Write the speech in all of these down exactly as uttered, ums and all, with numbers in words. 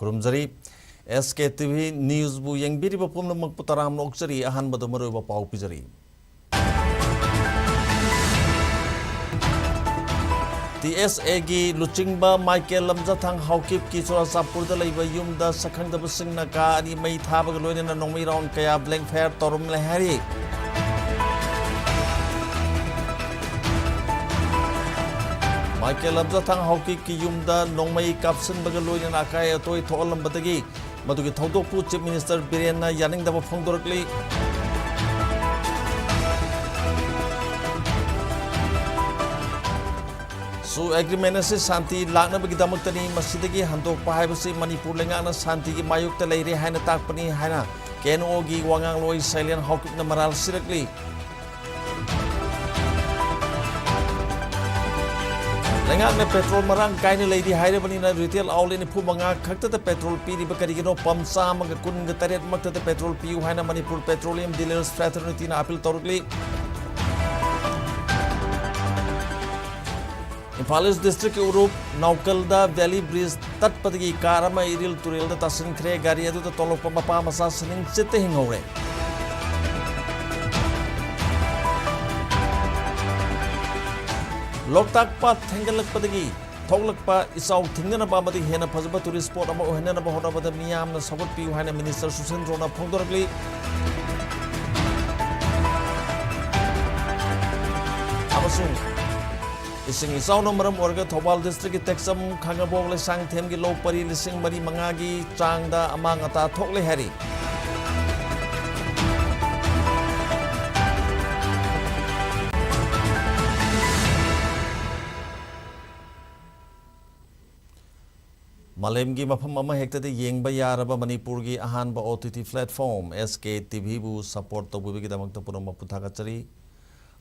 ꯈꯨꯔꯨꯝꯖꯔꯤ꯫ ꯑꯦꯁ ꯀꯦ T V ꯅ꯭ꯌꯨꯁꯕꯨ ꯌꯦꯡꯕꯤꯔꯤꯕ ꯄꯨꯝꯅꯃꯛꯄꯨ ꯇꯔꯥꯝꯅ ꯑꯣꯛꯆꯔꯤ꯫ ꯑꯍꯥꯟꯕꯗ ꯃꯔꯨꯑꯣꯏꯕ ꯄꯥꯎ ꯄꯤꯖꯔꯤ꯫ ꯇꯤ ꯑꯦꯁ ꯑꯦꯒꯤ ꯂꯨꯆꯤꯡꯕ ꯃꯥꯏꯀꯦꯜ ꯂꯝꯖꯥꯊꯥꯡ ꯍꯥꯎꯀꯤꯞꯀꯤ ꯆꯨꯔꯥꯆꯥꯟꯄꯨꯔꯗ ꯂꯩꯕ ꯌꯨꯝꯗ ꯁꯛꯈꯪꯗꯕꯁꯤꯡꯅ ꯀꯥ ꯑꯅꯤ ꯃꯩ ꯊꯥꯕꯒ ꯂꯣꯏꯅꯅ ꯅꯣꯡꯃꯩ ꯔꯥꯎꯟ ꯀꯌꯥ ꯕ꯭ꯂꯦꯡ ꯐꯥꯌꯔ ꯇꯧꯔꯝꯂꯦ ꯍꯥꯏꯔꯤ꯫ ꯃꯥꯏꯀꯦꯜ ꯂꯝꯖꯥꯊꯥꯡ ꯍꯥꯎꯀꯤꯞꯀꯤ ꯌꯨꯝꯗ ꯅꯣꯡꯃꯩ ꯀꯥꯞꯁꯤꯟꯕꯒ ꯂꯣꯏꯅꯅ ꯑꯀꯥꯏ ꯑꯇꯣꯏ ꯊꯣꯛꯍꯜꯂꯝꯕꯗꯒꯤ ꯃꯗꯨꯒꯤ ꯊꯧꯗꯣꯛꯄꯨ ꯆꯤꯐ ꯃꯤꯅꯤꯁꯇꯔ ꯕꯤꯔꯦꯟꯅ ꯌꯥꯅꯤꯡꯗꯕ ꯐꯣꯡꯗꯣꯔꯛꯂꯤ꯫ ꯁꯨ ꯑꯦꯒ꯭ꯔꯤꯃꯦꯟ ꯑꯁꯤ ꯁꯥꯟꯇꯤ ꯂꯥꯛꯅꯕꯒꯤꯗꯃꯛꯇꯅꯤ, ꯃꯁꯤꯗꯒꯤ ꯍꯟꯗꯣꯛꯄ ꯍꯥꯏꯕꯁꯤ ꯃꯅꯤꯄꯨꯔ ꯂꯩꯉꯥꯛꯅ ꯁꯥꯟꯇꯤꯒꯤ ꯃꯥꯌꯣꯛꯇ ꯂꯩꯔꯦ ꯍꯥꯏꯅ ꯇꯥꯛꯄꯅꯤ ꯍꯥꯏꯅ ꯀꯦ ꯑꯦꯟ ꯑꯣꯒꯤ ꯋꯥ ꯉꯥꯡꯂꯣꯏ ꯁꯩꯂꯦꯟ ꯍꯥꯎꯀꯤꯞꯅ ꯃꯔꯥꯜ ꯁꯤꯔꯛꯂꯤ꯫ ꯂꯩꯉꯥꯛꯅ ꯄꯦꯇ꯭ꯔꯣꯜ ꯃꯔꯥꯡ ꯀꯥꯏꯅ ꯂꯩꯔꯤ ꯍꯥꯏꯔꯕꯅꯤꯅ ꯔꯤꯇꯦꯜ ꯑꯥꯎꯠꯂꯦꯠ ꯅꯤꯐꯨ ꯃꯉꯥ ꯈꯛꯇꯗ ꯄꯦꯇ꯭ꯔꯣꯜ ꯄꯤꯔꯤꯕ ꯀꯔꯤꯒꯤꯅꯣ? ꯄꯝ ꯆꯥꯝꯃꯒ ꯀꯨꯟꯒ ꯇꯔꯦꯠ ꯃꯛꯇꯗ ꯄꯦꯇ꯭ꯔꯣꯜ ꯄꯤꯌꯨ ꯍꯥꯏꯅ ꯃꯅꯤꯄꯨꯔ ꯄꯦꯇ꯭ꯔꯣꯂꯤꯌꯝ ꯗꯤꯂꯔꯁ ꯐ꯭ꯔꯦꯇꯔꯅꯤꯇꯤꯅ ꯑꯄꯤꯜ ꯇꯧꯔꯛꯂꯤ꯫ ꯏꯝꯐꯥꯜ ꯏꯁ ꯗꯤꯁꯇ꯭ꯔꯤꯛꯀꯤ ꯎꯔꯨꯞ ꯅꯥꯎꯀꯜꯗ ꯚꯦꯂꯤ ꯕ꯭ꯔꯤꯖ ꯇꯠꯄꯗꯒꯤ ꯀꯥꯔ ꯑꯃ ꯏꯔꯤꯜ ꯇꯨꯔꯦꯜꯗ ꯇꯥꯁꯤꯟꯈ꯭ꯔꯦ꯫ ꯒꯥꯔꯤ ꯑꯗꯨꯗ ꯇꯣꯡꯂꯛꯄ ꯃꯄꯥ ꯃꯆꯥ ꯁꯤꯅꯤꯡꯆꯤꯠꯇ ꯍꯤꯡꯍꯧꯔꯦ꯫ ꯂꯣꯛꯇꯥꯛ ꯄꯥꯠ ꯊꯦꯡꯒꯠꯂꯛꯄꯗꯒꯤ ꯊꯣꯛꯂꯛꯄ ꯏꯆꯥꯎ ꯊꯤꯡꯅꯅꯕ ꯑꯃꯗꯤ ꯍꯦꯟꯅ ꯐꯖꯕ ꯇꯨꯔꯤꯁ ꯁ꯭ꯄꯣꯠ ꯑꯃ ꯑꯣꯏꯍꯟꯅꯅꯕ ꯍꯣꯠꯅꯕꯗ ꯃꯤꯌꯥꯝꯅ ꯁꯧꯒꯠꯄꯤꯌꯨ ꯍꯥꯏꯅ ꯃꯤꯅꯤꯁꯇꯔ ꯁꯨꯁꯤꯟꯗ꯭ꯔꯣꯅ ꯐꯣꯡꯗꯣꯔꯛꯂꯤ꯫ ꯑꯃꯁꯨꯡ ꯏꯁꯤꯡ ꯏꯆꯥꯎꯅ ꯃꯔꯝ ꯑꯣꯏꯔꯒ ꯊꯧꯕꯥꯜ ꯗꯤꯁꯇ꯭ꯔꯤꯛꯀꯤ ꯇꯦꯛꯆꯝ, ꯈꯥꯉꯕꯣꯛ, ꯂꯩꯁꯥꯡꯊꯦꯝꯒꯤ ꯂꯧ ꯄꯔꯤ ꯂꯤꯁꯤꯡ ꯃꯔꯤ ꯃꯉꯥꯒꯤ ꯆꯥꯡꯗ ꯑꯃꯥꯡ ꯑꯇꯥ ꯊꯣꯛꯂꯦ ꯍꯥꯏꯔꯤ꯫ ꯃꯥꯂꯦꯝꯒꯤ ꯃꯐꯝ ꯑꯃꯍꯦꯛꯇꯗ ꯌꯦꯡꯕ ꯌꯥꯔꯕ ꯃꯅꯤꯄꯨꯔꯒꯤ ꯑꯍꯥꯟꯕ ꯑꯣ ꯇꯤ ꯇꯤ ꯄ꯭ꯂꯦꯠꯐꯣꯝ ꯑꯦꯁ ꯀꯦ ꯇꯤ ꯚꯤꯕꯨ ꯁꯄꯣꯔꯠ ꯇꯧꯕꯤꯕꯒꯤꯗꯃꯛꯇ ꯄꯨꯝꯅꯃꯛꯄꯨ ꯊꯥꯒꯠꯆꯔꯤ꯫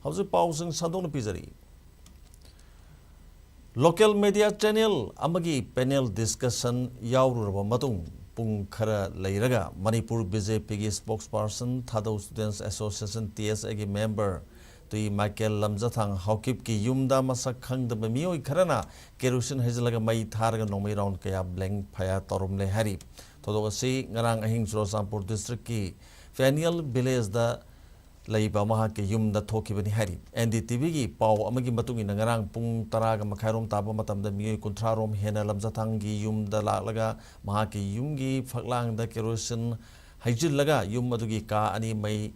ꯍꯧꯖꯤꯛ ꯄꯥꯎꯁꯤꯡ ꯁꯟꯗꯣꯛꯅ ꯄꯤꯖꯔꯤ꯫ ꯂꯣꯀꯦꯜ ꯃꯦꯗꯤꯌꯥ ꯆꯦꯅꯦꯜ ꯑꯃꯒꯤ ꯄꯦꯅꯦꯜ ꯗꯤꯁꯀꯁꯟ ꯌꯥꯎꯔꯨꯔꯕ ꯃꯇꯨꯡ, ꯄꯨꯡ ꯈꯔ ꯂꯩꯔꯒ ꯃꯅꯤꯄꯨꯔ ꯕꯤ ꯖꯦ ꯄꯤꯒꯤ ꯁ꯭ꯄꯣꯛꯁ ꯄꯥꯔꯁꯟ, ꯊꯥꯗꯧ ꯁ꯭ꯇꯨꯗꯦꯟꯠꯁ ꯑꯦꯁꯣꯁꯤꯌꯦꯁꯟ, ꯇꯤ ꯑꯦꯁ ꯑꯦꯒꯤ ꯃꯦꯝꯕꯔ ꯇꯤ ꯃꯥꯏꯀꯦꯜ ꯂꯝꯖꯊꯥꯡ ꯍꯥꯎꯀꯤꯞꯀꯤ ꯌꯨꯝꯗ ꯃꯁꯛ ꯈꯪꯗꯕ ꯃꯤꯑꯣꯏ ꯈꯔꯅ ꯀꯦꯔꯣꯁꯤꯟ ꯍꯩꯖꯤꯜꯂꯒ ꯃꯩ ꯊꯥꯔꯒ ꯅꯣꯡꯃꯩ ꯔꯥꯎꯟ ꯀꯌꯥ ꯕ꯭ꯂꯦꯡ ꯐꯌꯥꯔ ꯇꯧꯔꯝꯂꯦ ꯍꯥꯏꯔꯤ꯫ ꯊꯧꯗꯣꯛ ꯑꯁꯤ ꯉꯔꯥꯡ ꯑꯍꯤꯡ ꯆꯨꯔꯆꯥꯟꯄꯨꯔ ꯗꯤꯁꯇ꯭ꯔꯤꯛꯀꯤ ꯐꯦꯅꯤꯌꯜ ꯚꯤꯂꯦꯖꯗ ꯂꯩꯕ ꯃꯍꯥꯛꯀꯤ ꯌꯨꯝꯗ ꯊꯣꯛꯈꯤꯕꯅꯤ ꯍꯥꯏꯔꯤ꯫ ꯑꯦꯟ ꯗꯤ ꯇꯤ ꯚꯤꯒꯤ ꯄꯥꯎ ꯑꯃꯒꯤ ꯃꯇꯨꯡ ꯏꯟꯅ, ꯉꯔꯥꯡ ꯄꯨꯡ ꯇꯔꯥꯒ ꯃꯈꯥꯏꯔꯣꯝ ꯇꯥꯕ ꯃꯇꯝꯗ ꯃꯤꯑꯣꯏ ꯀꯨꯟꯊ꯭ꯔꯥ ꯔꯣꯝ ꯍꯦꯟꯅ ꯂꯝꯖꯊꯥꯡꯒꯤ ꯌꯨꯝꯗ ꯂꯥꯛꯂꯒ ꯃꯍꯥꯛꯀꯤ ꯌꯨꯝꯒꯤ ꯐꯛꯂꯥꯡꯗ ꯀꯦꯔꯣꯁꯤꯟ ꯍꯩꯖꯤꯜꯂꯒ ꯌꯨꯝ ꯑꯗꯨꯒꯤ ꯀꯥ ꯑꯅꯤ ꯃꯩ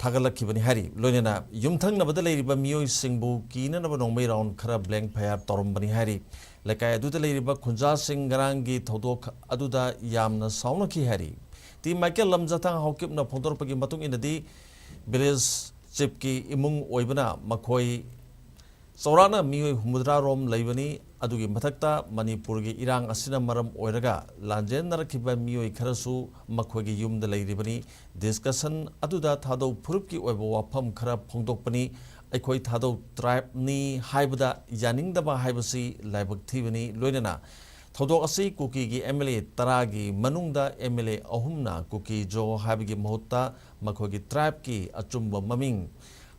ꯊꯥꯒꯠꯂꯛꯈꯤꯕꯅꯤ ꯍꯥꯏꯔꯤ꯫ ꯂꯣꯏꯅꯅ ꯌꯨꯝꯊꯪꯅꯕꯗ ꯂꯩꯔꯤꯕ ꯃꯤꯑꯣꯏꯁꯤꯡꯕꯨ ꯀꯤꯅꯅꯕ ꯅꯣꯡꯃꯩ ꯔꯥꯎꯟ ꯈꯔ ꯕ꯭ꯂꯦꯡ ꯐꯌꯥꯔ ꯇꯧꯔꯝꯕꯅꯤ ꯍꯥꯏꯔꯤ꯫ ꯂꯩꯀꯥꯏ ꯑꯗꯨꯗ ꯂꯩꯔꯤꯕ ꯈꯨꯟꯖꯥꯁꯤꯡ ꯉꯔꯥꯡꯒꯤ ꯊꯧꯗꯣꯛ ꯑꯗꯨꯗ ꯌꯥꯝꯅ ꯁꯥꯎꯅꯈꯤ ꯍꯥꯏꯔꯤ꯫ ꯇꯤ ꯃꯥꯏꯀꯦꯜ ꯂꯝꯖꯊꯥꯡ ꯍꯥꯎꯀꯤꯞꯅ ꯐꯣꯡꯗꯣꯔꯛꯄꯒꯤ ꯃꯇꯨꯡ ꯏꯟꯅꯗꯤ, ꯚꯤꯂꯦꯖ ꯆꯤꯞꯀꯤ ꯏꯃꯨꯡ ꯑꯣꯏꯕꯅ ꯃꯈꯣꯏ ꯆꯥꯎꯔꯥꯛꯅ ꯃꯤꯑꯣꯏ ꯍꯨꯝꯐꯨꯇꯔꯥ ꯔꯣꯝ ꯂꯩꯕꯅꯤ꯫ ꯑꯗꯨꯒꯤ ꯃꯊꯛꯇ ꯃꯅꯤꯄꯨꯔꯒꯤ ꯏꯔꯥꯡ ꯑꯁꯤꯅ ꯃꯔꯝ ꯑꯣꯏꯔꯒ ꯂꯥꯟꯖꯦꯟꯅꯔꯛꯈꯤꯕ ꯃꯤꯑꯣꯏ ꯈꯔꯁꯨ ꯃꯈꯣꯏꯒꯤ ꯌꯨꯝꯗ ꯂꯩꯔꯤꯕꯅꯤ꯫ ꯗꯤꯁꯀꯁꯟ ꯑꯗꯨꯗ ꯊꯥꯗꯧ ꯐꯨꯔꯨꯞꯀꯤ ꯑꯣꯏꯕ ꯋꯥꯐꯝ ꯈꯔ ꯐꯣꯡꯗꯣꯛꯄꯅꯤ꯫ ꯑꯩꯈꯣꯏ ꯊꯥꯗꯧ ꯇ꯭ꯔꯥꯏꯕꯅꯤ ꯍꯥꯏꯕꯗ ꯌꯥꯅꯤꯡꯗꯕ ꯍꯥꯏꯕꯁꯤ ꯂꯥꯏꯕꯛ ꯊꯤꯕꯅꯤ꯫ ꯂꯣꯏꯅꯅ ꯊꯧꯗꯣꯛ ꯑꯁꯤ ꯀꯨꯀꯤꯒꯤ ꯑꯦꯝ ꯑꯦꯜ ꯑꯦ ꯇꯔꯥꯒꯤ ꯃꯅꯨꯡꯗ ꯑꯦꯝ ꯑꯦꯜ ꯑꯦ ꯑꯍꯨꯝꯅ ꯀꯨꯀꯤ ꯖꯣ ꯍꯥꯏꯕꯒꯤ ꯃꯍꯨꯠꯇ ꯃꯈꯣꯏꯒꯤ ꯇ꯭ꯔꯥꯏꯕꯀꯤ ꯑꯆꯨꯝꯕ ꯃꯃꯤꯡ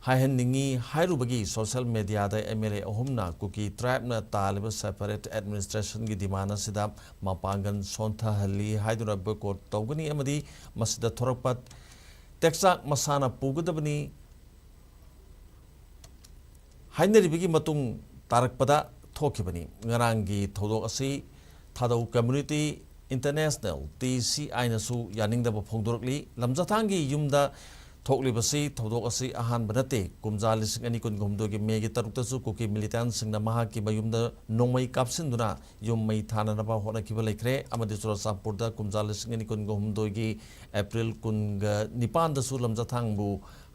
ꯍꯥꯏꯍꯟꯅꯤꯡꯏ ꯍꯥꯏꯔꯨꯕꯒꯤ ꯁꯣꯁꯤꯌꯦꯜ ꯃꯦꯗꯤꯌꯥꯗ ꯑꯦꯝ ꯑꯦꯜ ꯑꯦ ꯑꯍꯨꯝꯅ ꯀꯨꯀꯤ ꯇ꯭ꯔꯥꯏꯕꯅ ꯇꯥꯜꯂꯤꯕ ꯁꯦꯄꯔꯦꯠ ꯑꯦꯗꯃꯤꯅꯤꯁꯇ꯭ꯔꯦꯁꯟꯒꯤ ꯗꯤꯃꯥꯟ ꯑꯁꯤꯗ ꯃꯄꯥꯡꯒꯜ ꯁꯣꯟꯊꯍꯜꯂꯤ ꯍꯥꯏꯗꯨꯅ ꯕꯣꯏꯀꯣꯠ ꯇꯧꯒꯅꯤ ꯑꯃꯗꯤ ꯃꯁꯤꯗ ꯊꯣꯔꯛꯄ ꯇꯦꯛꯆꯥꯛ ꯃꯁꯥꯅ ꯄꯨꯒꯗꯕꯅꯤ ꯍꯥꯏꯅꯔꯤꯕꯒꯤ ꯃꯇꯨꯡ ꯇꯥꯔꯛꯄꯗ ꯊꯣꯛꯈꯤꯕꯅꯤ꯫ ꯉꯔꯥꯡꯒꯤ ꯊꯧꯗꯣꯛ ꯑꯁꯤ ꯊꯥꯗꯧ ꯀꯝꯃ꯭ꯌꯨꯅꯤꯇꯤ ꯏꯟꯇꯔꯅꯦꯁꯅꯦꯜ, ꯇꯤ ꯁꯤ ꯑꯥꯏꯅꯁꯨ ꯌꯥꯅꯤꯡꯗꯕ ꯐꯣꯡꯗꯣꯔꯛꯂꯤ꯫ ꯂꯝꯖꯊꯥꯡꯒꯤ ꯌꯨꯝꯗ ꯊꯣꯛꯂꯤꯕꯁꯤ ꯊꯧꯗꯣꯛ ꯑꯁꯤ ꯑꯍꯥꯟꯕ ꯅꯠꯇꯦ꯫ ꯀꯨꯝꯖꯥ ꯂꯤꯁꯤꯡ ꯑꯅꯤ ꯀꯨꯟꯍꯨꯝꯗꯣꯏꯒꯤ ꯃꯦꯒꯤ ꯇꯔꯨꯛꯇꯁꯨ ꯀꯨꯀꯤ ꯃꯤꯂꯤꯇꯦꯟꯠꯁꯤꯡꯅ ꯃꯍꯥꯛꯀꯤ ꯃꯌꯨꯝꯗ ꯅꯣꯡꯃꯩ ꯀꯥꯞꯁꯤꯟꯗꯨꯅ ꯌꯨꯝ ꯃꯩ ꯊꯥꯅꯅꯕ ꯍꯣꯠꯅꯈꯤꯕ ꯂꯩꯈ꯭ꯔꯦ꯫ ꯑꯃꯗꯤ ꯆꯨꯔꯆꯥꯟꯄꯨꯔꯗ ꯀꯨꯝꯖꯥ ꯂꯤꯁꯤꯡ ꯑꯅꯤ ꯀꯨꯟꯍꯨꯝꯗꯣꯏꯒꯤ ꯑꯦꯄ꯭ꯔꯤꯜ ꯀꯨꯟꯒ ꯅꯤꯄꯥꯟꯗꯁꯨ ꯂꯝꯖꯊꯥꯡꯕꯨ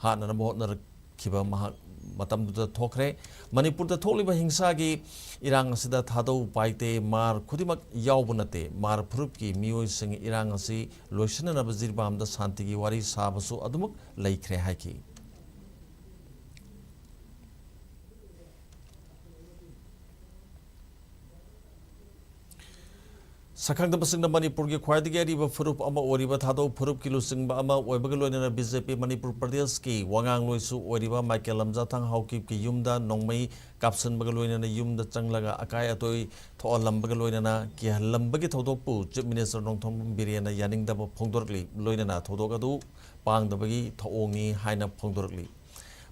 ꯍꯥꯠꯅꯅꯕ ꯍꯣꯠꯅꯔꯛꯈꯤꯕ ꯃꯍꯥꯛ ꯃꯇꯝꯗꯨꯗ ꯊꯣꯛꯈ꯭ꯔꯦ꯫ ꯃꯅꯤꯄꯨꯔꯗ ꯊꯣꯛꯂꯤꯕ ꯍꯤꯡꯁꯥꯒꯤ ꯏꯔꯥꯡ ꯑꯁꯤꯗ ꯊꯥꯗꯧ ꯄꯥꯏꯇꯦ, ꯃꯥꯔ ꯈꯨꯗꯤꯡꯃꯛ ꯌꯥꯎꯕ ꯅꯠꯇꯦ꯫ ꯃꯥꯔ ꯐꯨꯔꯨꯞꯀꯤ ꯃꯤꯑꯣꯏꯁꯤꯡ ꯏꯔꯥꯡ ꯑꯁꯤ ꯂꯣꯏꯁꯤꯟꯅꯅꯕ ꯖꯤꯔꯤꯕꯥꯝꯗ ꯁꯥꯟꯇꯤꯒꯤ ꯋꯥꯔꯤ ꯁꯥꯕꯁꯨ ꯑꯗꯨꯃꯛ ꯂꯩꯈ꯭ꯔꯦ ꯍꯥꯏꯈꯤ꯫ ꯁꯛꯈꯪꯗꯕꯁꯤꯡꯅ ꯃꯅꯤꯄꯨꯔꯒꯤ ꯈ꯭ꯋꯥꯏꯗꯒꯤ ꯑꯔꯤꯕ ꯐꯨꯔꯨꯞ ꯑꯃ ꯑꯣꯏꯔꯤꯕ ꯊꯥꯗꯧ ꯐꯨꯔꯨꯞꯀꯤ ꯂꯨꯆꯤꯡꯕ ꯑꯃ ꯑꯣꯏꯕꯒ ꯂꯣꯏꯅꯅ ꯕꯤ ꯖꯦ ꯄꯤ ꯃꯅꯤꯄꯨꯔ ꯄ꯭ꯔꯗꯦꯁꯀꯤ ꯋꯥꯉꯥꯡꯂꯣꯏꯁꯨ ꯑꯣꯏꯔꯤꯕ ꯃꯥꯏꯀꯦꯜ ꯂꯝꯖꯥꯊꯥꯡ ꯍꯥꯎꯀꯤꯞꯀꯤ ꯌꯨꯝꯗ ꯅꯣꯡꯃꯩ ꯀꯥꯞꯁꯤꯟꯕꯒ ꯂꯣꯏꯅꯅ ꯌꯨꯝꯗ ꯆꯪꯂꯒ ꯑꯀꯥꯏ ꯑꯇꯣꯏ ꯊꯣꯛꯍꯜꯂꯝꯕꯒ ꯂꯣꯏꯅꯅ ꯀꯤꯍꯜꯂꯝꯕꯒꯤ ꯊꯧꯗꯣꯛꯄꯨ ꯆꯤꯐ ꯃꯤꯅꯤꯁꯇꯔ ꯅꯣꯡꯊꯣꯝꯕꯝ ꯕꯤꯔꯦꯟꯅ ꯌꯥꯅꯤꯡꯗꯕ ꯐꯣꯡꯗꯣꯔꯛꯂꯤ꯫ ꯂꯣꯏꯅꯅ ꯊꯧꯗꯣꯛ ꯑꯗꯨ ꯄꯥꯡꯗꯕꯒꯤ ꯊꯧꯑꯣꯡꯅꯤ ꯍꯥꯏꯅ ꯐꯣꯡꯗꯣꯔꯛꯂꯤ꯫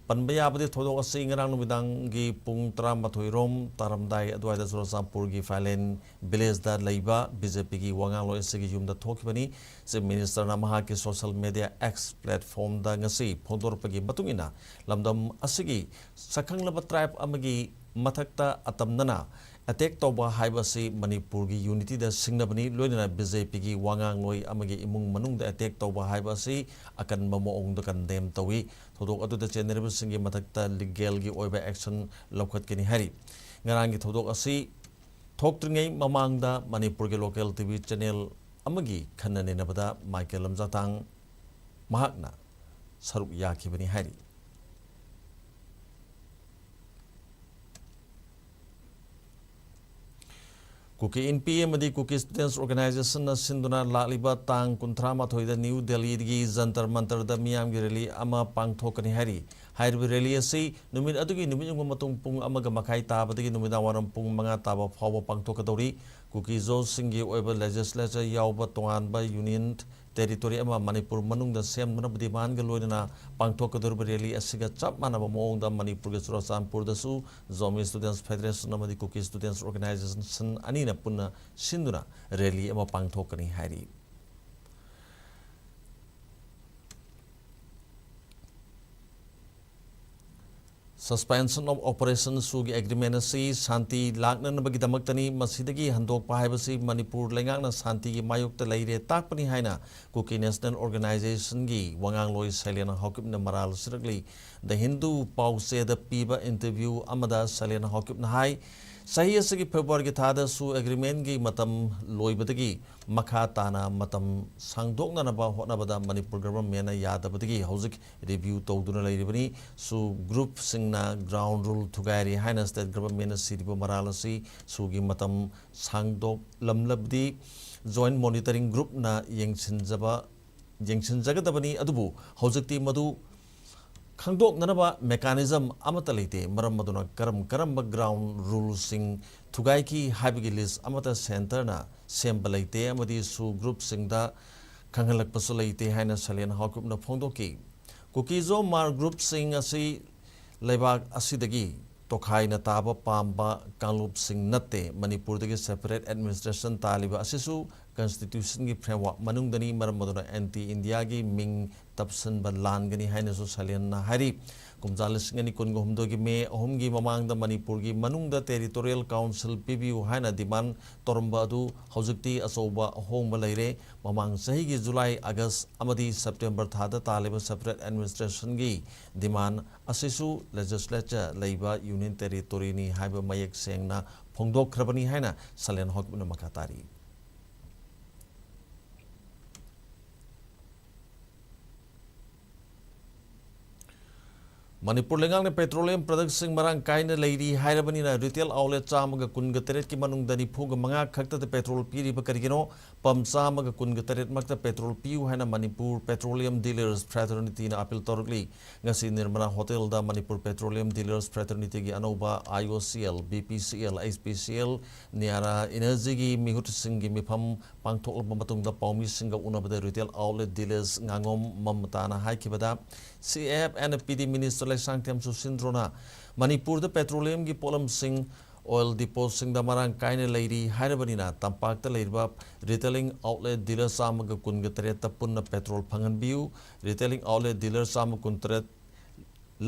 ꯄꯟꯕ ꯌꯥꯕꯗꯤ ꯊꯧꯗꯣꯛ ꯑꯁꯤ ꯉꯔꯥꯡ ꯅꯨꯃꯤꯗꯥꯡꯒꯤ ꯄꯨꯡ ꯇꯔꯥꯃꯥꯊꯣꯏ ꯔꯣꯝ ꯇꯥꯔꯝꯗꯥꯏ ꯑꯗꯨꯋꯥꯏꯗ ꯆꯨꯔꯆꯥꯟꯄꯨꯔꯒꯤ ꯐꯥꯏꯂꯦꯟ ꯚꯤꯂꯦꯖꯗ ꯂꯩꯕ ꯕꯤ ꯖꯦ ꯄꯤꯒꯤ ꯋꯥꯉꯥꯡꯂꯣꯏ ꯑꯁꯤꯒꯤ ꯌꯨꯝꯗ ꯊꯣꯛꯈꯤꯕꯅꯤ꯫ ꯆꯤꯐ ꯃꯤꯅꯤꯁꯇꯔꯅ ꯃꯍꯥꯛꯀꯤ ꯁꯣꯁꯤꯌꯦꯜ ꯃꯦꯗꯤꯌꯥ ꯑꯦꯛꯁ ꯄ꯭ꯂꯦꯠꯐꯣꯝꯗ ꯉꯁꯤ ꯐꯣꯡꯗꯣꯔꯛꯄꯒꯤ ꯃꯇꯨꯡ ꯏꯟꯅ, ꯂꯝꯗꯝ ꯑꯁꯤꯒꯤ ꯁꯛꯈꯪꯂꯕ ꯇ꯭ꯔꯥꯏꯕ ꯑꯃꯒꯤ ꯃꯊꯛꯇ ꯑꯇꯝꯅꯅ ꯑꯦꯇꯦꯛ ꯇꯧꯕ ꯍꯥꯏꯕ ꯑꯁꯤ ꯃꯅꯤꯄꯨꯔꯒꯤ ꯌꯨꯅꯤꯇꯤꯗ ꯁꯤꯡꯅꯕꯅꯤ, ꯂꯣꯏꯅꯅ ꯕꯤ ꯖꯦ ꯄꯤꯒꯤ ꯋꯥꯉꯥꯡꯂꯣꯏ ꯑꯃꯒꯤ ꯏꯃꯨꯡ ꯃꯅꯨꯡꯗ ꯑꯦꯇꯦꯛ ꯇꯧꯕ ꯍꯥꯏꯕ ꯑꯁꯤ ꯑꯀꯟꯕ ꯃꯑꯣꯡꯗ ꯀꯟꯗꯦꯝ ꯇꯧꯏ꯫ ꯊꯧꯗꯣꯛ ꯑꯗꯨꯗ ꯆꯦꯟꯅꯔꯤꯕꯁꯤꯡꯒꯤ ꯃꯊꯛꯇ ꯂꯤꯒꯦꯜꯒꯤ ꯑꯣꯏꯕ ꯑꯦꯛꯁꯟ ꯂꯧꯈꯠꯀꯅꯤ ꯍꯥꯏꯔꯤ꯫ ꯉꯔꯥꯡꯒꯤ ꯊꯧꯗꯣꯛ ꯑꯁꯤ ꯊꯣꯛꯇ꯭ꯔꯤꯉꯩ ꯃꯃꯥꯡꯗ ꯃꯅꯤꯄꯨꯔꯒꯤ ꯂꯣꯀꯦꯜ ꯇꯤ ꯚꯤ ꯆꯦꯅꯦꯜ ꯑꯃꯒꯤ ꯈꯟꯅ ꯅꯩꯅꯕꯗ ꯃꯥꯏꯀꯦꯜ ꯂꯝꯖꯥꯊꯥꯡ ꯃꯍꯥꯛꯅ ꯁꯔꯨꯛ ꯌꯥꯈꯤꯕꯅꯤ ꯍꯥꯏꯔꯤ꯫ ꯀꯨꯀꯤ ꯏꯟꯄꯤ ꯑꯃꯗꯤ ꯀꯨꯀꯤ ꯁ꯭ꯇꯨꯗꯦꯟꯠꯁ ꯑꯣꯔꯒꯅꯥꯏꯖꯦꯁꯟꯅ ꯁꯤꯟꯗꯨꯅ ꯂꯥꯛꯂꯤꯕ ꯇꯥꯡ ꯀꯨꯟꯊ꯭ꯔꯥ ꯃꯥꯊꯣꯏꯗ ꯅ꯭ꯌꯨ ꯗꯦꯜꯂꯤꯒꯤ ꯖꯟꯇꯔ ꯃꯟꯇꯔꯗ ꯃꯤꯌꯥꯝꯒꯤ ꯔꯦꯂꯤ ꯑꯃ ꯄꯥꯡꯊꯣꯛꯀꯅꯤ ꯍꯥꯏꯔꯤ꯫ ꯍꯥꯏꯔꯤꯕ ꯔꯦꯂꯤ ꯑꯁꯤ ꯅꯨꯃꯤꯠ ꯑꯗꯨꯒꯤ ꯅꯨꯃꯤꯠ ꯌꯨꯡꯕ ꯃꯇꯨꯡ ꯄꯨꯡ ꯑꯃꯒ ꯃꯈꯥꯏ ꯇꯥꯕꯗꯒꯤ ꯅꯨꯃꯤꯗꯥꯡ ꯋꯥꯏꯔꯝ ꯄꯨꯡ ꯃꯉꯥ ꯇꯥꯕ ꯐꯥꯎꯕ ꯄꯥꯡꯊꯣꯛꯀꯗꯧꯔꯤ꯫ ꯀꯨꯀꯤ ꯖꯣꯁꯁꯤꯡꯒꯤ ꯑꯣꯏꯕ ꯂꯦꯖꯤꯁꯂꯦꯆꯔ ꯌꯥꯎꯕ ꯇꯣꯉꯥꯟꯕ ꯌꯨꯅꯤꯌꯟ ꯇꯦꯔꯤꯇꯣꯔꯤ ꯑꯃ ꯃꯅꯤꯄꯨꯔ ꯃꯅꯨꯡꯗ ꯁꯦꯝꯗꯨꯅꯕ ꯗꯤꯃꯥꯟꯒ ꯂꯣꯏꯅꯅ ꯄꯥꯡꯊꯣꯛꯀꯗꯧꯔꯤꯕ ꯔꯦꯂꯤ ꯑꯁꯤꯒ ꯆꯞ ꯃꯥꯟꯅꯕ ꯃꯑꯣꯡꯗ ꯃꯅꯤꯄꯨꯔꯒꯤ ꯆꯨꯔꯆꯥꯟꯄꯨꯔꯗꯁꯨ ꯖꯣꯃꯤ ꯁ꯭ꯇꯨꯗꯦꯟꯠꯁ ꯐꯦꯗꯔꯦꯁꯟ ꯑꯃꯗꯤ ꯀꯨꯀꯤ ꯁ꯭ꯇꯨꯗꯦꯟꯠꯁ ꯑꯣꯔꯒꯅꯥꯏꯖꯦꯁꯟ ꯑꯅꯤꯅ ꯄꯨꯟꯅ ꯁꯤꯟꯗꯨꯅ ꯔꯦꯂꯤ ꯑꯃ ꯄꯥꯡꯊꯣꯛꯀꯅꯤ ꯍꯥꯏꯔꯤ꯫ Suspension of Operation ꯁꯨꯒꯤ ꯑꯦꯒ꯭ꯔꯤꯃꯦꯟ ꯑꯁꯤ ꯁꯥꯟꯇꯤ ꯂꯥꯛꯅꯅꯕꯒꯤꯗꯃꯛꯇꯅꯤ꯫ ꯃꯁꯤꯗꯒꯤ ꯍꯟꯗꯣꯛꯄ ꯍꯥꯏꯕꯁꯤ ꯃꯅꯤꯄꯨꯔ ꯂꯩꯉꯥꯛꯅ ꯁꯥꯟꯇꯤꯒꯤ ꯃꯥꯌꯣꯛꯇ ꯂꯩꯔꯦ ꯇꯥꯛꯄꯅꯤ ꯍꯥꯏꯅ ꯀꯨꯀꯤ ꯅꯦꯁꯅꯦꯜ ꯑꯣꯔꯒꯅꯥꯏꯖꯦꯁꯟꯒꯤ ꯋꯥꯉꯥꯡꯂꯣꯏ ꯁꯩꯂꯦꯅ ꯍꯥꯎꯀꯤꯞꯅ ꯃꯔꯥꯜ ꯁꯤꯔꯛꯂꯤ꯫ ꯗ ꯍꯤꯟꯗꯨ ꯄꯥꯎꯆꯦꯗ ꯄꯤꯕ ꯏꯟꯇꯔꯚ꯭ꯌꯨ ꯑꯃꯗ ꯁꯩꯂꯦꯅ ꯍꯥꯎꯀꯤꯞꯅ ꯍꯥꯏ, ꯆꯍꯤ ꯑꯁꯤꯒꯤ ꯐꯦꯕ꯭ꯔꯨꯋꯥꯔꯤꯒꯤ ꯊꯥꯗ ꯁꯨ ꯑꯦꯒ꯭ꯔꯤꯃꯦꯟꯒꯤ ꯃꯇꯝ ꯂꯣꯏꯕꯗꯒꯤ ꯃꯈꯥ ꯇꯥꯅ ꯃꯇꯝ ꯁꯥꯡꯗꯣꯛꯅꯅꯕ ꯍꯣꯠꯅꯕꯗ ꯃꯅꯤꯄꯨꯔ ꯒꯚꯔꯟꯃꯦꯟꯅ ꯌꯥꯗꯕꯗꯒꯤ ꯍꯧꯖꯤꯛ ꯔꯤꯚ꯭ꯌꯨ ꯇꯧꯗꯨꯅ ꯂꯩꯔꯤꯕꯅꯤ꯫ ꯁꯨ ꯒ꯭ꯔꯨꯞꯁꯤꯡꯅ ꯒ꯭ꯔꯥꯎꯟ ꯔꯨꯜ ꯊꯨꯒꯥꯏꯔꯤ ꯍꯥꯏꯅ ꯁ꯭ꯇꯦꯠ ꯒꯚꯔꯟꯃꯦꯟꯅ ꯁꯤꯔꯤꯕ ꯃꯔꯥꯜ ꯑꯁꯤ ꯁꯨꯒꯤ ꯃꯇꯝ ꯁꯥꯡꯗꯣꯛꯂꯝꯂꯕꯗꯤ ꯖꯣꯏꯟꯠ ꯃꯣꯅꯤꯇꯔꯤꯡ ꯒ꯭ꯔꯨꯞꯅ ꯌꯦꯡꯁꯤꯟꯖꯕ ꯌꯦꯡꯁꯤꯟꯖꯒꯗꯕꯅꯤ꯫ ꯑꯗꯨꯕꯨ ꯍꯧꯖꯤꯛꯇꯤ ꯃꯗꯨ ꯈꯪꯗꯣꯛꯅꯅꯕ ꯃꯦꯀꯥꯅꯤꯖꯝ ꯑꯃꯠꯇ ꯂꯩꯇꯦ꯫ ꯃꯔꯝ ꯑꯗꯨꯅ ꯀꯔꯝ ꯀꯔꯝꯕ ꯒ꯭ꯔꯥꯎꯟ ꯔꯨꯜꯁꯤꯡ ꯊꯨꯒꯥꯏꯈꯤ ꯍꯥꯏꯕꯒꯤ ꯂꯤꯁ ꯑꯃꯠꯇ ꯁꯦꯟꯇꯔꯅ ꯁꯦꯝꯕ ꯂꯩꯇꯦ ꯑꯃꯗꯤ ꯁꯨ ꯒ꯭ꯔꯨꯞꯁꯤꯡꯗ ꯈꯪꯍꯜꯂꯛꯄꯁꯨ ꯂꯩꯇꯦ ꯍꯥꯏꯅ ꯁꯂꯦꯟ ꯍꯥꯎꯀꯤꯞꯅ ꯐꯣꯡꯗꯣꯛꯈꯤ꯫ ꯀꯨꯀꯤꯖꯣ ꯃꯥꯔ ꯒ꯭ꯔꯨꯞꯁꯤꯡ ꯑꯁꯤ ꯂꯩꯕꯥꯛ ꯑꯁꯤꯗꯒꯤ ꯇꯣꯈꯥꯏꯅ ꯇꯥꯕ ꯄꯥꯝꯕ ꯀꯥꯡꯂꯨꯞꯁꯤꯡ ꯅꯠꯇꯦ꯫ ꯃꯅꯤꯄꯨꯔꯗꯒꯤ ꯁꯦꯄꯔꯦꯠ ꯑꯦꯗꯃꯤꯅꯤꯁꯇ꯭ꯔꯦꯁꯟ ꯇꯥꯜꯂꯤꯕ ꯑꯁꯤꯁꯨ ꯀꯟꯁꯇꯤꯇ꯭ꯌꯨꯁꯟꯒꯤ ꯐ꯭ꯔꯦꯝꯋꯥꯔꯛ ꯃꯅꯨꯡꯗꯅꯤ꯫ ꯃꯔꯝ ꯑꯗꯨꯅ ꯑꯦꯟꯇꯤ ꯏꯟꯗꯤꯌꯥꯒꯤ ꯃꯤꯡ ꯇꯞꯁꯤꯟꯕ ꯂꯥꯟꯒꯅꯤ ꯍꯥꯏꯅꯁꯨ ꯁꯂꯦꯟꯅ ꯍꯥꯏꯔꯤ꯫ ꯀꯨꯝꯖꯥ ꯂꯤꯁꯤꯡ ꯑꯅꯤ ꯀꯨꯟꯒ ꯍꯨꯝꯗꯣꯏꯒꯤ ꯃꯦ ꯑꯍꯨꯝꯒꯤ ꯃꯃꯥꯡꯗ ꯃꯅꯤꯄꯨꯔꯒꯤ ꯃꯅꯨꯡꯗ ꯇꯦꯔꯤꯇꯣꯔꯤꯌꯦꯜ ꯀꯥꯎꯟꯁꯤꯜ ꯄꯤꯕꯤꯌꯨ ꯍꯥꯏꯅ ꯗꯤꯃꯥꯟ ꯇꯧꯔꯝꯕ ꯑꯗꯨ ꯍꯧꯖꯤꯛꯇꯤ ꯑꯆꯧꯕ ꯑꯍꯣꯡꯕ ꯂꯩꯔꯦ꯫ ꯃꯃꯥꯡ ꯆꯍꯤꯒꯤ ꯖꯨꯂꯥꯏ, ꯑꯥꯒꯁ ꯑꯃꯗꯤ ꯁꯦꯞꯇꯦꯝꯕꯔ ꯊꯥꯗ ꯇꯥꯜꯂꯤꯕ ꯁꯦꯄꯔꯦꯠ ꯑꯦꯗꯃꯤꯅꯤꯁꯇ꯭ꯔꯦꯁꯟꯒꯤ ꯗꯤꯃꯥꯟ ꯑꯁꯤꯁꯨ ꯂꯦꯖꯤꯁꯂꯦꯆꯔ ꯂꯩꯕ ꯌꯨꯅꯤꯌꯟ ꯇꯦꯔꯤꯇꯣꯔꯤꯅꯤ ꯍꯥꯏꯕ ꯃꯌꯦꯛ ꯁꯦꯡꯅ ꯐꯣꯡꯗꯣꯛꯈ꯭ꯔꯕꯅꯤ ꯍꯥꯏꯅ ꯁꯂꯦꯟ ꯍꯣꯀꯤꯞꯅ ꯃꯈꯥ ꯇꯥꯔꯤ꯫ ꯃꯅꯤꯄꯨꯔ ꯂꯩꯉꯥꯛꯅ ꯄꯦꯇ꯭ꯔꯣꯂꯤꯌꯝ ꯄ꯭ꯔꯗꯛꯁꯤꯡ ꯃꯔꯥꯡ ꯀꯥꯏꯅ ꯂꯩꯔꯤ ꯍꯥꯏꯔꯕꯅꯤꯅ ꯔꯤꯇꯦꯜ ꯑꯥꯎꯠꯂꯦꯠ ꯆꯥꯝꯃꯒ ꯀꯨꯟꯒ ꯇꯔꯦꯠꯀꯤ ꯃꯅꯨꯡꯗ ꯅꯤꯐꯨꯒ ꯃꯉꯥ ꯈꯛꯇꯗ ꯄꯦꯇ꯭ꯔꯣꯜ ꯄꯤꯔꯤꯕ ꯀꯔꯤꯒꯤꯅꯣ? ꯄꯝ ꯆꯥꯝꯃꯒ ꯀꯨꯟꯒ ꯇꯔꯦꯠ ꯃꯛꯇ ꯄꯦꯇ꯭ꯔꯣꯜ ꯄꯤꯌꯨ ꯍꯥꯏꯅ ꯃꯅꯤꯄꯨꯔ ꯄꯦꯇ꯭ꯔꯣꯂꯤꯌꯝ ꯗꯤꯂꯔꯁ ꯐ꯭ꯔꯦꯇꯔꯅꯤꯇꯤꯅ ꯑꯥꯄꯤꯜ ꯇꯧꯔꯛꯂꯤ꯫ ꯉꯁꯤ ꯅꯤꯔꯃꯂꯥ ꯍꯣꯇꯦꯜꯗ ꯃꯅꯤꯄꯨꯔ ꯄꯦꯇ꯭ꯔꯣꯂꯤꯌꯝ ꯗꯤꯂꯔꯁ ꯐ꯭ꯔꯦꯇꯔꯅꯤꯇꯤꯒꯤ ꯑꯅꯧꯕ I O C L, B P C L, H P C L, ꯅꯤꯌꯥꯔꯥ ꯏꯅꯔꯖꯤꯒꯤ ꯃꯤꯍꯨꯠꯁꯤꯡꯒꯤ ꯃꯤꯐꯝ ꯄꯥꯡꯊꯣꯛꯂꯕ ꯃꯇꯨꯡꯗ ꯄꯥꯎꯃꯤꯁꯤꯡꯒ ꯎꯅꯕꯗ retail outlet ꯗꯤꯂꯔꯁ ꯉꯥꯉꯣꯝ ꯃꯃꯇꯥꯅ ꯍꯥꯏꯈꯤꯕꯗ, C F N P ꯗꯤ ꯃꯤꯅꯤꯁꯇꯔ ꯂꯩꯁꯥꯡꯊꯦꯝ ꯁꯨꯁꯤꯟꯗ꯭ꯔꯣꯅ ꯃꯅꯤꯄꯨꯔꯗ ꯄꯦꯇ꯭ꯔꯣꯂꯤꯌꯝꯒꯤ ꯄꯣꯠꯂꯝꯁꯤꯡ, ꯑꯣꯏꯜ ꯗꯤꯄꯣꯁꯤꯡꯗ ꯃꯔꯥꯡ ꯀꯥꯏꯅ ꯂꯩꯔꯤ ꯍꯥꯏꯔꯕꯅꯤꯅ ꯇꯝꯄꯥꯛꯇ ꯂꯩꯔꯤꯕ ꯔꯤꯇꯦꯂꯤꯡ ꯑꯥꯎꯠꯂꯦꯠ ꯗꯤꯂꯔ ꯆꯥꯝꯃꯒ ꯀꯨꯟꯒ ꯇꯔꯦꯠꯇ ꯄꯨꯟꯅ ꯄꯦꯇ꯭ꯔꯣꯜ ꯐꯪꯍꯟꯕꯤꯌꯨ꯫ ꯔꯤꯇꯦꯂꯤꯡ ꯑꯥꯎꯠꯂꯦꯠ ꯗꯤꯂꯔ ꯆꯥꯝꯃ ꯀꯨꯟ ꯇꯔꯦꯠ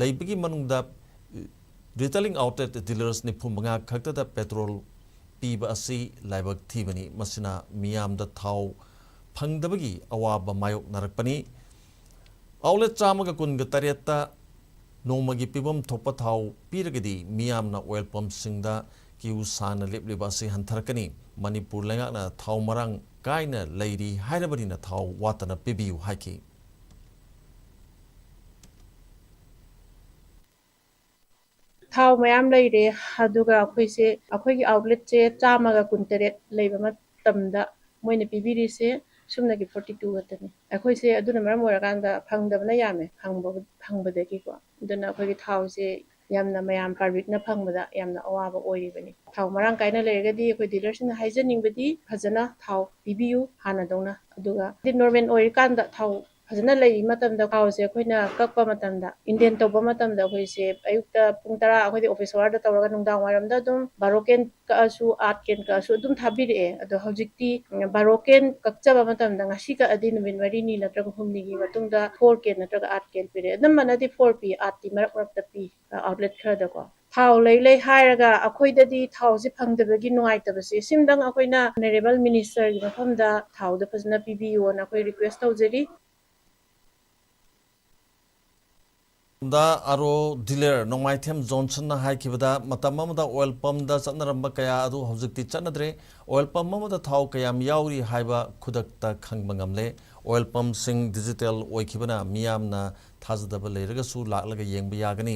ꯂꯩꯕꯒꯤ ꯃꯅꯨꯡꯗ ꯔꯤꯇꯦꯂꯤꯡ ꯑꯥꯎꯠꯂꯦꯠ ꯗꯤꯂꯔꯁ ꯅꯤꯐꯨ ꯃꯉꯥ ꯈꯛꯇꯗ ꯄꯦꯇ꯭ꯔꯣꯜ ꯄꯤꯕ ꯑꯁꯤ ꯂꯥꯏꯕꯛ ꯊꯤꯕꯅꯤ꯫ ꯃꯁꯤꯅ ꯃꯤꯌꯥꯝꯗ ꯊꯥꯎ ꯐꯪꯗꯕꯒꯤ ꯑꯋꯥꯕ ꯃꯥꯌꯣꯛꯅꯔꯛꯄꯅꯤ꯫ ꯑꯥꯎꯠꯂꯦꯠ ꯆꯥꯝꯃꯒ ꯀꯨꯟꯒ ꯇꯔꯦꯠꯇ ꯅꯣꯡꯃꯒꯤ ꯄꯤꯐꯝ ꯊꯣꯛꯄ ꯊꯥꯎ ꯄꯤꯔꯒꯗꯤ ꯃꯤꯌꯥꯝꯅ ꯑꯣꯏꯜ ꯄꯝꯁꯤꯡꯗ ꯀ꯭ꯌꯨ ꯁꯥꯡꯅ ꯂꯦꯞꯂꯤꯕ ꯑꯁꯤ ꯍꯟꯊꯔꯛꯀꯅꯤ꯫ ꯃꯅꯤꯄꯨꯔ ꯂꯩꯉꯥꯛꯅ ꯊꯥꯎ ꯃꯔꯥꯡ ꯀꯥꯏꯅ ꯂꯩꯔꯤ ꯍꯥꯏꯔꯕꯅꯤꯅ ꯊꯥꯎ ꯋꯥꯠꯇꯅ ꯄꯤꯕꯤꯌꯨ ꯍꯥꯏꯈꯤ꯫ ꯊꯥꯎ ꯃꯌꯥꯝ ꯂꯩꯔꯦ, ꯑꯗꯨꯒ ꯑꯩꯈꯣꯏꯁꯦ, ꯑꯩꯈꯣꯏꯒꯤ ꯑꯥꯎꯠꯂꯦꯠꯁꯦ ꯆꯥꯝꯃꯒ ꯀꯨꯟꯇꯔꯦꯠ ꯂꯩꯕ ꯃꯇꯝꯗ ꯃꯣꯏꯅ ꯄꯤꯕꯤꯔꯤꯁꯦ ꯁꯨꯞꯅꯒꯤ ꯐꯣꯔꯇꯤ ꯇꯨ ꯈꯛꯇꯅꯤ꯫ ꯑꯩꯈꯣꯏꯁꯦ ꯑꯗꯨꯅ ꯃꯔꯝ ꯑꯣꯏꯔꯀꯥꯟꯗ ꯐꯪꯗꯕꯅ ꯌꯥꯝꯃꯦ, ꯐꯪꯕ-, ꯐꯪꯕꯗꯒꯤꯀꯣ꯫ ꯑꯗꯨꯅ ꯑꯩꯈꯣꯏꯒꯤ ꯊꯥꯎꯁꯦ ꯌꯥꯝꯅ ꯃꯌꯥꯝ ꯄꯕ꯭ꯂꯤꯛꯅ ꯐꯪꯕꯗ ꯌꯥꯝꯅ ꯑꯋꯥꯕ ꯑꯣꯏꯔꯤꯕꯅꯤ꯫ ꯊꯥꯎ ꯃꯔꯥꯡ ꯀꯥꯏꯅ ꯂꯩꯔꯒꯗꯤ ꯑꯩꯈꯣꯏ ꯗꯤꯂꯔꯁꯤꯡꯅ ꯍꯥꯏꯖꯅꯤꯡꯕꯗꯤ ꯐꯖꯅ ꯊꯥꯎ ꯄꯤꯕꯤꯌꯨ ꯍꯥꯟꯅꯗꯧꯅ꯫ ꯑꯗꯨꯒ ꯍꯥꯏꯗꯤ ꯅꯣꯔꯃꯦꯜ ꯑꯣꯏꯔꯤꯀꯥꯟꯗ ꯊꯥꯎ ꯐꯖꯅ ꯂꯩꯔꯤ ꯃꯇꯝꯗ ꯊꯥꯎꯁꯦ ꯑꯩꯈꯣꯏꯅ ꯀꯛꯄ ꯃꯇꯝꯗ, ꯏꯟꯗꯦꯟ ꯇꯧꯕ ꯃꯇꯝꯗ ꯑꯩꯈꯣꯏꯁꯦ ꯑꯌꯨꯛꯇ ꯄꯨꯡ ꯇꯔꯥ ꯑꯩꯈꯣꯏꯗꯤ ꯑꯣꯐꯤꯁ ꯑꯋꯥꯔꯗ ꯇꯧꯔꯒ ꯅꯨꯡꯗꯥꯡ ꯋꯥꯏꯔꯝꯗ ꯑꯗꯨꯝ ꯕꯥꯔꯣ ꯀꯦꯟ ꯀꯛꯑꯁꯨ, ꯑꯥꯠ ꯀꯦꯟ ꯀꯛꯑꯁꯨ ꯑꯗꯨꯝ ꯊꯥꯕꯤꯔꯛꯑꯦ꯫ ꯑꯗꯣ ꯍꯧꯖꯤꯛꯇꯤ ꯕꯥꯔꯣ ꯀꯦꯟ ꯀꯛꯆꯕ ꯃꯇꯝꯗ ꯉꯁꯤ ꯀꯛꯑꯗꯤ ꯅꯨꯃꯤꯠ ꯃꯔꯤꯅꯤ ꯅꯠꯇ꯭ꯔꯒ ꯍꯨꯝꯅꯤꯒꯤ ꯃꯇꯨꯡꯗ ꯐꯣꯔ ꯀꯦꯟ ꯅꯠꯇ꯭ꯔꯒ ꯑꯥꯠ ꯀꯦꯟ ꯄꯤꯔꯛꯑꯦ꯫ ꯑꯅꯝꯕꯅꯗꯤ ꯐꯣꯔ ꯄꯤ, ꯑꯥꯠꯇꯤ ꯃꯔꯛ ꯃꯔꯛꯇ ꯄꯤ, ꯑꯥꯎꯠꯂꯦꯠ ꯈꯔꯗꯀꯣ꯫ ꯊꯥꯎ ꯂꯩ ꯂꯩ ꯍꯥꯏꯔꯒ ꯑꯩꯈꯣꯏꯗꯗꯤ ꯊꯥꯎꯁꯦ ꯐꯪꯗꯕꯒꯤ ꯅꯨꯡꯉꯥꯏꯇꯕꯁꯦ, ꯁꯤꯝꯗꯪ ꯑꯩꯈꯣꯏꯅ ꯑꯣꯅꯔꯦꯕꯜ ꯃꯤꯅꯤꯁꯇꯔꯒꯤ ꯃꯐꯝꯗ ꯊꯥꯎꯗ ꯐꯖꯅ ꯄꯤꯕꯤꯌꯣꯅ ꯑꯩꯈꯣꯏ ꯔꯤꯀ꯭ꯋꯦꯁ ꯇꯧꯖꯔꯤ꯫ ꯗ ꯑꯥꯔ ꯑꯣ ꯗꯤꯂꯔ ꯅꯣꯡꯃꯥꯏꯊꯦꯝ ꯖꯣꯟꯁꯟꯅ ꯍꯥꯏꯈꯤꯕꯗ, ꯃꯇꯝ ꯑꯃꯗ ꯑꯣꯏꯜ ꯄꯝꯗ ꯆꯠꯅꯔꯝꯕ ꯀꯌꯥ ꯑꯗꯨ ꯍꯧꯖꯤꯛꯇꯤ ꯆꯠꯅꯗ꯭ꯔꯦ꯫ ꯑꯣꯏꯜ ꯄꯝ ꯑꯃꯗ ꯊꯥꯎ ꯀꯌꯥꯝ ꯌꯥꯎꯔꯤ ꯍꯥꯏꯕ ꯈꯨꯗꯛꯇ ꯈꯪꯕ ꯉꯝꯂꯦ꯫ ꯑꯣꯏꯜ ꯄꯝꯁꯤꯡ ꯗꯤꯖꯤꯇꯦꯜ ꯑꯣꯏꯈꯤꯕꯅ ꯃꯤꯌꯥꯝꯅ ꯊꯥꯖꯗꯕ ꯂꯩꯔꯒꯁꯨ ꯂꯥꯛꯂꯒ ꯌꯦꯡꯕ ꯌꯥꯒꯅꯤ꯫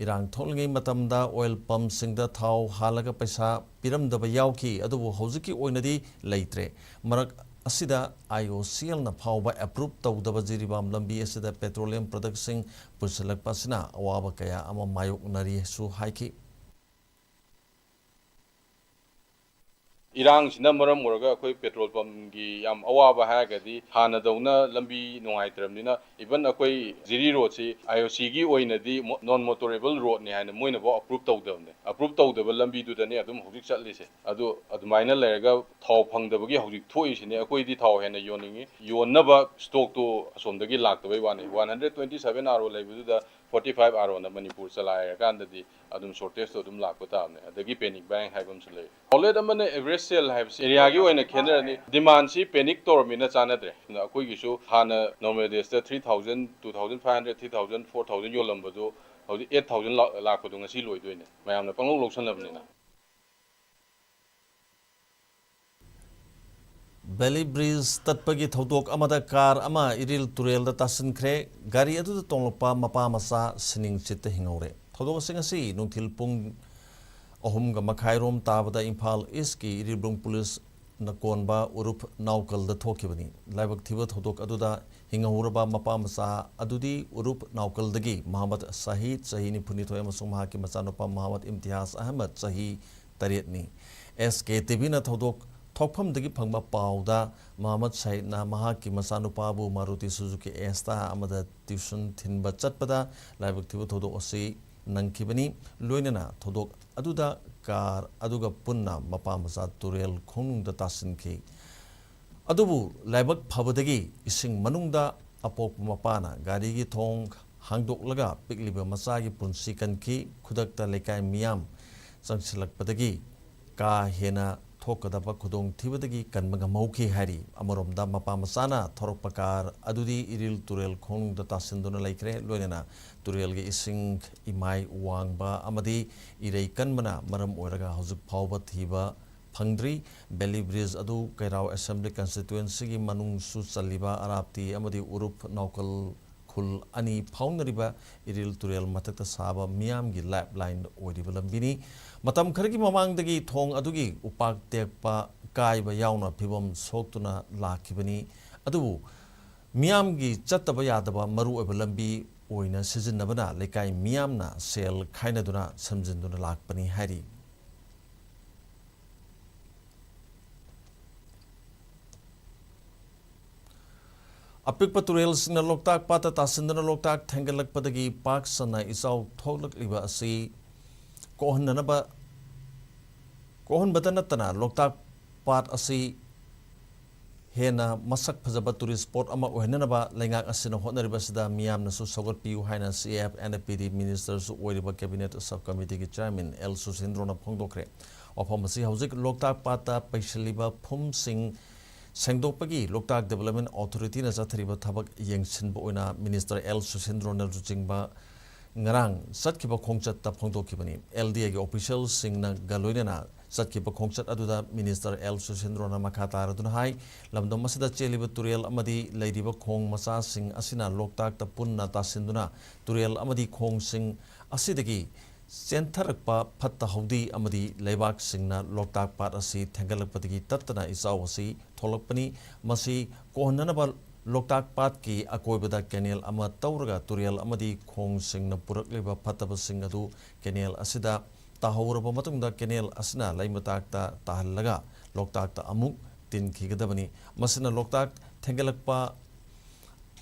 ꯏꯔꯥꯡ ꯊꯣꯛꯂꯤꯉꯩ ꯃꯇꯝꯗ ꯑꯣꯏꯜ ꯄꯝꯁꯤꯡꯗ ꯊꯥꯎ ꯍꯥꯜꯂꯒ ꯄꯩꯁꯥ ꯄꯤꯔꯝꯗꯕ ꯌꯥꯎꯈꯤ, ꯑꯗꯨꯕꯨ ꯍꯧꯖꯤꯛꯀꯤ ꯑꯣꯏꯅꯗꯤ ꯂꯩꯇ꯭ꯔꯦ꯫ ꯃꯔꯛ ꯑꯁꯤꯗ ꯑꯥꯏ ꯑꯣ ꯁꯤ ꯑꯦꯜꯅ ꯐꯥꯎꯕ ꯑꯦꯄ꯭ꯔꯨꯞ ꯇꯧꯗꯕ ꯖꯤꯔꯤꯕꯥꯝ ꯂꯝꯕꯤ ꯑꯁꯤꯗ ꯄꯦꯇ꯭ꯔꯣꯂꯤꯌꯝ ꯄ꯭ꯔꯗꯛꯁꯤꯡ ꯄꯨꯁꯤꯜꯂꯛꯄ ꯑꯁꯤꯅ ꯑꯋꯥꯕ ꯀꯌꯥ ꯑꯃ ꯃꯥꯌꯣꯛꯅꯔꯤꯁꯨ ꯍꯥꯏꯈꯤ꯫ ꯏꯔꯥꯡꯁꯤꯅ ꯃꯔꯝ ꯑꯣꯏꯔꯒ ꯑꯩꯈꯣꯏ ꯄꯦꯇ꯭ꯔꯣꯜ ꯄꯝꯒꯤ ꯌꯥꯝ ꯑꯋꯥꯕ ꯍꯥꯏꯔꯒꯗꯤ ꯍꯥꯟꯅꯗꯧꯅ ꯂꯝꯕꯤ ꯅꯨꯡꯉꯥꯏꯇ꯭ꯔꯕꯅꯤꯅ, ꯏꯚꯟ ꯑꯩꯈꯣꯏ ꯖꯤꯔꯤ ꯔꯣꯗꯁꯤ ꯑꯥꯏ ꯑꯣ ꯁꯤꯒꯤ ꯑꯣꯏꯅꯗꯤ ꯅꯣꯟ ꯃꯣꯇꯣꯔꯦꯕꯜ ꯔꯣꯗꯅꯤ ꯍꯥꯏꯅ ꯃꯣꯏꯅꯐꯥꯎ ꯑꯦꯄ꯭ꯔꯨꯞ ꯇꯧꯗꯕꯅꯦ꯫ ꯑꯦꯄ꯭ꯔꯨꯞ ꯇꯧꯗꯕ ꯂꯝꯕꯤꯗꯨꯗꯅꯦ ꯑꯗꯨꯝ ꯍꯧꯖꯤꯛ ꯆꯠꯂꯤꯁꯦ꯫ ꯑꯗꯨ ꯑꯗꯨꯃꯥꯏꯅ ꯂꯩꯔꯒ ꯊꯥꯎ ꯐꯪꯗꯕꯒꯤ ꯍꯧꯖꯤꯛ ꯊꯣꯛꯏꯁꯤꯅꯦ꯫ ꯑꯩꯈꯣꯏꯗꯤ ꯊꯥꯎ ꯍꯦꯟꯅ ꯌꯣꯟꯅꯤꯡꯉꯤ, ꯌꯣꯟꯅꯕ ꯁ꯭ꯇꯣꯛꯇꯣ ꯑꯁꯣꯝꯗꯒꯤ ꯂꯥꯛꯇꯕꯩ ꯋꯥꯅꯤ꯫ One hundred twenty seven R ꯑꯣ ꯂꯩꯕꯗꯨꯗ ꯐꯣꯔꯇꯤ ꯐꯥꯏꯚ ꯑꯥꯔ ꯑꯣꯅ ꯃꯅꯤꯄꯨꯔ ꯆꯂꯥꯏꯔꯀꯥꯟꯗꯗꯤ ꯑꯗꯨꯝ ꯁꯣꯔꯇꯦꯖꯇꯣ ꯑꯗꯨꯝ ꯂꯥꯛꯄ ꯇꯥꯕꯅꯦ꯫ ꯑꯗꯒꯤ ꯄꯦꯅꯤꯛ ꯕꯥꯏꯡ ꯍꯥꯏꯕ ꯑꯃꯁꯨ ꯂꯩ꯫ ꯑꯥꯎꯠꯂꯦꯠ ꯑꯃꯅ ꯑꯦꯚꯔꯦꯖ ꯁꯦꯜ ꯍꯥꯏꯕꯁꯤ ꯑꯦꯔꯤꯌꯥꯒꯤ ꯑꯣꯏꯅ ꯈꯦꯠꯅꯔꯅꯤ꯫ ꯗꯤꯃꯥꯟꯁꯤ ꯄꯦꯅꯤꯛ ꯇꯧꯔꯕꯅꯤꯅ ꯆꯥꯟꯅꯗ꯭ꯔꯦ꯫ ꯑꯗꯨꯅ ꯑꯩꯈꯣꯏꯒꯤꯁꯨ ꯍꯥꯟꯅ ꯅꯣꯔꯃꯦꯜ ꯗꯦꯖꯇ three thousand, two thousand five hundred, three thousand, four thousand ꯌꯣꯜꯂꯝꯕꯗꯣ ꯍꯧꯖꯤꯛ ꯑꯩꯠ ꯊꯥꯎꯖꯟ ꯂꯥꯛꯄꯗꯣ ꯉꯁꯤ ꯂꯣꯏꯗꯣꯏꯅꯦ, ꯃꯌꯥꯝꯅ ꯄꯪꯂꯧ ꯂꯧꯁꯟꯅꯕꯅꯤꯅ꯫ ꯕꯦꯂꯤ ꯕ꯭ꯔꯤꯖ ꯇꯠꯄꯒꯤ ꯊꯧꯗꯣꯛ ꯑꯃꯗ ꯀꯥꯔ ꯑꯃ ꯏꯔꯤꯜ ꯇꯨꯔꯦꯜꯗ ꯇꯥꯁꯤꯟꯈ꯭ꯔꯦ꯫ ꯒꯥꯔꯤ ꯑꯗꯨꯗ ꯇꯣꯡꯂꯛꯄ ꯃꯄꯥ ꯃꯆꯥ ꯁꯤꯅꯤꯡ ꯆꯤꯠꯇ ꯍꯤꯡꯍꯧꯔꯦ꯫ ꯊꯧꯗꯣꯛꯁꯤꯡ ꯑꯁꯤ ꯅꯨꯡꯊꯤꯜ ꯄꯨꯡ ꯑꯍꯨꯝꯒ ꯃꯈꯥꯏꯔꯣꯝ ꯇꯥꯕꯗ ꯏꯝꯐꯥꯜ ꯏꯁꯀꯤ ꯏꯔꯤꯜꯕꯨꯡ ꯄꯨꯂꯤꯁꯅ ꯀꯣꯟꯕ ꯎꯔꯨꯞ ꯅꯥꯎꯀꯜꯗ ꯊꯣꯛꯈꯤꯕꯅꯤ꯫ ꯂꯥꯏꯕꯛ ꯊꯤꯕ ꯊꯧꯗꯣꯛ ꯑꯗꯨꯗ ꯍꯤꯡꯍꯧꯔꯕ ꯃꯄꯥ ꯃꯆꯥ ꯑꯗꯨꯗꯤ ꯎꯔꯨꯞ ꯅꯥꯎꯀꯜꯗꯒꯤ ꯃꯍꯃꯗ ꯁꯍꯤꯗ, ꯆꯍꯤ ꯅꯤꯐꯨꯅꯤꯊꯣꯏ, ꯑꯃꯁꯨꯡ ꯃꯍꯥꯛꯀꯤ ꯃꯆꯥꯅꯨꯄꯥ ꯃꯍꯃꯗ ꯏꯝꯇꯤꯌꯥꯖ ꯑꯍꯃꯗ, ꯆꯍꯤ ꯇꯔꯦꯠꯅꯤ꯫ ꯑꯦꯁ ꯀꯦ ꯇꯤ ꯚꯤꯅ ꯊꯧꯗꯣꯛ ꯊꯣꯛꯐꯝꯗꯒꯤ ꯐꯪꯕ ꯄꯥꯎꯗ ꯃꯍꯃꯗ ꯁꯍꯤꯗꯅ ꯃꯍꯥꯛꯀꯤ ꯃꯆꯥꯅꯨꯄꯥꯕꯨ ꯃꯥꯔꯨꯇꯤ ꯁꯨꯖꯨꯀꯤ ꯑꯦꯁꯇꯥ ꯑꯃꯗ ꯇ꯭ꯌꯨꯁꯟ ꯊꯤꯟꯕ ꯆꯠꯄꯗ ꯂꯥꯏꯕꯛ ꯊꯤꯕ ꯊꯧꯗꯣꯛ ꯑꯁꯤ ꯅꯪꯈꯤꯕꯅꯤ꯫ ꯂꯣꯏꯅꯅ ꯊꯧꯗꯣꯛ ꯑꯗꯨꯗ ꯀꯥꯔ ꯑꯗꯨꯒ ꯄꯨꯟꯅ ꯃꯄꯥ ꯃꯆꯥ ꯇꯨꯔꯦꯜ ꯈꯣꯡꯅꯨꯡꯗ ꯇꯥꯁꯤꯟꯈꯤ꯫ ꯑꯗꯨꯕꯨ ꯂꯥꯏꯕꯛ ꯐꯕꯗꯒꯤ ꯏꯁꯤꯡ ꯃꯅꯨꯡꯗ ꯑꯄꯣꯛꯄ ꯃꯄꯥꯅ ꯒꯥꯔꯤꯒꯤ ꯊꯣꯡ ꯍꯥꯡꯗꯣꯛꯂꯒ ꯄꯤꯛꯂꯤꯕ ꯃꯆꯥꯒꯤ ꯄꯨꯟꯁꯤ ꯀꯟꯈꯤ꯫ ꯈꯨꯗꯛꯇ ꯂꯩꯀꯥꯏ ꯃꯤꯌꯥꯝ ꯆꯪꯁꯤꯜꯂꯛꯄꯗꯒꯤ ꯀꯥ ꯍꯦꯟꯅ ꯊꯣꯛꯀꯗꯕ ꯈꯨꯗꯣꯡꯊꯤꯕꯗꯒꯤ ꯀꯟꯕ ꯉꯝꯍꯧꯈꯤ ꯍꯥꯏꯔꯤ꯫ ꯑꯃꯔꯣꯝꯗ ꯃꯄꯥ ꯃꯆꯥꯅ ꯊꯧꯔꯛꯄ ꯀꯥꯔ ꯑꯗꯨꯗꯤ ꯏꯔꯤꯜ ꯇꯨꯔꯦꯜ ꯈꯣꯡꯅꯨꯡꯗ ꯇꯥꯁꯤꯟꯗꯨꯅ ꯂꯩꯈ꯭ꯔꯦ꯫ ꯂꯣꯏꯅꯅ ꯇꯨꯔꯦꯜꯒꯤ ꯏꯁꯤꯡ ꯏꯃꯥꯏ ꯋꯥꯡꯕ ꯑꯃꯗꯤ ꯏꯔꯩ ꯀꯟꯕꯅ ꯃꯔꯝ ꯑꯣꯏꯔꯒ ꯍꯧꯖꯤꯛ ꯐꯥꯎꯕ ꯊꯤꯕ ꯐꯪꯗ꯭ꯔꯤ꯫ ꯕꯦꯂꯤ ꯕ꯭ꯔꯤꯖ ꯑꯗꯨ ꯀꯩꯔꯥꯎ ꯑꯦꯁꯦꯝꯕ꯭ꯂꯤ ꯀꯟꯁꯇꯤꯇ꯭ꯋꯦꯟꯁꯤꯒꯤ ꯃꯅꯨꯡꯁꯨ ꯆꯜꯂꯤꯕ ꯑꯔꯥꯞꯇꯤ ꯑꯃꯗꯤ ꯎꯔꯨꯞ ꯅꯥꯎꯀꯜ ꯈꯨꯜ ꯑꯅꯤ ꯐꯥꯎꯅꯔꯤꯕ ꯏꯔꯤꯜ ꯇꯨꯔꯦꯜ ꯃꯊꯛꯇ ꯁꯥꯕ ꯃꯤꯌꯥꯝꯒꯤ ꯂꯥꯏꯐ ꯂꯥꯏꯟ ꯑꯣꯏꯔꯤꯕ ꯂꯝꯕꯤꯅꯤ꯫ ꯃꯇꯝ ꯈꯔꯒꯤ ꯃꯃꯥꯡꯗꯒꯤ ꯊꯣꯡ ꯑꯗꯨꯒꯤ ꯎꯄꯥꯛ ꯇꯦꯛꯄ ꯀꯥꯏꯕ ꯌꯥꯎꯅ ꯐꯤꯕꯝ ꯁꯣꯛꯇꯨꯅ ꯂꯥꯛꯈꯤꯕꯅꯤ꯫ ꯑꯗꯨꯕꯨ ꯃꯤꯌꯥꯝꯒꯤ ꯆꯠꯇꯕ ꯌꯥꯗꯕ ꯃꯔꯨꯑꯣꯏꯕ ꯂꯝꯕꯤ ꯑꯣꯏꯅ ꯁꯤꯖꯤꯟꯅꯕꯅ ꯂꯩꯀꯥꯏ ꯃꯤꯌꯥꯝꯅ ꯁꯦꯜ ꯈꯥꯏꯅꯗꯨꯅ ꯁꯦꯝꯖꯤꯟꯗꯨꯅ ꯂꯥꯛꯄꯅꯤ ꯍꯥꯏꯔꯤ꯫ ꯑꯄꯤꯛꯄ ꯇꯨꯔꯦꯜꯁꯤꯡꯅ ꯂꯣꯛꯇꯥꯛ ꯄꯥꯠꯇ ꯇꯥꯁꯤꯟꯗꯨꯅ ꯂꯣꯛꯇꯥꯛ ꯊꯦꯡꯒꯠꯂꯛꯄꯗꯒꯤ ꯄꯥꯛ ꯁꯟꯅ ꯏꯆꯥꯎ ꯊꯣꯛꯂꯛꯂꯤꯕ ꯑꯁꯤ ꯀꯣꯛꯍꯟꯅꯅꯕ, ꯀꯣꯛꯍꯟꯕꯇ ꯅꯠꯇꯅ ꯂꯣꯛꯇꯥꯛ ꯄꯥꯠ ꯑꯁꯤ ꯍꯦꯟꯅ ꯃꯁꯛ ꯐꯖꯕ ꯇꯨꯔꯤꯁ ꯁ꯭ꯄꯣꯠ ꯑꯃ ꯑꯣꯏꯍꯟꯅꯅꯕ ꯂꯩꯉꯥꯛ ꯑꯁꯤꯅ ꯍꯣꯠꯅꯔꯤꯕꯁꯤꯗ ꯃꯤꯌꯥꯝꯅꯁꯨ ꯁꯧꯒꯠꯄꯤꯌꯨ ꯍꯥꯏꯅ ꯁꯤ ꯑꯦꯐ ꯑꯦꯟ ꯄꯤ ꯗꯤ ꯃꯤꯅꯤꯁꯇꯔꯁꯨ ꯑꯣꯏꯔꯤꯕ ꯀꯦꯕꯤꯅꯦꯠ ꯁꯕ ꯀꯃꯤꯇꯤꯒꯤ ꯆꯤꯌꯥꯔꯃꯦꯟ ꯑꯦꯜ ꯁꯨꯁꯤꯟꯗ꯭ꯔꯣꯅ ꯐꯣꯡꯗꯣꯛꯈ꯭ꯔꯦ꯫ ꯋꯥꯐꯝ ꯑꯁꯤ ꯍꯧꯖꯤꯛ ꯂꯣꯛꯇꯥꯛ ꯄꯥꯠꯇ ꯄꯩꯁꯤꯜꯂꯤꯕ ꯐꯨꯝꯁꯤꯡ ꯁꯦꯡꯗꯣꯛꯄꯒꯤ ꯂꯣꯛꯇꯥꯛ ꯗꯤꯕꯦꯂꯞꯃꯦꯟ ꯑꯣꯊꯣꯔꯤꯇꯤꯅ ꯆꯠꯊꯔꯤꯕ ꯊꯕꯛ ꯌꯦꯡꯁꯤꯟꯕ ꯑꯣꯏꯅ ꯃꯤꯅꯤꯁꯇꯔ ꯑꯦꯜ ꯁꯨꯁꯤꯟꯗ꯭ꯔꯣꯅ ꯂꯨꯆꯤꯡꯕ ꯉꯔꯥꯡ ꯆꯠꯈꯤꯕ ꯈꯣꯡꯆꯠꯇ ꯐꯣꯡꯗꯣꯛꯈꯤꯕꯅꯤ꯫ ꯑꯦꯜ ꯗꯤ ꯑꯦꯒꯤ ꯑꯣꯐꯤꯁꯤꯌꯦꯜꯁꯤꯡꯅꯒ ꯂꯣꯏꯅꯅ ꯆꯠꯈꯤꯕ ꯈꯣꯡꯆꯠ ꯑꯗꯨꯗ ꯃꯤꯅꯤꯁꯇꯔ ꯑꯦꯜ ꯁꯨꯁꯤꯟꯗ꯭ꯔꯣꯅ ꯃꯈꯥ ꯇꯥꯔꯗꯨꯅ ꯍꯥꯏ, ꯂꯝꯗꯝ ꯑꯁꯤꯗ ꯆꯦꯜꯂꯤꯕ ꯇꯨꯔꯦꯜ ꯑꯃꯗꯤ ꯂꯩꯔꯤꯕ ꯈꯣꯡ ꯃꯆꯥꯁꯤꯡ ꯑꯁꯤꯅ ꯂꯣꯛꯇꯥꯛꯇ ꯄꯨꯟꯅ ꯇꯥꯁꯤꯟꯗꯨꯅ ꯇꯨꯔꯦꯜ ꯑꯃꯗꯤ ꯈꯣꯡꯁꯤꯡ ꯑꯁꯤꯗꯒꯤ ꯆꯦꯟꯊꯔꯛꯄ ꯐꯠꯇ ꯍꯥꯎꯗꯤ ꯑꯃꯗꯤ ꯂꯩꯕꯥꯛꯁꯤꯡꯅ ꯂꯣꯛꯇꯥꯛ ꯄꯥꯠ ꯑꯁꯤ ꯊꯦꯡꯒꯠꯂꯛꯄꯗꯒꯤ ꯇꯠꯇꯅ ꯏꯆꯥꯎ ꯑꯁꯤ ꯊꯣꯛꯂꯛꯄꯅꯤ꯫ ꯃꯁꯤ ꯀꯣꯛꯍꯟꯅꯅꯕ ꯂꯣꯛꯇꯥꯛ ꯄꯥꯠꯀꯤ ꯑꯀꯣꯏꯕꯗ ꯀꯦꯅꯦꯜ ꯑꯃ ꯇꯧꯔꯒ ꯇꯨꯔꯦꯜ ꯑꯃꯗꯤ ꯈꯣꯡꯁꯤꯡꯅ ꯄꯨꯔꯛꯂꯤꯕ ꯐꯠꯇꯕꯁꯤꯡ ꯑꯗꯨ ꯀꯦꯅꯦꯜ ꯑꯁꯤꯗ ꯇꯥꯍꯧꯔꯕ ꯃꯇꯨꯡꯗ ꯀꯦꯅꯦꯜ ꯑꯁꯤꯅ ꯂꯩꯃꯇꯥꯛꯇ ꯇꯥꯍꯜꯂꯒ ꯂꯣꯛꯇꯥꯛꯇ ꯑꯃꯨꯛ ꯇꯤꯟꯈꯤꯒꯗꯕꯅꯤ꯫ ꯃꯁꯤꯅ ꯂꯣꯛꯇꯥꯛ ꯊꯦꯡꯒꯠꯂꯛꯄ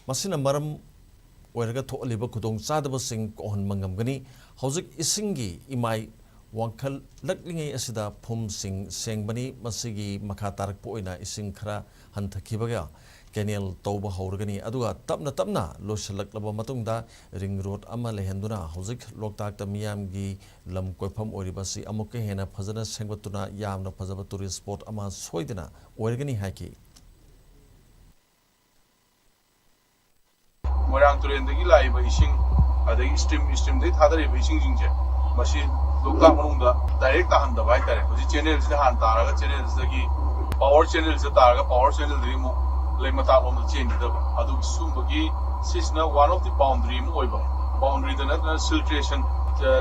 ꯃꯁꯤꯅ ꯃꯔꯝ ꯑꯣꯏꯔꯒ ꯊꯣꯛꯍꯜꯂꯤꯕ ꯈꯨꯗꯣꯡꯆꯥꯗꯕꯁꯤꯡ ꯀꯣꯛꯍꯟꯕ ꯉꯝꯒꯅꯤ꯫ ꯍꯧꯖꯤꯛ ꯏꯁꯤꯡꯒꯤ ꯏꯃꯥꯏ ꯋꯥꯡꯈꯠꯂꯛꯂꯤꯉꯩ ꯑꯁꯤꯗ ꯐꯨꯝꯁꯤꯡ ꯁꯦꯡꯕꯅꯤ꯫ ꯃꯁꯤꯒꯤ ꯃꯈꯥ ꯇꯥꯔꯛꯄ ꯑꯣꯏꯅ ꯏꯁꯤꯡ ꯈꯔ ꯍꯟꯊꯈꯤꯕꯒ ꯀꯦꯅꯦꯜ ꯇꯧꯕ ꯍꯧꯔꯒꯅꯤ꯫ ꯑꯗꯨꯒ ꯇꯞꯅ ꯇꯞꯅ ꯂꯣꯏꯁꯤꯜꯂꯛꯂꯕ ꯃꯇꯨꯡꯗ ꯔꯤꯡ ꯔꯣꯗ ꯑꯃ ꯂꯩꯍꯟꯗꯨꯅ ꯍꯧꯖꯤꯛ ꯂꯣꯛꯇꯥꯛꯇ ꯃꯤꯌꯥꯝꯒꯤ ꯂꯝ ꯀꯣꯏꯐꯝ ꯑꯣꯏꯔꯤꯕ ꯑꯁꯤ ꯑꯃꯨꯛꯀ ꯍꯦꯟꯅ ꯐꯖꯅ ꯁꯦꯝꯒꯠꯇꯨꯅ ꯌꯥꯝꯅ ꯐꯖꯕ ꯇꯨꯔꯤꯁ ꯁ꯭ꯄꯣꯠ ꯑꯃ ꯁꯣꯏꯗꯅ ꯑꯣꯏꯔꯒꯅꯤ ꯍꯥꯏꯈꯤ꯫ ꯃꯣꯏꯔꯥꯡ ꯇꯨꯔꯦꯜꯗꯒꯤ ꯂꯥꯛꯏꯕ ꯏꯁꯤꯡ, ꯑꯗꯒꯤ ꯁ꯭ꯇ꯭ꯔꯤꯝ, ꯁ꯭ꯇ꯭ꯔꯤꯝꯗꯒꯤ ꯊꯥꯗꯔꯛꯏꯕ ꯏꯁꯤꯡꯁꯤꯡꯁꯦ, ꯃꯁꯤ ꯂꯣꯛꯇꯥꯛ ꯃꯅꯨꯡꯗ ꯗꯥꯏꯔꯦꯛ ꯇꯥꯍꯟꯗꯕ ꯍꯥꯏꯇꯥꯔꯦ꯫ ꯍꯧꯖꯤꯛ ꯆꯦꯅꯦꯜꯁꯤꯗ ꯍꯥꯟꯅ ꯇꯥꯔꯒ, ꯆꯦꯅꯦꯜꯁꯤꯗꯒꯤ ꯄꯋꯥꯔ ꯆꯦꯅꯦꯜꯁꯤꯗ ꯇꯥꯔꯒ, ꯄꯋꯥꯔ ꯆꯦꯅꯦꯜꯗꯒꯤ ꯑꯃꯨꯛ ꯂꯩꯃꯇꯥꯛꯂꯣꯝꯗ ꯆꯦꯟꯈꯤꯗꯕ꯫ ꯑꯗꯨꯒꯤ ꯁꯤꯒꯨꯝꯕꯒꯤ, ꯁꯤꯁꯤꯅ ꯋꯥꯟ ꯑꯣꯐ ꯗꯤ ꯕꯥꯎꯟꯗꯔꯤ ꯑꯃ ꯑꯣꯏꯕ, ꯕꯥꯎꯟꯗꯔꯤꯗ ꯅꯠꯇꯅ ꯁꯤꯜꯇ꯭ꯔꯦꯁꯟ,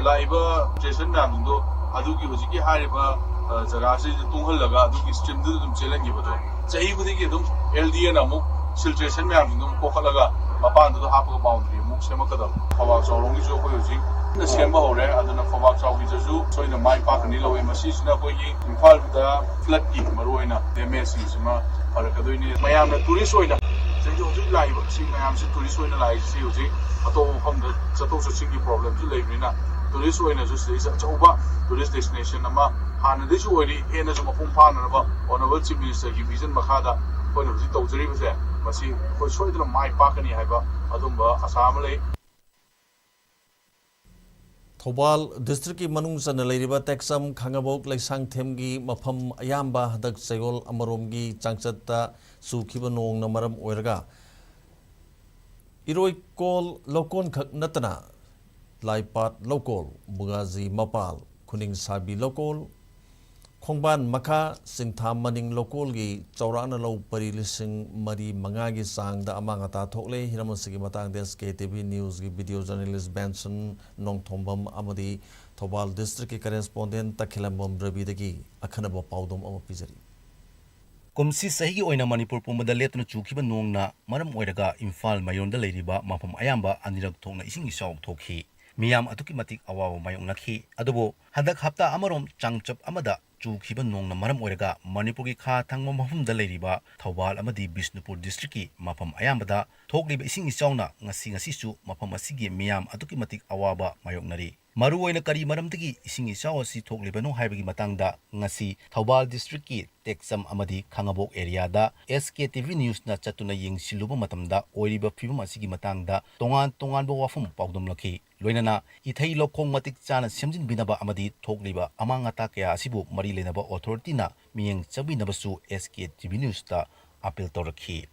ꯂꯥꯛꯏꯕ ꯇ꯭ꯔꯦꯁꯟ ꯃꯌꯥꯝꯁꯤꯡꯗꯣ ꯑꯗꯨꯒꯤ ꯍꯧꯖꯤꯛꯀꯤ ꯍꯥꯏꯔꯤꯕ, ꯑ, ꯖꯒꯥꯁꯤꯗ ꯇꯨꯡꯍꯜꯂꯒ ꯑꯗꯨꯒꯤ ꯁ꯭ꯇ꯭ꯔꯤꯝꯗꯨꯗ ꯑꯗꯨꯝ ꯆꯦꯜꯍꯟꯈꯤꯕꯗꯣ, ꯆꯍꯤ ꯈꯨꯗꯤꯡꯒꯤ ꯑꯗꯨꯝ ꯑꯦꯜ ꯗꯤ ꯑꯦꯅ ꯑꯃꯨꯛ ꯁꯤꯜꯇ꯭ꯔꯦꯁꯟ ꯃꯌꯥꯝꯁꯤꯡꯗꯣ ꯑꯃꯨꯛ ꯀꯣꯛꯈꯠꯂꯒ ꯃꯄꯥꯟꯗꯨꯗ ꯍꯥꯞꯄꯒ ꯕꯥꯎꯟꯗꯔꯤ ꯑꯃꯨꯛ ꯁꯦꯝꯃꯛꯀꯗꯕ꯫ ꯐꯧꯕꯥꯛ ꯆꯥꯎꯔꯣꯝꯒꯤꯁꯨ ꯑꯩꯈꯣꯏ ꯍꯧꯖꯤꯛ ꯀꯟꯅ ꯁꯦꯝꯕ ꯍꯧꯔꯦ꯫ ꯑꯗꯨꯅ ꯐꯧꯕꯥꯛ ꯆꯥꯎꯒꯤꯗꯁꯨ ꯁꯣꯏꯗꯅ ꯃꯥꯏ ꯄꯥꯛꯀꯅꯤ ꯂꯧꯋꯤ꯫ ꯃꯁꯤꯁꯤꯅ ꯑꯩꯈꯣꯏꯒꯤ ꯏꯝꯐꯥꯜꯗ ꯐ꯭ꯂꯠꯀꯤ ꯃꯔꯨꯑꯣꯏꯅ ꯗꯦꯃꯦꯖꯁꯤꯡꯁꯤꯃ ꯐꯔꯛꯀꯗꯣꯏꯅꯤ꯫ ꯃꯌꯥꯝꯅ ꯇꯨꯔꯤꯁ ꯑꯣꯏꯅ ꯍꯧꯖꯤꯛ ꯍꯧꯖꯤꯛ ꯂꯥꯛꯏꯕ ꯁꯤ ꯃꯌꯥꯝꯁꯤ ꯇꯨꯔꯤꯁ ꯑꯣꯏꯅ ꯂꯥꯛꯏꯁꯤ ꯍꯧꯖꯤꯛ ꯑꯇꯣꯞꯄ ꯃꯐꯝꯗ ꯆꯠꯊꯣꯛ ꯆꯠꯁꯤꯟꯒꯤ ꯄ꯭ꯔꯣꯕ꯭ꯂꯦꯝꯁꯨ ꯂꯩꯕꯅꯤꯅ ꯇꯨꯔꯤꯁ ꯑꯣꯏꯅꯁꯨ ꯁꯤꯗꯩꯁꯤꯗ ꯑꯆꯧꯕ ꯇꯨꯔꯤꯁ ꯗꯦꯁꯇꯤꯅꯦꯁꯟ ꯑꯃ ꯍꯥꯟꯅꯗꯩꯁꯨ ꯑꯣꯏꯔꯤ, ꯍꯦꯟꯅꯁꯨ ꯃꯄꯨꯡ ꯐꯥꯅꯅꯕ ꯑꯣꯅꯔꯦꯕꯜ ꯆꯤꯐ ꯃꯤꯅꯤꯁꯇꯔꯒꯤ ꯚꯤꯖꯟ ꯃꯈꯥꯗ ꯑꯩꯈꯣꯏꯅ ꯍꯧꯖꯤꯛ ꯇꯧꯖꯔꯤꯕꯁꯦ ꯃꯁꯤ ꯑꯩꯈꯣꯏ ꯁꯣꯏꯗꯅ ꯃꯥꯏ ꯄꯥꯛꯀꯅꯤ ꯍꯥꯏꯕ ꯑꯗꯨꯝꯕ ꯑꯁꯥ ꯑꯃ ꯂꯩ꯫ ꯊꯧꯕꯥꯜ ꯗꯤꯁꯇ꯭ꯔꯤꯛꯀꯤ ꯃꯅꯨꯡ ꯆꯟꯅ ꯂꯩꯔꯤꯕ ꯇꯦꯛꯆꯝ, ꯈꯥꯉꯕꯣꯛ, ꯂꯩꯁꯥꯡꯊꯦꯝꯒꯤ ꯃꯐꯝ ꯑꯌꯥꯝꯕ ꯍꯟꯗꯛ ꯆꯌꯣꯜ ꯑꯃꯔꯣꯝꯒꯤ ꯆꯥꯡꯆꯠꯇ ꯆꯨꯈꯤꯕ ꯅꯣꯡꯅ ꯃꯔꯝ ꯑꯣꯏꯔꯒ ꯏꯔꯣꯏꯀꯣꯜ ꯂꯧꯀꯣꯟꯈꯛ ꯅꯠꯇꯅ ꯂꯥꯏꯄꯥꯠ ꯂꯧꯀꯣꯜ, ꯕꯨꯒꯥꯖꯤ ꯃꯄꯥꯜ, ꯈꯨꯅꯤꯡꯁꯥꯕꯤ ꯂꯧꯀꯣꯜ, ꯈꯣꯡꯕꯥꯟ ꯃꯈꯥ, ꯁꯤꯡꯊꯥ ꯃꯅꯤꯡ ꯂꯧꯀꯣꯜꯒꯤ ꯆꯥꯎꯔꯥꯛꯅ ꯂꯧ ꯄꯔꯤ ꯂꯤꯁꯤꯡ ꯃꯔꯤ ꯃꯉꯥꯒꯤ ꯆꯥꯡꯗ ꯑꯃꯥꯡ ꯑꯇꯥ ꯊꯣꯛꯂꯦ꯫ ꯍꯤꯔꯝ ꯑꯁꯤꯒꯤ ꯃꯇꯥꯡꯗ S K T V News ꯀꯤ video journalist Benson ꯅꯣꯡꯊꯣꯝꯕꯝ ꯑꯃꯗꯤ ꯊꯧꯕꯥꯜ district ꯀꯤ correspondent ꯇꯈꯦꯂꯝꯕꯝ ꯔꯕꯤꯗꯒꯤ ꯑꯈꯟꯅꯕ ꯄꯥꯎꯗꯝ ꯑꯃ ꯄꯤꯖꯔꯤ꯫ ꯀꯨꯝꯁꯤ ꯆꯍꯤꯒꯤ ꯑꯣꯏꯅ ꯃꯅꯤꯄꯨꯔ ꯄꯨꯝꯕꯗ ꯂꯦꯞꯇꯅ ꯆꯨꯈꯤꯕ ꯅꯣꯡꯅ ꯃꯔꯝ ꯑꯣꯏꯔꯒ ꯏꯝꯐꯥꯜ ꯃꯌꯣꯟꯗ ꯂꯩꯔꯤꯕ ꯃꯐꯝ ꯑꯌꯥꯝꯕ ꯑꯅꯤꯔꯛ ꯊꯣꯛꯅ ꯏꯁꯤꯡ ꯏꯆꯥꯎ ꯊꯣꯛꯈꯤ꯫ ꯃꯤꯌꯥꯝ ꯑꯗꯨꯛꯀꯤ ꯃꯇꯤꯛ ꯑꯋꯥꯕ ꯃꯥꯌꯣꯛꯅꯈꯤ꯫ ꯑꯗꯨꯕꯨ ꯍꯟꯗꯛ ꯍꯞꯇꯥ ꯑꯃꯔꯣꯝ ꯆꯥꯡꯆꯞ ꯑꯃꯗ ꯆꯨꯈꯤꯕ ꯅꯣꯡꯅ ꯃꯔꯝ ꯑꯣꯏꯔꯒ ꯃꯅꯤꯄꯨꯔꯒꯤ ꯈꯥ ꯊꯪꯕ ꯃꯐꯝꯗ ꯂꯩꯔꯤꯕ ꯊꯧꯕꯥꯜ ꯑꯃꯗꯤ ꯕꯤꯁꯅꯨꯄꯨꯔ district ꯀꯤ ꯃꯐꯝ ꯑꯌꯥꯝꯕꯗ ꯊꯣꯛꯂꯤꯕ ꯏꯁꯤꯡ ꯏꯆꯥꯎꯅ ꯉꯁꯤ ꯉꯁꯤꯁꯨ ꯃꯐꯝ ꯑꯁꯤꯒꯤ ꯃꯤꯌꯥꯝ ꯑꯗꯨꯛꯀꯤ ꯃꯇꯤꯛ ꯑꯋꯥꯕ ꯃꯥꯌꯣꯛꯅꯔꯤ꯫ ꯃꯔꯨꯑꯣꯏꯅ ꯀꯔꯤ ꯃꯔꯝꯗꯒꯤ ꯏꯁꯤꯡ ꯏꯆꯥꯎ ꯑꯁꯤ ꯊꯣꯛꯂꯤꯕꯅꯣ ꯍꯥꯏꯕꯒꯤ ꯃꯇꯥꯡꯗ ꯉꯁꯤ ꯊꯧꯕꯥꯜ district ꯀꯤ ꯇꯦꯛꯆꯝ ꯑꯃꯗꯤ ꯈꯥꯉꯕꯣꯛ area ꯗ S K T V News ꯅ ꯆꯠꯇꯨꯅ ꯌꯦꯡꯁꯤꯜꯂꯨꯕ ꯃꯇꯝꯗ ꯑꯣꯏꯔꯤꯕ ꯐꯤꯕꯝ ꯑꯁꯤꯒꯤ ꯃꯇꯥꯡꯗ ꯇꯣꯉꯥꯟ ꯇꯣꯉꯥꯟꯕ ꯋꯥꯐꯝ ꯄꯥꯎꯗꯝꯂꯛꯈꯤ꯫ ꯂꯣꯏꯅꯅ ꯏꯊꯩ ꯂꯧꯈꯣꯡ ꯃꯇꯤꯛ ꯆꯥꯅ ꯁꯦꯝꯖꯤꯟꯕꯤꯅꯕ ꯑꯃꯗꯤ ꯊꯣꯛꯂꯤꯕ ꯑꯃꯥꯡ ꯑꯇꯥ ꯀꯌꯥ ꯑꯁꯤꯕꯨ ꯃꯔꯤ ꯂꯩꯅꯕ authority ꯅ ꯃꯤꯠꯌꯦꯡ ꯆꯪꯕꯤꯅꯕꯁꯨ S K T V News ꯇ appeal ꯇꯧꯔꯛꯈꯤ꯫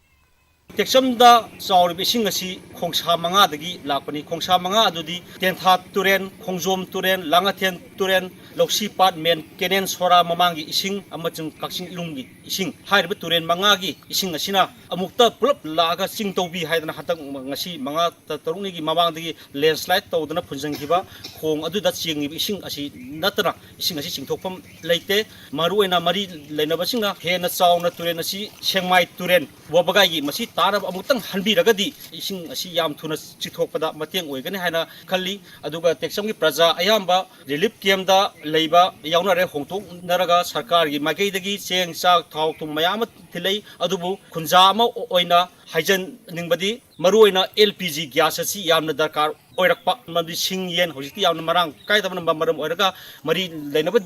ꯇꯦꯛꯆꯝꯗ ꯆꯥꯎꯔꯤꯕ ꯏꯁꯤꯡ ꯑꯁꯤ ꯈꯣꯡꯁꯥ ꯃꯉꯥꯗꯒꯤ ꯂꯥꯛꯄꯅꯤ꯫ ꯈꯣꯡꯁꯥ ꯃꯉꯥ ꯑꯗꯨꯗꯤ ꯇꯦꯟꯊꯥ ꯇꯨꯔꯦꯟ, ꯈꯣꯡꯖꯣꯝ ꯇꯨꯔꯦꯟ, ꯂꯥꯡꯉꯊꯦꯟ ꯇꯨꯔꯦꯟ, ꯂꯧꯁꯤꯄꯥꯠ main canal ꯁꯣꯔꯥ ꯃꯃꯥꯡꯒꯤ ꯏꯁꯤꯡ ꯑꯃꯁꯨꯡ ꯀꯛꯆꯤꯡ ꯏꯔꯨꯝꯒꯤ ꯏꯁꯤꯡ꯫ ꯍꯥꯏꯔꯤꯕ ꯇꯨꯔꯦꯟ ꯃꯉꯥꯒꯤ ꯏꯁꯤꯡ ꯑꯁꯤꯅ ꯑꯃꯨꯛꯇ ꯄꯨꯂꯞ ꯂꯥꯛꯑꯒ ꯆꯤꯡ ꯇꯧꯕꯤ ꯍꯥꯏꯗꯅ ꯍꯟꯗꯛ ꯉꯁꯤ ꯃꯉꯥ ꯇ-, ꯇꯔꯨꯛꯅꯤꯒꯤ ꯃꯃꯥꯡꯗꯒꯤ landslide ꯇꯧꯗꯅ ꯐꯨꯟꯖꯟꯈꯤꯕ ꯈꯣꯡ ꯑꯗꯨꯗ ꯆꯦꯡꯉꯤꯕ ꯏꯁꯤꯡ ꯑꯁꯤ ꯅꯠꯇꯅ ꯏꯁꯤꯡ ꯑꯁꯤ ꯆꯤꯡꯊꯣꯛꯐꯝ ꯂꯩꯇꯦ꯫ ꯃꯔꯨꯑꯣꯏꯅ ꯃꯔꯤ ꯂꯩꯅꯕꯁꯤꯡꯅ ꯍꯦꯟꯅ ꯆꯥꯎꯅ ꯇꯨꯔꯦꯟ ꯑꯁꯤ ꯁꯦꯡꯃꯥꯏ ꯇꯨꯔꯦꯟ, ꯋꯥꯕꯒꯥꯏꯒꯤ ꯃꯁꯤ ꯇꯥꯅꯕ ꯑꯃꯨꯛꯇꯪ ꯍꯟꯕꯤꯔꯒꯗꯤ ꯏꯁꯤꯡ ꯑꯁꯤ ꯌꯥꯝ ꯊꯨꯅ ꯆꯤꯊꯣꯛꯄꯗ ꯃꯇꯦꯡ ꯑꯣꯏꯒꯅꯤ ꯍꯥꯏꯅ ꯈꯜꯂꯤ꯫ ꯑꯗꯨꯒ ꯇꯦꯛꯆꯝꯒꯤ ꯄ꯭ꯔꯖꯥ ꯑꯌꯥꯝꯕ relief camp ꯇ ꯂꯩꯕ ꯌꯥꯎꯅꯔꯦ꯫ ꯍꯣꯡꯗꯣꯛꯅꯔꯒ ꯁꯔꯀꯥꯔꯒꯤ ꯃꯥꯏꯀꯩꯗꯒꯤ ꯆꯦꯡ, ꯆꯥꯛ, ꯊꯥꯎ, ꯊꯨꯝ ꯃꯌꯥꯝ ꯑꯃ ꯊꯤꯜꯂꯛꯏ꯫ ꯑꯗꯨꯕꯨ ꯈꯨꯟꯖꯥ ꯑꯃ ꯑꯣꯏꯅ ꯍꯥꯏꯖꯅꯤꯡꯕꯗꯤ ꯃꯔꯨꯑꯣꯏꯅ L P G gas ꯑꯁꯤ ꯌꯥꯝꯅ ꯗꯔꯀꯥꯔ ꯑꯣꯏꯔꯛꯄ, ꯃꯔꯝꯗꯤ ꯁꯤꯡ ꯌꯦꯟ ꯍꯧꯖꯤꯛꯇꯤ ꯌꯥꯝꯅ ꯃꯔꯥꯡ ꯀꯥꯏꯗꯕꯅ ꯃꯔꯝ ꯑꯣꯏꯔꯒ ꯃꯔꯤ ꯂꯩꯅꯕ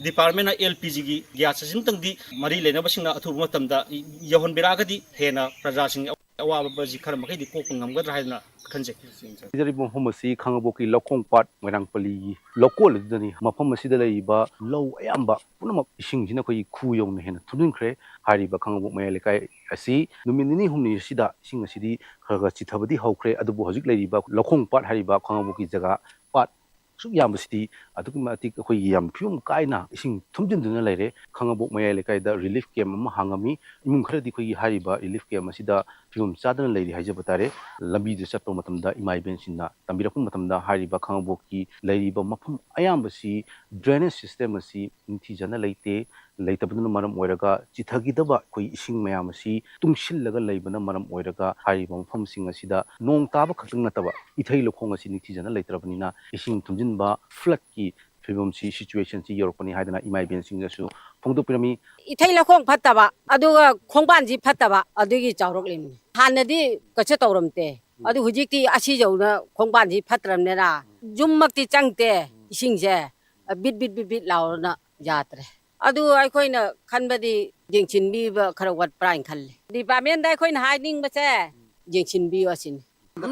department ꯅ L P G ꯒꯤ gas ꯑꯁꯤꯃꯇꯪꯗꯤ ꯃꯔꯤ ꯂꯩꯅꯕꯁꯤꯡꯅ ꯑꯊꯨꯕ ꯃꯇꯝꯗ ꯌꯧꯍꯟꯕꯤꯔꯛꯑꯒꯗꯤ ꯍꯦꯟꯅ ꯄ꯭ꯔꯖꯥꯁꯤꯡ ꯑꯋꯥꯕꯁꯤ ꯈꯔ ꯃꯈꯩꯗꯤ ꯀꯣꯛꯄ ꯉꯝꯒꯗ꯭ꯔꯥ ꯍꯥꯏꯗꯅ ꯈꯟꯖꯩ꯫ ꯂꯩꯖꯔꯤꯕ ꯃꯐꯝ ꯑꯁꯤ ꯈꯥꯉꯕꯣꯛꯀꯤ ꯂꯧꯈꯣꯡ ꯄꯥꯠ ꯃꯣꯏꯔꯥꯡ ꯄꯜꯂꯤꯒꯤ ꯂꯧꯀꯣꯜ ꯑꯗꯨꯗꯅꯤ꯫ ꯃꯐꯝ ꯑꯁꯤꯗ ꯂꯩꯔꯤꯕ ꯂꯧ ꯑꯌꯥꯝꯕ ꯄꯨꯝꯅꯃꯛ ꯏꯁꯤꯡꯁꯤꯅ ꯑꯩꯈꯣꯏꯒꯤ ꯈꯨ ꯌꯧꯅ ꯍꯦꯟꯅ ꯊꯨꯝꯖꯤꯟꯈ꯭ꯔꯦ꯫ ꯍꯥꯏꯔꯤꯕ ꯈꯥꯉꯕꯣꯛ ꯃꯌꯥꯏ ꯂꯩꯀꯥꯏ ꯑꯁꯤ ꯅꯨꯃꯤꯠ ꯅꯤꯅꯤ ꯍꯨꯝꯅꯤ ꯑꯁꯤꯗ ꯏꯁꯤꯡ ꯑꯁꯤꯗꯤ ꯈꯔ ꯈꯔ ꯆꯤꯊꯕꯗꯤ ꯍꯧꯈ꯭ꯔꯦ꯫ ꯑꯗꯨꯕꯨ ꯍꯧꯖꯤꯛ ꯂꯩꯔꯤꯕ ꯂꯧꯈꯣꯡ ꯄꯥꯠ ꯍꯥꯏꯔꯤꯕ ꯈꯥꯉꯕꯣꯛꯀꯤ ꯖꯒꯥ ꯄꯥꯠ ꯑꯁꯨꯛ ꯌꯥꯝꯕꯁꯤꯗꯤ ꯑꯗꯨꯛꯀꯤ ꯃꯇꯤꯛ ꯑꯩꯈꯣꯏꯒꯤ ꯌꯥꯝ ꯐꯤꯕꯝ ꯀꯥꯏꯅ ꯏꯁꯤꯡ ꯊꯨꯝꯖꯤꯟꯗꯨꯅ ꯂꯩꯔꯦ꯫ ꯈꯥꯉꯕꯣꯛ ꯃꯌꯥꯏ ꯂꯩꯀꯥꯏꯗ relief camp ꯑꯃ ꯍꯥꯡꯉꯝꯃꯤ꯫ ꯏꯃꯨꯡ ꯈꯔꯗꯤ ꯑꯩꯈꯣꯏꯒꯤ ꯍꯥꯏꯔꯤꯕ relief camp ꯑꯁꯤꯗ ꯐꯤꯕꯝ ꯆꯥꯗꯅ ꯂꯩꯔꯤ ꯍꯥꯏꯖꯕ ꯇꯥꯔꯦ꯫ ꯂꯝꯕꯤꯗ ꯆꯠꯄ ꯃꯇꯝꯗ ꯏꯃꯥ ꯏꯕꯦꯟꯁꯤꯡꯅ ꯇꯝꯕꯤꯔꯛꯄ ꯃꯇꯝꯗ ꯍꯥꯏꯔꯤꯕ ꯈꯥꯉꯕꯣꯛꯀꯤ ꯂꯩꯔꯤꯕ ꯃꯐꯝ ꯑꯌꯥꯝꯕꯁꯤ drainage system ꯑꯁꯤ ꯅꯤꯡꯊꯤꯖꯅ ꯂꯩꯇꯦ꯫ ꯂꯩꯇꯕꯗꯨꯅ ꯃꯔꯝ ꯑꯣꯏꯔꯒ ꯆꯤꯊꯈꯤꯗꯕ ꯑꯩꯈꯣꯏ ꯏꯁꯤꯡ ꯃꯌꯥꯝ ꯑꯁꯤ ꯇꯨꯡꯁꯤꯜꯂꯒ ꯂꯩꯕꯅ ꯃꯔꯝ ꯑꯣꯏꯔꯒ ꯍꯥꯏꯔꯤꯕ ꯃꯐꯝꯁꯤꯡ ꯑꯁꯤꯗ ꯅꯣꯡ ꯇꯥꯕ ꯈꯛꯇꯪ ꯅꯠꯇꯕ ꯏꯊꯩ ꯂꯧꯈꯣꯡ ꯑꯁꯤ ꯅꯤꯡꯊꯤꯖꯅ ꯂꯩꯇ꯭ꯔꯕꯅꯤꯅ ꯏꯁꯤꯡ ꯊꯨꯝꯖꯤꯟꯕ, floodꯀꯤ ꯐꯤꯕꯝꯁꯤ, situationꯁꯤ ꯌꯧꯔꯛꯄꯅꯤ ꯍꯥꯏꯗꯅ ꯏꯃꯥ ꯏꯕꯦꯟꯁꯤꯡꯅꯁꯨ ꯐꯣꯡꯗꯣꯛꯄꯤꯔꯝꯃꯤ꯫ ꯏꯊꯩ ꯂꯧꯈꯣꯡ ꯐꯠꯇꯕ, ꯑꯗꯨꯒ ꯈꯣꯡꯕꯥꯟꯁꯤ ꯐꯠꯇꯕ, ꯑꯗꯨꯒꯤ ꯆꯥꯎꯔꯛꯂꯤꯕꯅꯤ꯫ ꯍꯥꯟꯅꯗꯤ ꯀꯩꯁꯨ ꯇꯧꯔꯝꯗꯦ꯫ ꯑꯗꯨ ꯍꯧꯖꯤꯛꯇꯤ ꯑꯁꯤ ꯌꯧꯅ ꯈꯣꯡꯕꯥꯟꯁꯤ ꯐꯠꯇ꯭ꯔꯕꯅꯤꯅ ꯌꯨꯝꯃꯛꯇꯤ ꯆꯪꯗꯦ꯫ ꯏꯁꯤꯡꯁꯦ ꯕꯤꯠ ꯕꯤꯠ ꯕꯤꯠ ꯕꯤꯠ ꯂꯥꯎꯔꯅ ꯌꯥꯗ꯭ꯔꯦ꯫ ꯑꯗꯨ ꯑꯩꯈꯣꯏꯅ ꯈꯟꯕꯗꯤ ꯌꯦꯡꯁꯤꯟꯕꯤꯕ ꯈꯔ ꯋꯥꯠꯄ꯭ꯔꯥ ꯍꯥꯏꯅ ꯈꯜꯂꯤ꯫ Departmentꯗ ꯑꯩꯈꯣꯏꯅ ꯍꯥꯏꯅꯤꯡꯕꯁꯦ ꯌꯦꯡꯁꯤꯟꯕꯤꯌꯨ ꯑꯁꯤꯅꯤ꯫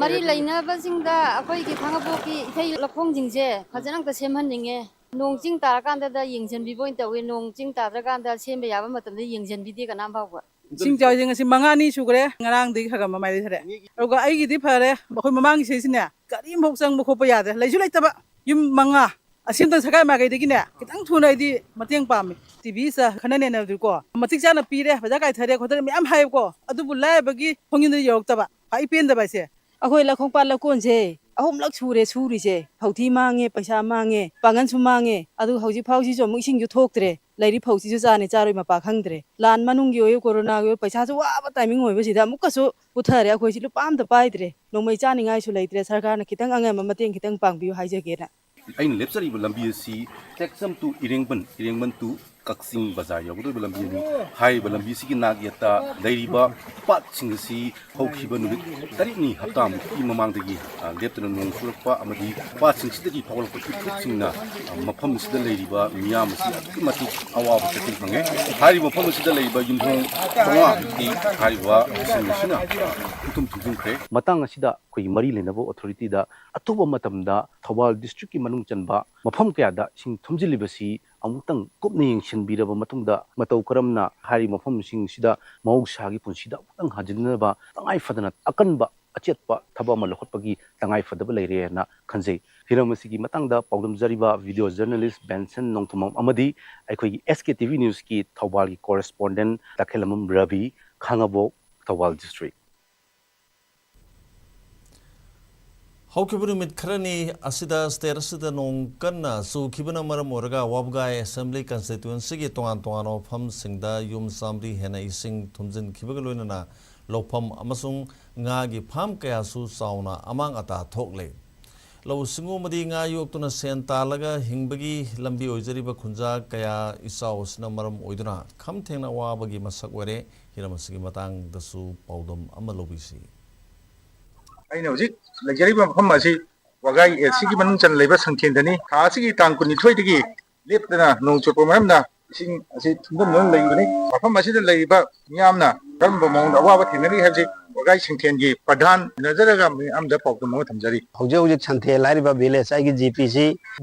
ꯃꯔꯤ ꯂꯩꯅꯕꯁꯤꯡꯗ ꯑꯩꯈꯣꯏꯒꯤ ꯈꯥꯉꯕꯣꯛꯀꯤ ꯏꯊꯩ ꯂꯧꯈꯣꯡꯁꯤꯡꯁꯦ ꯐꯖꯅ ꯑꯝꯇ ꯁꯦꯝꯍꯟꯅꯤꯡꯉꯦ꯫ ꯅꯣꯡ ꯆꯤꯡ ꯇꯥꯔꯀꯥꯟꯗꯗ ꯌꯦꯡꯁꯤꯟꯕꯤꯕ ꯑꯣꯏꯅ ꯇꯧꯋꯤ꯫ ꯅꯣꯡ ꯆꯤꯡ ꯇꯥꯗ꯭ꯔꯀꯥꯟꯗ ꯁꯦꯝꯕ ꯌꯥꯕ ꯃꯇꯝꯗ ꯌꯦꯡꯁꯤꯟꯕꯤꯗꯦ ꯀꯅꯥꯝ ꯐꯥꯎꯕ꯫ ꯏꯁꯤꯡ ꯆꯥꯏꯁꯦ ꯉꯁꯤ ꯃꯉꯥꯅꯤ ꯁꯨꯈ꯭ꯔꯦ, ꯉꯔꯥꯡꯗꯒꯤ ꯈꯔ ꯈꯔ ꯃꯃꯥꯏ ꯂꯩꯊꯔꯦ꯫ ꯑꯗꯨꯒ ꯑꯩꯒꯤꯗꯤ ꯐꯔꯦ, ꯑꯩꯈꯣꯏ ꯃꯃꯥꯡꯒꯤ ꯁꯤꯁꯤꯅꯦ ꯀꯔꯤꯝꯐꯥꯎ ꯆꯪꯕ ꯈꯣꯠꯄ ꯌꯥꯗ꯭ꯔꯦ, ꯂꯩꯁꯨ ꯂꯩꯇꯕ ꯌꯨꯝ ꯃꯉꯥ꯫ ꯑꯁꯤ ꯑꯝꯇꯪ ꯁꯔꯀꯥꯔ ꯃꯥꯏꯀꯩꯗꯒꯤꯅꯦ ꯈꯤꯇꯪ ꯊꯨꯅ ꯑꯩꯗꯤ ꯃꯇꯦꯡ ꯄꯥꯝꯃꯤ꯫ ꯇꯤ ꯚꯤ ꯈꯟꯅ ꯅꯩꯅꯕꯗꯨꯀꯣ ꯃꯇꯤꯛ ꯆꯥꯅ ꯄꯤꯔꯦ, ꯄꯩꯁꯥ ꯀꯥꯏꯊꯔꯦ ꯈꯣꯠꯊꯔꯦ ꯃꯌꯥꯝ ꯍꯥꯏꯌꯦꯕꯀꯣ, ꯑꯗꯨꯕꯨ ꯂꯥꯏꯔꯕꯒꯤ ꯈꯣꯡꯖꯤꯟꯗ ꯌꯧꯔꯛꯇꯕ꯫ ꯈ꯭ꯋꯥꯏ ꯄꯦꯟꯗꯕ ꯍꯥꯏꯁꯦ꯫ ꯑꯩꯈꯣꯏ ꯂꯧꯈꯣꯡ ꯄꯥꯠ ꯂꯧꯀꯣꯟꯁꯦ ꯑꯍꯨꯝꯂꯛ ꯁꯨꯔꯦ ꯁꯨꯔꯤꯁꯦ꯫ ꯐꯧꯊꯤ ꯃꯥꯡꯉꯦ, ꯄꯩꯁꯥ ꯃꯥꯡꯉꯦ, ꯄꯥꯡꯒꯜꯁꯨ ꯃꯥꯡꯉꯦ꯫ ꯑꯗꯨ ꯍꯧꯖꯤꯛ ꯐꯥꯎꯁꯤꯁꯨ ꯑꯃꯨꯛ ꯏꯁꯤꯡꯁꯨ ꯊꯣꯛꯇ꯭ꯔꯦ꯫ ꯂꯩꯔꯤ ꯐꯧꯁꯤꯁꯨ ꯆꯥꯅꯤ ꯆꯥꯔꯣꯏ ꯃꯄꯥ ꯈꯪꯗ꯭ꯔꯦ꯫ ꯂꯥꯟ ꯃꯅꯨꯡꯒꯤ ꯑꯣꯏꯌꯨ, ꯀꯣꯔꯣꯅꯥꯒꯤ ꯑꯣꯏꯌꯨ, ꯄꯩꯁꯥꯁꯨ ꯋꯥꯕ timing ꯑꯣꯏꯕꯁꯤꯗ ꯑꯃꯨꯛꯀꯁꯨ ꯄꯨꯊꯔꯦ꯫ ꯑꯩꯈꯣꯏꯁꯤ ꯂꯨꯄꯥ ꯑꯝꯇ ꯄꯥꯏꯗ꯭ꯔꯦ꯫ ꯅꯣꯡꯃꯩ ꯆꯥꯅꯤꯡꯉꯥꯏꯁꯨ ꯂꯩꯇ꯭ꯔꯦ꯫ ꯁꯔꯀꯥꯔꯅ ꯈꯤꯇꯪ ꯑꯉꯝꯕ ꯃꯇꯦꯡ ꯈꯤꯇꯪ ꯄꯥꯡꯕꯤꯌꯨ ꯍꯥꯏꯖꯒꯦꯅ꯫ ꯑꯩꯅ ꯂꯦꯞꯆꯔꯤꯕ ꯂꯝꯕꯤ ꯑꯁꯤ ꯇꯦꯛꯆꯝ to ꯏꯔꯦꯡꯕꯟ, ꯏꯔꯦꯡꯕꯟ to ꯀꯛꯆꯤꯡ ꯕꯖꯥꯔ ꯌꯧꯒꯗꯧꯔꯤꯕ ꯂꯝꯕꯤꯅꯤ꯫ ꯍꯥꯏꯔꯤꯕ ꯂꯝꯕꯤꯁꯤꯒꯤ ꯅꯥꯛ ꯌꯦꯠꯇ ꯂꯩꯔꯤꯕ ꯄꯥꯠꯁꯤꯡ ꯑꯁꯤ ꯍꯧꯈꯤꯕ ꯅꯨꯃꯤꯠ ꯇꯔꯦꯠꯅꯤ ꯍꯞꯇꯥꯃꯨꯛꯀꯤ ꯃꯃꯥꯡꯗꯒꯤ, ꯑ, ꯂꯦꯞꯇꯅ ꯅꯣꯡ ꯆꯨꯔꯛꯄ ꯑꯃꯗꯤ ꯄꯥꯠꯁꯤꯡꯁꯤꯗꯒꯤ ꯐꯥꯎꯒꯠꯂꯛꯄ ꯏꯐꯨꯠꯁꯤꯡꯅ, ꯑ, ꯃꯐꯝ ꯑꯁꯤꯗ ꯂꯩꯔꯤꯕ ꯃꯤꯌꯥꯝ ꯑꯁꯤ ꯑꯗꯨꯛꯀꯤ ꯃꯇꯤꯛ ꯑꯋꯥꯕ ꯆꯩꯊꯦꯡ ꯐꯪꯉꯦ꯫ ꯍꯥꯏꯔꯤꯕ ꯃꯐꯝ ꯑꯁꯤꯗ ꯂꯩꯔꯤꯕ ꯌꯨꯝꯊꯣꯡ ꯆꯥꯝꯃꯉꯥꯃꯨꯛꯇꯤ ꯍꯥꯏꯔꯤꯕ ꯏꯁꯤꯡ ꯑꯁꯤꯅ, ꯑ, ꯄꯨꯡꯊꯨꯝ ꯊꯨꯝꯖꯤꯟꯈ꯭ꯔꯦ꯫ ꯃꯇꯥꯡ ꯑꯁꯤꯗ ꯑꯩꯈꯣꯏꯒꯤ ꯃꯔꯤ ꯂꯩꯅꯕ ꯑꯣꯊꯣꯔꯤꯇꯤꯗ ꯑꯇꯣꯞꯄ ꯃꯇꯝꯗ ꯊꯧꯕꯥꯜ ꯗꯤꯁꯇ꯭ꯔꯤꯛꯀꯤ ꯃꯅꯨꯡ ꯆꯟꯕ ꯃꯐꯝ ꯀꯌꯥꯗ ꯏꯁꯤꯡ ꯊꯨꯝꯖꯤꯜꯂꯤꯕꯁꯤ ꯑꯃꯨꯛꯇꯪ ꯀꯨꯞꯅ ꯌꯦꯡꯁꯤꯟꯕꯤꯔꯕ ꯃꯇꯨꯡꯗ, ꯃꯇꯧ ꯀꯔꯝꯅ ꯍꯥꯏꯔꯤꯕ ꯃꯐꯝꯁꯤꯡꯁꯤꯗ ꯃꯍꯧꯁꯥꯒꯤ ꯄꯨꯟꯁꯤꯗ ꯑꯃꯨꯛꯇꯪ ꯍꯟꯖꯤꯟꯅꯕ ꯇꯉꯥꯏ ꯐꯗꯅ ꯑꯀꯟꯕ ꯑꯆꯦꯠꯄ ꯊꯕꯛ ꯑꯃ ꯂꯧꯈꯠꯄꯒꯤ ꯇꯉꯥꯏ ꯐꯗꯕ ꯂꯩꯔꯦꯅ ꯈꯟꯖꯩ꯫ ꯍꯤꯔꯝ ꯑꯁꯤꯒꯤ ꯃꯇꯥꯡꯗ ꯄꯥꯎꯗꯝꯖꯔꯤꯕ video journalist ꯕꯦꯟꯁꯟ ꯅꯣꯡꯊꯣꯝꯕꯝ ꯑꯃꯗꯤ ꯑꯩꯈꯣꯏꯒꯤ S K T V News ꯀꯤ ꯊꯧꯕꯥꯜꯒꯤ correspondent ꯇꯈꯦꯜꯂꯝꯕꯝ ꯔꯕꯤ, ꯈꯥꯉꯕꯣꯛ, ꯊꯧꯕꯥꯜ district꯫ ꯍꯧꯈꯤꯕ ꯅꯨꯃꯤꯠ ꯈꯔꯅꯤ ꯑꯁꯤꯗ state ꯑꯁꯤꯗ ꯅꯣꯡ ꯀꯟꯅ ꯆꯨꯈꯤꯕꯅ ꯃꯔꯝ ꯑꯣꯏꯔꯒ ꯋꯥꯕꯒꯥꯏ Assembly Constituency ꯒꯤ ꯇꯣꯉꯥꯟ ꯇꯣꯉꯥꯟꯕ ꯃꯐꯝꯁꯤꯡꯗ ꯌꯨꯝ ꯆꯥꯝꯃꯔꯤ ꯍꯦꯟꯅ ꯏꯁꯤꯡ ꯊꯨꯝꯖꯤꯟꯈꯤꯕꯒ ꯂꯣꯏꯅꯅ ꯂꯧꯐꯝ ꯑꯃꯁꯨꯡ ꯉꯥꯒꯤ farm ꯀꯌꯥꯁꯨ ꯆꯥꯎꯅ ꯑꯃꯥꯡ ꯑꯇꯥ ꯊꯣꯛꯂꯦ꯫ ꯂꯧꯎ ꯁꯤꯡꯎ ꯑꯃꯗꯤ ꯉꯥ ꯌꯣꯛꯇꯨꯅ ꯁꯦꯟ ꯇꯥꯜꯂꯒ ꯍꯤꯡꯕꯒꯤ ꯂꯝꯕꯤ ꯑꯣꯏꯖꯔꯤꯕ ꯈꯨꯟꯖꯥ ꯀꯌꯥ ꯏꯆꯥꯎ ꯑꯁꯤꯅ ꯃꯔꯝ ꯑꯣꯏꯗꯨꯅ ꯈꯝ ꯊꯦꯡꯅ ꯑꯋꯥꯕꯒꯤ ꯃꯁꯛ ꯑꯣꯏꯔꯦ꯫ ꯍꯤꯔꯝ ꯑꯁꯤꯒꯤ ꯃꯇꯥꯡꯗꯁꯨ ꯄꯥꯎꯗꯝ ꯑꯃ ꯂꯧꯕꯤꯁꯤ꯫ ꯑꯩꯅ ꯍꯧꯖꯤꯛ ꯂꯩꯖꯔꯤꯕ ꯃꯐꯝ ꯑꯁꯤ ꯋꯥꯒꯥꯏ A Cꯒꯤ ꯃꯅꯨꯡ ꯆꯟꯅ ꯂꯩꯕ ꯁꯪꯊꯦꯟꯗꯅꯤ꯫ ꯊꯥ ꯑꯁꯤꯒꯤ ꯇꯥꯡ ꯀꯨꯟꯅꯤꯊꯣꯏꯗꯒꯤ ꯂꯦꯞꯇꯅ ꯅꯣꯡ ꯆꯨꯔꯛꯄ ꯃꯔꯝꯅ ꯏꯁꯤꯡ ꯑꯁꯤ ꯊꯨꯝꯖꯤꯟꯗꯨꯅ ꯂꯩꯕꯅꯤ꯫ ꯃꯐꯝ ꯑꯁꯤꯗ ꯂꯩꯔꯤꯕ ꯃꯤꯌꯥꯝꯅ ꯀꯔꯝꯕ ꯃꯑꯣꯡꯗ ꯑꯋꯥꯕ ꯊꯦꯡꯅꯔꯤ ꯍꯥꯏꯕꯁꯤ ꯋꯥꯒꯥꯏ ꯁꯪꯊꯦꯟꯒꯤ ꯄ꯭ꯔꯙꯥꯟ ꯎꯅꯖꯔꯒ ꯃꯤꯌꯥꯝꯗ ꯄꯥꯎꯗꯝ ꯑꯃ ꯊꯝꯖꯔꯤ꯫ ꯍꯧꯖꯤꯛ ꯍꯧꯖꯤꯛ ꯁꯟꯊꯦꯜ ꯍꯥꯏꯔꯤꯕ village, ꯑꯩꯒꯤ G P C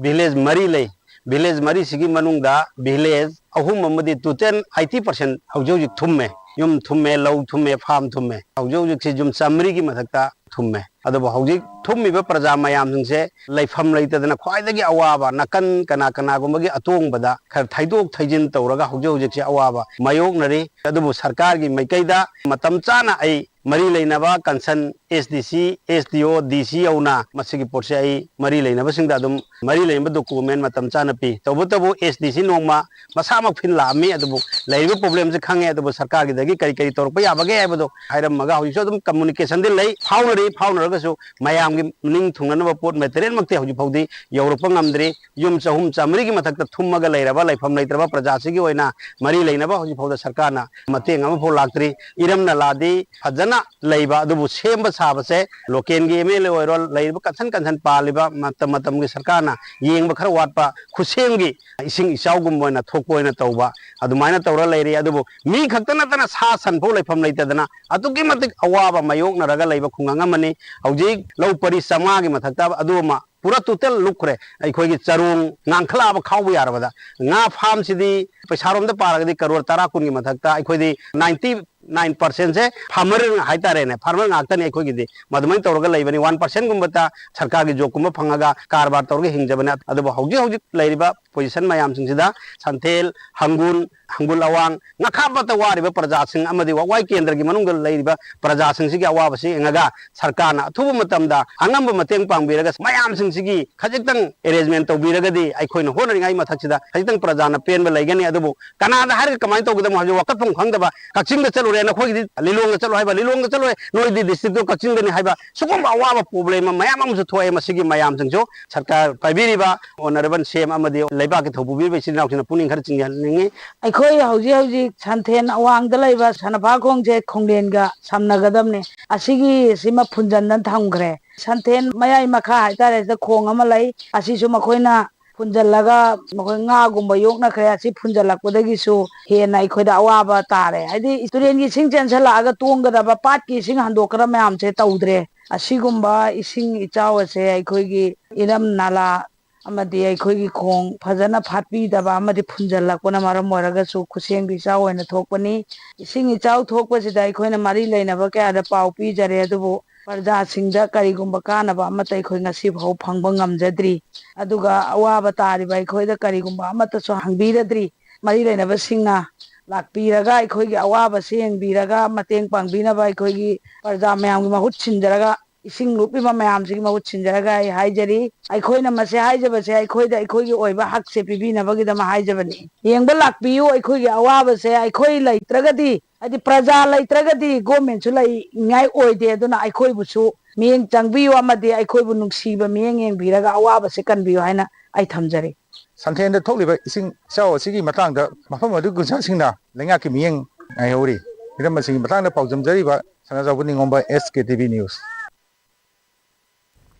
village ꯃꯔꯤ ꯂꯩ꯫ Village ꯃꯔꯤꯁꯤꯒꯤ ꯃꯅꯨꯡꯗ village ꯑꯍꯨꯝ ꯑꯃꯗꯤ total eighty percent ꯍꯧꯖꯤꯛ ꯍꯧꯖꯤꯛ ꯊꯨꯝꯃꯦ꯫ ꯌꯨꯝ ꯊꯨꯝꯃꯦ, ꯂꯧ ꯊꯨꯝꯃꯦ, farm ꯊꯨꯝꯃꯦ꯫ ꯍꯧꯖꯤꯛ ꯍꯧꯖꯤꯛꯁꯤ ꯌꯨꯝ ꯆꯥꯃꯔꯤꯒꯤ ꯃꯊꯛꯇ ꯊꯨꯝꯃꯦ꯫ ꯑꯗꯨꯕꯨ ꯍꯧꯖꯤꯛ ꯊꯨꯝꯃꯤꯕ ꯄ꯭ꯔꯖꯥ ꯃꯌꯥꯝꯁꯤꯡꯁꯦ ꯂꯩꯐꯝ ꯂꯩꯇꯗꯅ ꯈ꯭ꯋꯥꯏꯗꯒꯤ ꯑꯋꯥꯕ ꯅꯥꯀꯟ ꯀꯅꯥ ꯀꯅꯥꯒꯨꯝꯕꯒꯤ ꯑꯇꯣꯡꯕꯗ ꯈꯔ ꯊꯩꯗꯣꯛ ꯊꯩꯖꯤꯟ ꯇꯧꯔꯒ ꯍꯧꯖꯤꯛ ꯍꯧꯖꯤꯛꯁꯦ ꯑꯋꯥꯕ ꯃꯥꯌꯣꯛꯅꯔꯤ꯫ ꯑꯗꯨꯕꯨ ꯁꯔꯀꯥꯔꯒꯤ ꯃꯥꯏꯀꯩꯗ ꯃꯇꯝ ꯆꯥꯅ ꯑꯩ ꯃꯔꯤ ꯂꯩꯅꯕ ꯀꯟꯁꯔꯟ ꯑꯦꯁ ꯗꯤ ꯁꯤ, ꯑꯦꯁ ꯗꯤ ꯑꯣ, ꯗꯤ ꯁꯤ ꯌꯧꯅ ꯃꯁꯤꯒꯤ ꯄꯣꯠꯁꯦ ꯑꯩ ꯃꯔꯤ ꯂꯩꯅꯕꯁꯤꯡꯗ ꯑꯗꯨꯝ ꯃꯔꯤ ꯂꯩꯅꯕ ꯗꯣꯀꯨꯃꯦꯟ ꯃꯇꯝ ꯆꯥꯅ ꯄꯤ꯫ ꯇꯧꯕꯇꯕꯨ ꯑꯦꯁ ꯗꯤ ꯁꯤ ꯅꯣꯡꯃ ꯃꯁꯥꯃꯛ ꯐꯤꯜ ꯂꯥꯛꯑꯝꯃꯤ, ꯑꯗꯨꯕꯨ ꯂꯩꯔꯤꯕ ꯄ꯭ꯔꯣꯕ꯭ꯂꯦꯝꯁꯦ ꯈꯪꯉꯦ, ꯑꯗꯨꯕꯨ ꯁꯔꯀꯥꯔꯒꯤꯗꯒꯤ ꯀꯔꯤ ꯀꯔꯤ ꯇꯧꯔꯛꯄ ꯌꯥꯕꯒꯦ ꯍꯥꯏꯕꯗꯣ ꯍꯥꯏꯔꯝꯃꯒ ꯍꯧꯖꯤꯛꯁꯨ ꯑꯗꯨꯝ ꯀꯝꯃꯨꯅꯤꯀꯦꯁꯟꯗꯤ ꯂꯩ, ꯐꯥꯎꯅꯔꯤ꯫ ꯐꯥꯎꯅꯔꯒꯁꯨ ꯃꯌꯥꯝꯒꯤ ꯅꯤꯡ ꯊꯨꯡꯅꯅꯕ ꯄꯣꯠ ꯃꯦꯇꯔꯤꯌꯦꯜꯃꯛꯇꯤ ꯍꯧꯖꯤꯛ ꯐꯥꯎꯗꯤ ꯌꯧꯔꯛꯄ ꯉꯝꯗ꯭ꯔꯤ꯫ ꯌꯨꯝ ꯆꯍꯨꯝ ꯆꯥꯃꯔꯤꯒꯤ ꯃꯊꯛꯇ ꯊꯨꯝꯃꯒ ꯂꯩꯔꯕ, ꯂꯩꯐꯝ ꯂꯩꯇ꯭ꯔꯕ ꯄ꯭ꯔꯖꯥꯁꯤꯒꯤ ꯑꯣꯏꯅ ꯃꯔꯤ ꯂꯩꯅꯕ ꯍꯧꯖꯤꯛ ꯐꯥꯎꯗ ꯁꯔꯀꯥꯔꯅ ꯃꯇꯦꯡ ꯑꯃꯐꯥꯎ ꯂꯥꯛꯇ꯭ꯔꯤ꯫ ꯏꯔꯝ ꯅꯂꯥꯗꯤ ꯐꯖꯅ ꯂꯩꯕ, ꯑꯗꯨꯕꯨ ꯁꯦꯝꯕ ꯁꯥꯕꯁꯦ ꯂꯣꯀꯦꯜꯒꯤ ꯑꯦꯝ ꯑꯦꯜ ꯑꯦ ꯑꯣꯏꯔꯣ, ꯂꯩꯔꯤꯕ ꯀꯟꯁꯟ ꯀꯟꯁꯟ ꯄꯥꯜꯂꯤꯕ ꯃꯇꯝ ꯃꯇꯝꯒꯤ ꯁꯔꯀꯥꯔꯅ ꯌꯦꯡꯕ ꯈꯔ ꯋꯥꯠꯄ, ꯈꯨꯠꯁꯦꯝꯒꯤ ꯏꯁꯤꯡ ꯏꯆꯥꯎꯒꯨꯝꯕ ꯑꯣꯏꯅ ꯊꯣꯛꯄ ꯑꯣꯏꯅ ꯇꯧꯕ, ꯑꯗꯨꯃꯥꯏꯅ ꯇꯧꯔ ꯂꯩꯔꯤ꯫ ꯑꯗꯨꯕꯨ ꯃꯤ ꯈꯛꯇ ꯅꯠꯇꯅ ꯁꯥ ꯁꯟ ꯐꯥꯎ ꯂꯩꯐꯝ ꯂꯩꯇꯗꯅ ꯑꯗꯨꯛꯀꯤ ꯃꯇꯤꯛ ꯑꯋꯥꯕ ꯃꯥꯌꯣꯛꯅꯔꯒ ꯂꯩꯕ ꯈꯨꯡꯒꯪ ꯑꯃꯅꯤ꯫ ꯍꯧꯖꯤꯛ ꯂꯧ ꯄꯔꯤ ꯆꯥꯝꯃꯉꯥꯒꯤ ꯃꯊꯛꯇ ꯑꯗꯨ ꯑꯃ ꯄꯨꯔꯥ ꯇꯣꯇꯦꯜ ꯂꯨꯞꯈ꯭ꯔꯦ꯫ ꯑꯩꯈꯣꯏꯒꯤ ꯆꯔꯣꯡ ꯉꯥꯡꯈꯠꯂꯛꯑꯕ ꯈꯥꯎꯕ ꯌꯥꯔꯕꯗ, ꯉꯥ ꯐꯥꯝꯁꯤꯗꯤ ꯄꯩꯁꯥꯔꯣꯝꯗ ꯄꯥꯔꯒꯗꯤ ꯀꯔꯣꯔ ꯇꯔꯥ ꯀꯨꯟꯒꯤ ꯃꯊꯛꯇ ꯑꯩꯈꯣꯏꯗꯤ ꯅꯥꯏꯟꯇꯤ ꯅꯥꯏꯟ ꯄꯥꯔꯁꯦꯟꯁꯦ ꯐꯥꯔꯃꯔ ꯍꯥꯏꯇꯥꯔꯦꯅꯦ, ꯐꯥꯔꯃꯔ ꯉꯥꯛꯇꯅꯤ ꯑꯩꯈꯣꯏꯒꯤꯗꯤ꯫ ꯃꯗꯨꯃꯥꯏꯅ ꯇꯧꯔꯒ ꯂꯩꯕꯅꯤ꯫ ꯋꯥꯟ ꯄꯥꯔꯁꯦꯟꯒꯨꯝꯕꯇ ꯁꯔꯀꯥꯔꯒꯤ ꯖꯣꯕꯀꯨꯝꯕ ꯐꯪꯉꯒ ꯀꯔꯕꯥꯔ ꯇꯧꯔꯒ ꯍꯤꯡꯖꯕꯅꯤ꯫ ꯑꯗꯨꯕꯨ ꯍꯧꯖꯤꯛ ꯍꯧꯖꯤꯛ ꯂꯩꯔꯤꯕ ꯄꯣꯖꯤꯁꯟ ꯃꯌꯥꯝꯁꯤꯡꯁꯤꯗ ꯁꯟꯊꯦꯜ, ꯍꯪꯒꯨꯜ, ꯍꯪꯒꯨꯜ ꯑꯋꯥꯡ, ꯉꯥꯈꯥꯞꯄꯇ ꯋꯥꯔꯤꯕ ꯄ꯭ꯔꯖꯥꯁꯤꯡ ꯑꯃꯗꯤ ꯋꯥꯋꯥꯏ ꯀꯦꯟꯗ꯭ꯔꯒꯤ ꯃꯅꯨꯡꯗ ꯂꯩꯔꯤꯕ ꯄ꯭ꯔꯖꯥꯁꯤꯡꯁꯤꯒꯤ ꯑꯋꯥꯕꯁꯤ ꯌꯦꯡꯉꯒ ꯁꯔꯀꯥꯔꯅ ꯑꯊꯨꯕ ꯃꯇꯝꯗ ꯑꯉꯝꯕ ꯃꯇꯦꯡ ꯄꯥꯡꯕꯤꯔꯒ ꯃꯌꯥꯝꯁꯤꯡꯁꯤꯒꯤ ꯈꯖꯤꯛꯇꯪ ꯑꯦꯔꯦꯟꯖꯃꯦꯟ ꯇꯧꯕꯤꯔꯒꯗꯤ ꯑꯩꯈꯣꯏꯅ ꯍꯣꯠꯅꯔꯤꯉꯩ ꯃꯊꯛꯁꯤꯗ ꯈꯖꯤꯛꯇꯪ ꯄ꯭ꯔꯖꯥꯅ ꯄꯦꯟꯕ ꯂꯩꯒꯅꯤ꯫ ꯑꯗꯨꯕꯨ ꯀꯅꯥꯗ ꯍꯥꯏꯔꯒ ꯀꯃꯥꯏꯅ ꯇꯧꯒꯗꯕꯅꯣ ꯍꯥꯏꯕꯁꯤ ꯋꯥꯀꯠꯐꯝ ꯈꯪꯗꯕ, ꯀꯛꯆꯤꯡꯗ ꯆꯠꯂꯨꯔꯦ, ꯅꯈꯣꯏꯒꯤꯗꯤ ꯂꯤꯂꯣꯡꯗ ꯆꯠꯂꯨ ꯍꯥꯏꯕ, ꯂꯤꯂꯣꯡꯗ ꯆꯠꯂꯨꯔꯦ, ꯅꯣꯏꯗꯤ ꯗꯤꯁꯇ꯭ꯔꯤꯛꯇꯣ ꯀꯛꯆꯤꯡꯗꯅꯤ ꯍꯥꯏꯕ, ꯁꯤꯒꯨꯝꯕ ꯑꯋꯥꯕ ꯄ꯭ꯔꯣꯕ꯭ꯂꯦꯝ ꯃꯌꯥꯝ ꯑꯃꯁꯨ ꯊꯣꯛꯑꯦ꯫ ꯃꯁꯤꯒꯤ ꯃꯌꯥꯝꯁꯤꯡꯁꯨ ꯁꯔꯀꯥꯔ ꯄꯥꯏꯕꯤꯔꯤꯕ ꯑꯣꯅꯔꯦꯕꯜ ꯁꯤ ꯑꯦꯝ ꯑꯃꯗꯤ ꯂꯩꯕꯥꯛꯀꯤ ꯊꯧ ꯄꯨꯕꯤꯔꯤꯕ ꯏꯆꯤꯜ ꯏꯅꯥꯎꯁꯤꯡꯅ ꯄꯨꯛꯅꯤꯡ ꯈꯔ ꯆꯤꯡꯁꯤꯟꯅꯤꯡꯉꯤ꯫ ꯑꯩꯈꯣꯏ ꯍꯧꯖꯤꯛ ꯍꯧꯖꯤꯛ ꯁꯟꯊꯦꯟ ꯑꯋꯥꯡꯗ ꯂꯩꯕ ꯁꯅꯐꯥ ꯈꯣꯡꯁꯦ ꯈꯣꯡꯂꯦꯟꯒ ꯁꯝꯅꯒꯗꯕꯅꯦ꯫ ꯑꯁꯤꯒꯤ ꯁꯤꯃ ꯐꯨꯟꯖꯟꯗꯅ ꯊꯝꯈ꯭ꯔꯦ꯫ ꯁꯟꯊꯦꯟ ꯃꯌꯥꯏ ꯃꯈꯥ ꯍꯥꯏꯇꯥꯔꯦ, ꯁꯤꯗ ꯈꯣꯡ ꯑꯃ ꯂꯩ꯫ ꯑꯁꯤꯁꯨ ꯃꯈꯣꯏꯅ ꯐꯨꯟꯖꯜꯂꯒ ꯃꯈꯣꯏ ꯉꯥꯒꯨꯝꯕ ꯌꯣꯛꯅꯈ꯭ꯔꯦ꯫ ꯑꯁꯤ ꯐꯨꯟꯖꯜꯂꯛꯄꯗꯒꯤꯁꯨ ꯍꯦꯟꯅ ꯑꯩꯈꯣꯏꯗ ꯑꯋꯥꯕ ꯇꯥꯔꯦ꯫ ꯍꯥꯏꯗꯤ ꯇꯨꯔꯦꯟꯒꯤ ꯏꯁꯤꯡ ꯆꯦꯟꯁꯤꯜꯂꯛꯑꯒ ꯇꯣꯡꯒꯗꯕ ꯄꯥꯠꯀꯤ ꯏꯁꯤꯡ ꯍꯟꯗꯣꯛꯀꯗꯕ ꯃꯌꯥꯝꯁꯦ ꯇꯧꯗ꯭ꯔꯦ꯫ ꯑꯁꯤꯒꯨꯝꯕ ꯏꯁꯤꯡ ꯏꯆꯥꯎ ꯑꯁꯦ ꯑꯩꯈꯣꯏꯒꯤ ꯏꯔꯝ ꯅꯂꯥ ꯑꯃꯗꯤ ꯑꯩꯈꯣꯏꯒꯤ ꯈꯣꯡ ꯐꯖꯅ ꯐꯥꯠꯄꯤꯗꯕ ꯑꯃꯗꯤ ꯐꯨꯟꯖꯜꯂꯛꯄꯅ ꯃꯔꯝ ꯑꯣꯏꯔꯒꯁꯨ ꯈꯨꯠꯁꯦꯝꯒꯤ ꯏꯆꯥꯎ ꯑꯣꯏꯅ ꯊꯣꯛꯄꯅꯤ꯫ ꯏꯁꯤꯡ ꯏꯆꯥꯎ ꯊꯣꯛꯄꯁꯤꯗ ꯑꯩꯈꯣꯏꯅ ꯃꯔꯤ ꯂꯩꯅꯕ ꯀꯌꯥꯗ ꯄꯥꯎ ꯄꯤꯖꯔꯦ, ꯑꯗꯨꯕꯨ ꯄ꯭ꯔꯖꯥꯁꯤꯡꯗ ꯀꯔꯤꯒꯨꯝꯕ ꯀꯥꯟꯅꯕ ꯑꯃꯠꯇ ꯑꯩꯈꯣꯏ ꯉꯁꯤ ꯐꯥꯎ ꯐꯪꯕ ꯉꯝꯖꯗ꯭ꯔꯤ꯫ ꯑꯗꯨꯒ ꯑꯋꯥꯕ ꯇꯥꯔꯤꯕ ꯑꯩꯈꯣꯏꯗ ꯀꯔꯤꯒꯨꯝꯕ ꯑꯃꯠꯇꯁꯨ ꯍꯪꯕꯤꯔꯗ꯭ꯔꯤ꯫ ꯃꯔꯤ ꯂꯩꯅꯕꯁꯤꯡꯅ ꯂꯥꯛꯄꯤꯔꯒ ꯑꯩꯈꯣꯏꯒꯤ ꯑꯋꯥꯕꯁꯦ ꯌꯦꯡꯕꯤꯔꯒ ꯃꯇꯦꯡ ꯄꯥꯡꯕꯤꯅꯕ ꯑꯩꯈꯣꯏꯒꯤ ꯄ꯭ꯔꯖꯥ ꯃꯌꯥꯝꯒꯤ ꯃꯍꯨꯠ ꯁꯤꯟꯖꯔꯒ, ꯏꯁꯤꯡ ꯂꯨꯞꯂꯤꯕ ꯃꯌꯥꯝꯁꯤꯒꯤ ꯃꯍꯨꯠ ꯁꯤꯟꯖꯔꯒ ꯑꯩ ꯍꯥꯏꯖꯔꯤ꯫ ꯑꯩꯈꯣꯏꯅ ꯃꯁꯤ ꯍꯥꯏꯖꯕꯁꯦ ꯑꯩꯈꯣꯏꯗ ꯑꯩꯈꯣꯏꯒꯤ ꯑꯣꯏꯕ ꯍꯛꯁꯦ ꯄꯤꯕꯤꯅꯕꯒꯤꯗꯃꯛ ꯍꯥꯏꯖꯕꯅꯤ꯫ ꯌꯦꯡꯕ ꯂꯥꯛꯄꯤꯌꯨ, ꯑꯩꯈꯣꯏꯒꯤ ꯑꯋꯥꯕꯁꯦ ꯑꯩꯈꯣꯏ ꯂꯩꯇ꯭ꯔꯒꯗꯤ, ꯍꯥꯏꯗꯤ ꯄ꯭ꯔꯖꯥ ꯂꯩꯇ꯭ꯔꯒꯗꯤ ꯒꯣꯔꯃꯦꯟꯁꯨ ꯂꯩꯅꯤꯡꯉꯥꯏ ꯑꯣꯏꯗꯦ꯫ ꯑꯗꯨꯅ ꯑꯩꯈꯣꯏꯕꯨꯁꯨ ꯃꯤꯠꯌꯦꯡ ꯆꯪꯕꯤꯌꯨ ꯑꯃꯗꯤ ꯑꯩꯈꯣꯏꯕꯨ ꯅꯨꯡꯁꯤꯕ ꯃꯤꯠꯌꯦꯡ ꯌꯦꯡꯕꯤꯔꯒ ꯑꯋꯥꯕꯁꯦ ꯀꯟꯕꯤꯌꯨ ꯍꯥꯏꯅ ꯑꯩ ꯊꯝꯖꯔꯤ꯫ ꯁꯟꯊꯦꯟꯗ ꯊꯣꯛꯂꯤꯕ ꯏꯁꯤꯡ ꯏꯆꯥꯎ ꯑꯁꯤꯒꯤ ꯃꯇꯥꯡꯗ ꯃꯐꯝ ꯑꯗꯨꯒꯤ ꯈꯨꯟꯖꯥꯁꯤꯡꯅ ꯂꯩꯉꯥꯛꯀꯤ ꯃꯤꯠꯌꯦꯡ ꯉꯥꯏꯍꯧꯔꯤ꯫ ꯍꯤꯔꯝ ꯑꯁꯤꯒꯤ ꯃꯇꯥꯡꯗ ꯄꯥꯎꯗꯝꯖꯔꯤꯕ ꯁꯅꯥꯖꯥꯎꯕ ꯅꯤꯡꯉꯣꯝꯕ, S K T V News꯫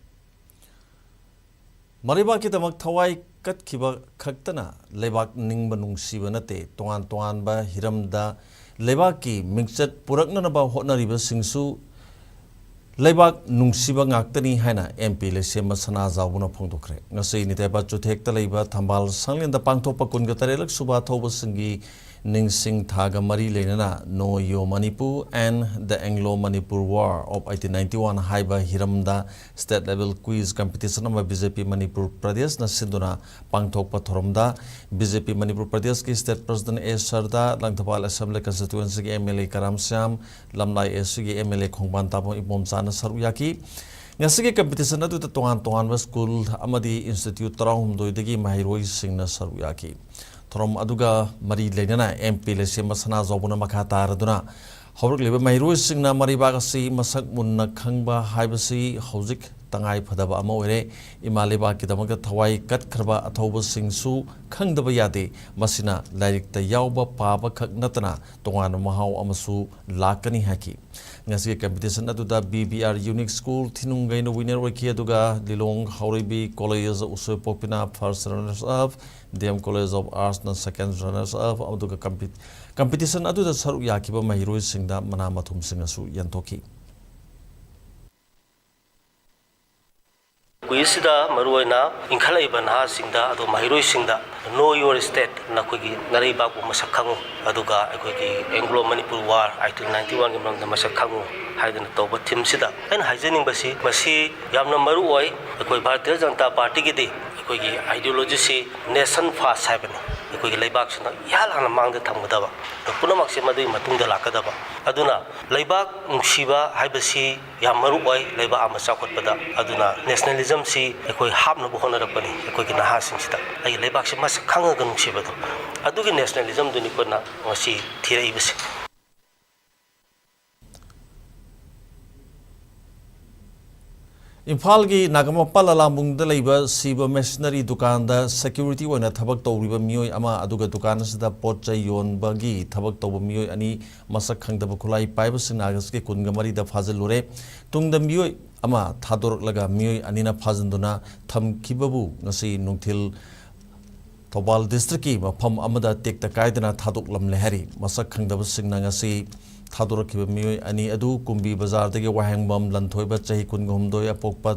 ꯃꯔꯩꯕꯥꯛꯀꯤꯗꯃꯛ ꯊꯋꯥꯏ ꯀꯠꯈꯤꯕ ꯈꯛꯇꯅ ꯂꯩꯕꯥꯛ ꯅꯤꯡꯕ ꯅꯨꯡꯁꯤꯕ ꯅꯠꯇꯦ, ꯇꯣꯉꯥꯟ ꯇꯣꯉꯥꯟꯕ ꯍꯤꯔꯝꯗ ꯂꯩꯕꯥꯛꯀꯤ ꯃꯤꯡꯆꯠ ꯄꯨꯔꯛꯅꯅꯕ ꯍꯣꯠꯅꯔꯤꯕꯁꯤꯡꯁꯨ ꯂꯩꯕꯥꯛ ꯅꯨꯡꯁꯤꯕ ꯉꯥꯛꯇꯅꯤ ꯍꯥꯏꯅ M P ꯂꯩꯁꯦꯝꯕ ꯁꯅꯥꯖꯥꯎꯕꯅ ꯐꯣꯡꯗꯣꯛꯈ꯭ꯔꯦ꯫ ꯉꯁꯤ ꯅꯤꯇꯦꯕ ꯆꯨꯊꯦꯛꯇ ꯂꯩꯕ ꯊꯝꯕꯥꯜ ꯁꯪꯂꯦꯟꯗ ꯄꯥꯡꯊꯣꯛꯄ ꯀꯨꯟꯒ ꯇꯔꯦꯠꯂꯛ ꯁꯨꯕ ꯊꯧꯕꯁꯤꯡꯒꯤ ꯅꯤꯡꯁꯤꯡ ꯊꯥꯒ ꯃꯔꯤ ꯂꯩꯅꯅ Know Your Manipur and the Anglo Manipur War of eighteen ninety-one ꯍꯥꯏꯕ ꯍꯤꯔꯝꯗ state level quiz competition ꯑꯃ B J P ꯃꯅꯤꯄꯨꯔ ꯄ꯭ꯔꯗꯦꯁꯅ ꯁꯤꯟꯗꯨꯅ ꯄꯥꯡꯊꯣꯛꯄ ꯊꯧꯔꯝꯗ B J P ꯃꯅꯤꯄꯨꯔ ꯄ꯭ꯔꯗꯦꯁꯀꯤ state president A ꯁꯔꯗꯥ, Langthabal assembly constituencyꯒꯤ M L A Karam Shyam, ꯂꯝꯂꯥꯏ A Cꯒꯤ M L A ꯈꯣꯡꯕꯥꯟ ꯇꯥꯕꯝ ꯏꯕꯣꯝꯆꯥꯅ ꯁꯔꯨꯛ ꯌꯥꯈꯤ꯫ ꯉꯁꯤꯒꯤ competition ꯑꯗꯨꯗ ꯇꯣꯉꯥꯟ ꯇꯣꯉꯥꯟꯕ school ꯑꯃꯗꯤ institute ꯇꯔꯥꯍꯨꯝꯗꯣꯏꯗꯒꯤ ꯃꯍꯩꯔꯣꯏꯁꯤꯡꯅ ꯁꯔꯨꯛ ꯌꯥꯈꯤ꯫ ꯊꯧꯔꯝ ꯑꯗꯨꯒ ꯃꯔꯤ ꯂꯩꯅꯅ M P ꯂꯩꯁꯦꯝꯕ ꯁꯅꯥꯖꯥꯎꯕꯅ ꯃꯈꯥ ꯇꯥꯔꯗꯨꯅ ꯍꯧꯔꯛꯂꯤꯕ ꯃꯍꯩꯔꯣꯏꯁꯤꯡꯅ ꯃꯔꯩꯕꯥꯛ ꯑꯁꯤ ꯃꯁꯛ ꯃꯨꯟꯅ ꯈꯪꯕ ꯍꯥꯏꯕꯁꯤ ꯍꯧꯖꯤꯛ ꯇꯉꯥꯏ ꯐꯗꯕ ꯑꯃ ꯑꯣꯏꯔꯦ꯫ ꯏꯃꯥ ꯂꯩꯕꯥꯛꯀꯤꯗꯃꯛꯇ ꯊꯋꯥꯏ ꯀꯠꯈ꯭ꯔꯕ ꯑꯊꯧꯕꯁꯤꯡꯁꯨ ꯈꯪꯗꯕ ꯌꯥꯗꯦ꯫ ꯃꯁꯤꯅ ꯂꯥꯏꯔꯤꯛꯇ ꯌꯥꯎꯕ ꯄꯥꯕ ꯈꯛ ꯅꯠꯇꯅ ꯇꯣꯉꯥꯟꯕ ꯃꯍꯥꯎ ꯑꯃꯁꯨ ꯂꯥꯛꯀꯅꯤ ꯍꯥꯏꯈꯤ꯫ ꯉꯁꯤꯒꯤ competition ꯑꯗꯨꯗ B B R Unique School ꯊꯤꯅꯨꯡꯒꯩꯅ winner ꯑꯣꯏꯈꯤ, ꯑꯗꯨꯒ ꯂꯤꯂꯣꯡ ꯍꯥꯎꯔꯩꯕꯤ College ꯎꯁꯣꯏꯄꯣꯛꯄꯤꯅ first runners up, D M College of Artsꯅ second runners up, ꯑꯗꯨꯒ compet-, competition ꯑꯗꯨꯗ ꯁꯔꯨꯛ ꯌꯥꯈꯤꯕ ꯃꯍꯩꯔꯣꯏꯁꯤꯡꯗ ꯃꯅꯥ ꯃꯊꯨꯝꯁꯤꯡ ꯑꯁꯨ ꯌꯦꯟꯊꯣꯛꯈꯤ꯫ ꯀꯨꯏꯁꯤꯗ ꯃꯔꯨꯑꯣꯏꯅ ꯏꯟꯈꯠꯂꯛꯏꯕ ꯅꯍꯥꯁꯤꯡꯗ, ꯑꯗꯨ ꯃꯍꯩꯔꯣꯏꯁꯤꯡꯗ Know Your State, ꯅꯈꯣꯏꯒꯤ ꯅꯔꯩꯕꯥꯛꯄꯨ ꯃꯁꯛ ꯈꯪꯉꯨ, ꯑꯗꯨꯒ ꯑꯩꯈꯣꯏꯒꯤ Anglo Manipur War eighteen ninety-oneꯒꯤ ꯃꯔꯝꯗ ꯃꯁꯛ ꯈꯪꯉꯨ ꯍꯥꯏꯗꯅ ꯇꯧꯕ themeꯁꯤꯗ ꯑꯩꯅ ꯍꯥꯏꯖꯅꯤꯡꯕꯁꯤ, ꯃꯁꯤ ꯌꯥꯝꯅ ꯃꯔꯨ ꯑꯣꯏ꯫ ꯑꯩꯈꯣꯏ ꯚꯥꯔꯇꯤꯌ ꯖꯅꯇꯥ ꯄꯥꯔꯇꯤꯒꯤꯗꯤ ꯑꯩꯈꯣꯏꯒꯤ ideologyꯁꯤ nation first ꯍꯥꯏꯕꯅꯤ꯫ ꯑꯩꯈꯣꯏꯒꯤ ꯂꯩꯕꯥꯛꯁꯤꯅ ꯏꯍꯥꯟ ꯍꯥꯟꯅ ꯃꯥꯡꯗ ꯊꯝꯒꯗꯕ, ꯑꯗꯨ ꯄꯨꯝꯅꯃꯛꯁꯦ ꯃꯗꯨꯒꯤ ꯃꯇꯨꯡꯗ ꯂꯥꯛꯀꯗꯕ꯫ ꯑꯗꯨꯅ ꯂꯩꯕꯥꯛ ꯅꯨꯡꯁꯤꯕ ꯍꯥꯏꯕꯁꯤ ꯌꯥꯝ ꯃꯔꯨ ꯑꯣꯏ ꯂꯩꯕꯥꯛ ꯑꯃ ꯆꯥꯎꯈꯠꯄꯗ꯫ ꯑꯗꯨꯅ ꯅꯦꯁꯅꯦꯂꯤꯖꯝꯁꯤ ꯑꯩꯈꯣꯏ ꯍꯥꯞꯅꯕ ꯍꯣꯠꯅꯔꯛꯄꯅꯤ꯫ ꯑꯩꯈꯣꯏꯒꯤ ꯅꯍꯥꯁꯤꯡꯁꯤꯗ ꯑꯩꯒꯤ ꯂꯩꯕꯥꯛꯁꯤ ꯃꯁꯛ ꯈꯪꯉꯒ ꯅꯨꯡꯁꯤꯕꯗꯣ, ꯑꯗꯨꯒꯤ ꯅꯦꯁꯅꯦꯂꯤꯖꯝꯗꯨꯅꯤ ꯑꯩꯈꯣꯏꯅ ꯉꯁꯤ ꯊꯤꯔꯛꯏꯕꯁꯦ꯫ ꯏꯝꯐꯥꯜꯒꯤ ꯅꯥꯒꯥꯃꯄꯥꯜ ꯂꯂꯥꯝꯕꯨꯡꯗ ꯂꯩꯕ ꯁꯤꯕ ꯃꯦꯁꯤꯅꯔꯤ ꯗꯨꯀꯥꯟꯗ ꯁꯦꯀ꯭ꯌꯨꯔꯤꯇꯤ ꯑꯣꯏꯅ ꯊꯕꯛ ꯇꯧꯔꯤꯕ ꯃꯤꯑꯣꯏ ꯑꯃ, ꯑꯗꯨꯒ ꯗꯨꯀꯥꯟ ꯑꯁꯤꯗ ꯄꯣꯠ ꯆꯩ ꯌꯣꯟꯕꯒꯤ ꯊꯕꯛ ꯇꯧꯕ ꯃꯤꯑꯣꯏ ꯑꯅꯤ, ꯃꯁꯛ ꯈꯪꯗꯕ ꯈꯨꯠꯂꯥꯏ ꯄꯥꯏꯕꯁꯤꯡꯅ ꯑꯥꯒꯁꯀꯤ ꯀꯨꯟꯒ ꯃꯔꯤꯗ ꯐꯥꯖꯤꯜꯂꯨꯔꯦ꯫ ꯇꯨꯡꯗ ꯃꯤꯑꯣꯏ ꯑꯃ ꯊꯥꯗꯣꯔꯛꯂꯒ ꯃꯤꯑꯣꯏ ꯑꯅꯤꯅ ꯐꯥꯖꯤꯟꯗꯨꯅ ꯊꯝꯈꯤꯕꯕꯨ ꯉꯁꯤ ꯅꯨꯡꯊꯤꯜ ꯊꯧꯕꯥꯜ ꯗꯤꯁꯇ꯭ꯔꯤꯛꯀꯤ ꯃꯐꯝ ꯑꯃꯗ ꯇꯦꯛꯇ ꯀꯥꯏꯗꯅ ꯊꯥꯗꯣꯛꯂꯝꯂꯦ ꯍꯥꯏꯔꯤ꯫ ꯃꯁꯛ ꯈꯪꯗꯕꯁꯤꯡꯅ ꯉꯁꯤ ꯊꯥꯗꯣꯔꯛꯈꯤꯕ ꯃꯤꯑꯣꯏ ꯑꯅꯤ ꯑꯗꯨ ꯀꯨꯝꯕꯤ ꯕꯖꯥꯔꯗꯒꯤ ꯋꯥꯍꯦꯡꯕꯝ ꯂꯟꯊꯣꯏꯕ, ꯆꯍꯤ ꯀꯨꯟꯒ ꯍꯨꯝꯗꯣꯏ, ꯑꯄꯣꯛꯄ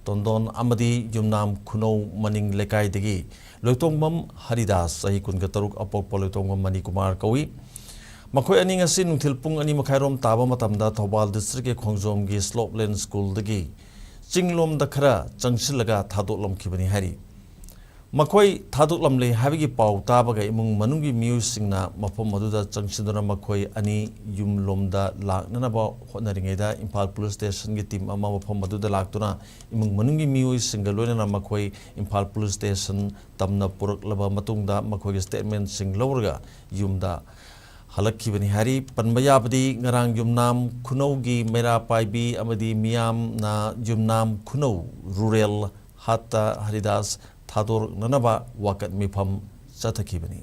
ꯇꯣꯟꯗꯣꯟ, ꯑꯃꯗꯤ ꯌꯨꯝꯅꯥꯝ ꯈꯨꯅꯧ ꯃꯅꯤꯡ ꯂꯩꯀꯥꯏꯗꯒꯤ ꯂꯣꯏꯇꯣꯡꯕꯝ ꯍꯔꯤꯗꯥꯁ, ꯆꯍꯤ ꯀꯨꯟꯒ ꯇꯔꯨꯛ, ꯑꯄꯣꯛꯄ ꯂꯣꯏꯇꯣꯡꯕꯝ ꯃꯅꯤꯀꯨꯃꯥꯔ ꯀꯧꯏ꯫ ꯃꯈꯣꯏ ꯑꯅꯤ ꯉꯁꯤ ꯅꯨꯡꯊꯤꯜ ꯄꯨꯡ ꯑꯅꯤ ꯃꯈꯥꯏꯔꯣꯝ ꯇꯥꯕ ꯃꯇꯝꯗ ꯊꯧꯕꯥꯜ ꯗꯤꯁꯇ꯭ꯔꯤꯛꯀꯤ ꯈꯣꯡꯖꯣꯝꯒꯤ ꯁ꯭ꯂꯣꯞꯂꯦꯟ ꯁ꯭ꯀꯨꯜꯗꯒꯤ ꯆꯤꯡꯂꯣꯝꯗ ꯈꯔ ꯆꯪꯁꯤꯜꯂꯒ ꯊꯥꯗꯣꯛꯂꯝꯈꯤꯕꯅꯤ ꯍꯥꯏꯔꯤ꯫ ꯃꯈꯣꯏ ꯊꯥꯗꯣꯛꯂꯝꯂꯦ ꯍꯥꯏꯕꯒꯤ ꯄꯥꯎ ꯇꯥꯕꯒ ꯏꯃꯨꯡ ꯃꯅꯨꯡꯒꯤ ꯃꯤꯑꯣꯏꯁꯤꯡꯅ ꯃꯐꯝ ꯑꯗꯨꯗ ꯆꯪꯁꯤꯟꯗꯨꯅ ꯃꯈꯣꯏ ꯑꯅꯤ ꯌꯨꯝꯂꯣꯝꯗ ꯂꯥꯛꯅꯅꯕ ꯍꯣꯠꯅꯔꯤꯉꯩꯗ ꯏꯝꯐꯥꯜ ꯄꯨꯂꯤꯁ ꯁ꯭ꯇꯦꯁꯟꯒꯤ ꯇꯤꯝ ꯑꯃ ꯃꯐꯝ ꯑꯗꯨꯗ ꯂꯥꯛꯇꯨꯅ ꯏꯃꯨꯡ ꯃꯅꯨꯡꯒꯤ ꯃꯤꯑꯣꯏꯁꯤꯡꯒ ꯂꯣꯏꯅꯅ ꯃꯈꯣꯏ ꯏꯝꯐꯥꯜ ꯄꯨꯂꯤꯁ ꯁ꯭ꯇꯦꯁꯟ ꯇꯝꯅ ꯄꯨꯔꯛꯂꯕ ꯃꯇꯨꯡꯗ ꯃꯈꯣꯏꯒꯤ ꯁ꯭ꯇꯦꯠꯃꯦꯟꯁꯤꯡ ꯂꯧꯔꯒ ꯌꯨꯝꯗ ꯍꯜꯂꯛꯈꯤꯕꯅꯤ ꯍꯥꯏꯔꯤ꯫ ꯄꯟꯕ ꯌꯥꯕꯗꯤ ꯉꯔꯥꯡ ꯌꯨꯝꯅꯥꯝ ꯈꯨꯅꯧꯒꯤ ꯃꯩꯔꯥ ꯄꯥꯏꯕꯤ ꯑꯃꯗꯤ ꯃꯤꯌꯥꯝꯅ ꯌꯨꯝꯅꯥꯝ ꯈꯨꯅꯧ ꯔꯨꯔꯦꯜ ꯍꯥꯠꯇ ꯍꯔꯤꯗꯥꯁ ꯊꯥꯗꯣꯔꯛꯅꯅꯕ ꯋꯥꯀꯠ ꯃꯤꯐꯝ ꯆꯠꯊꯈꯤꯕꯅꯤ꯫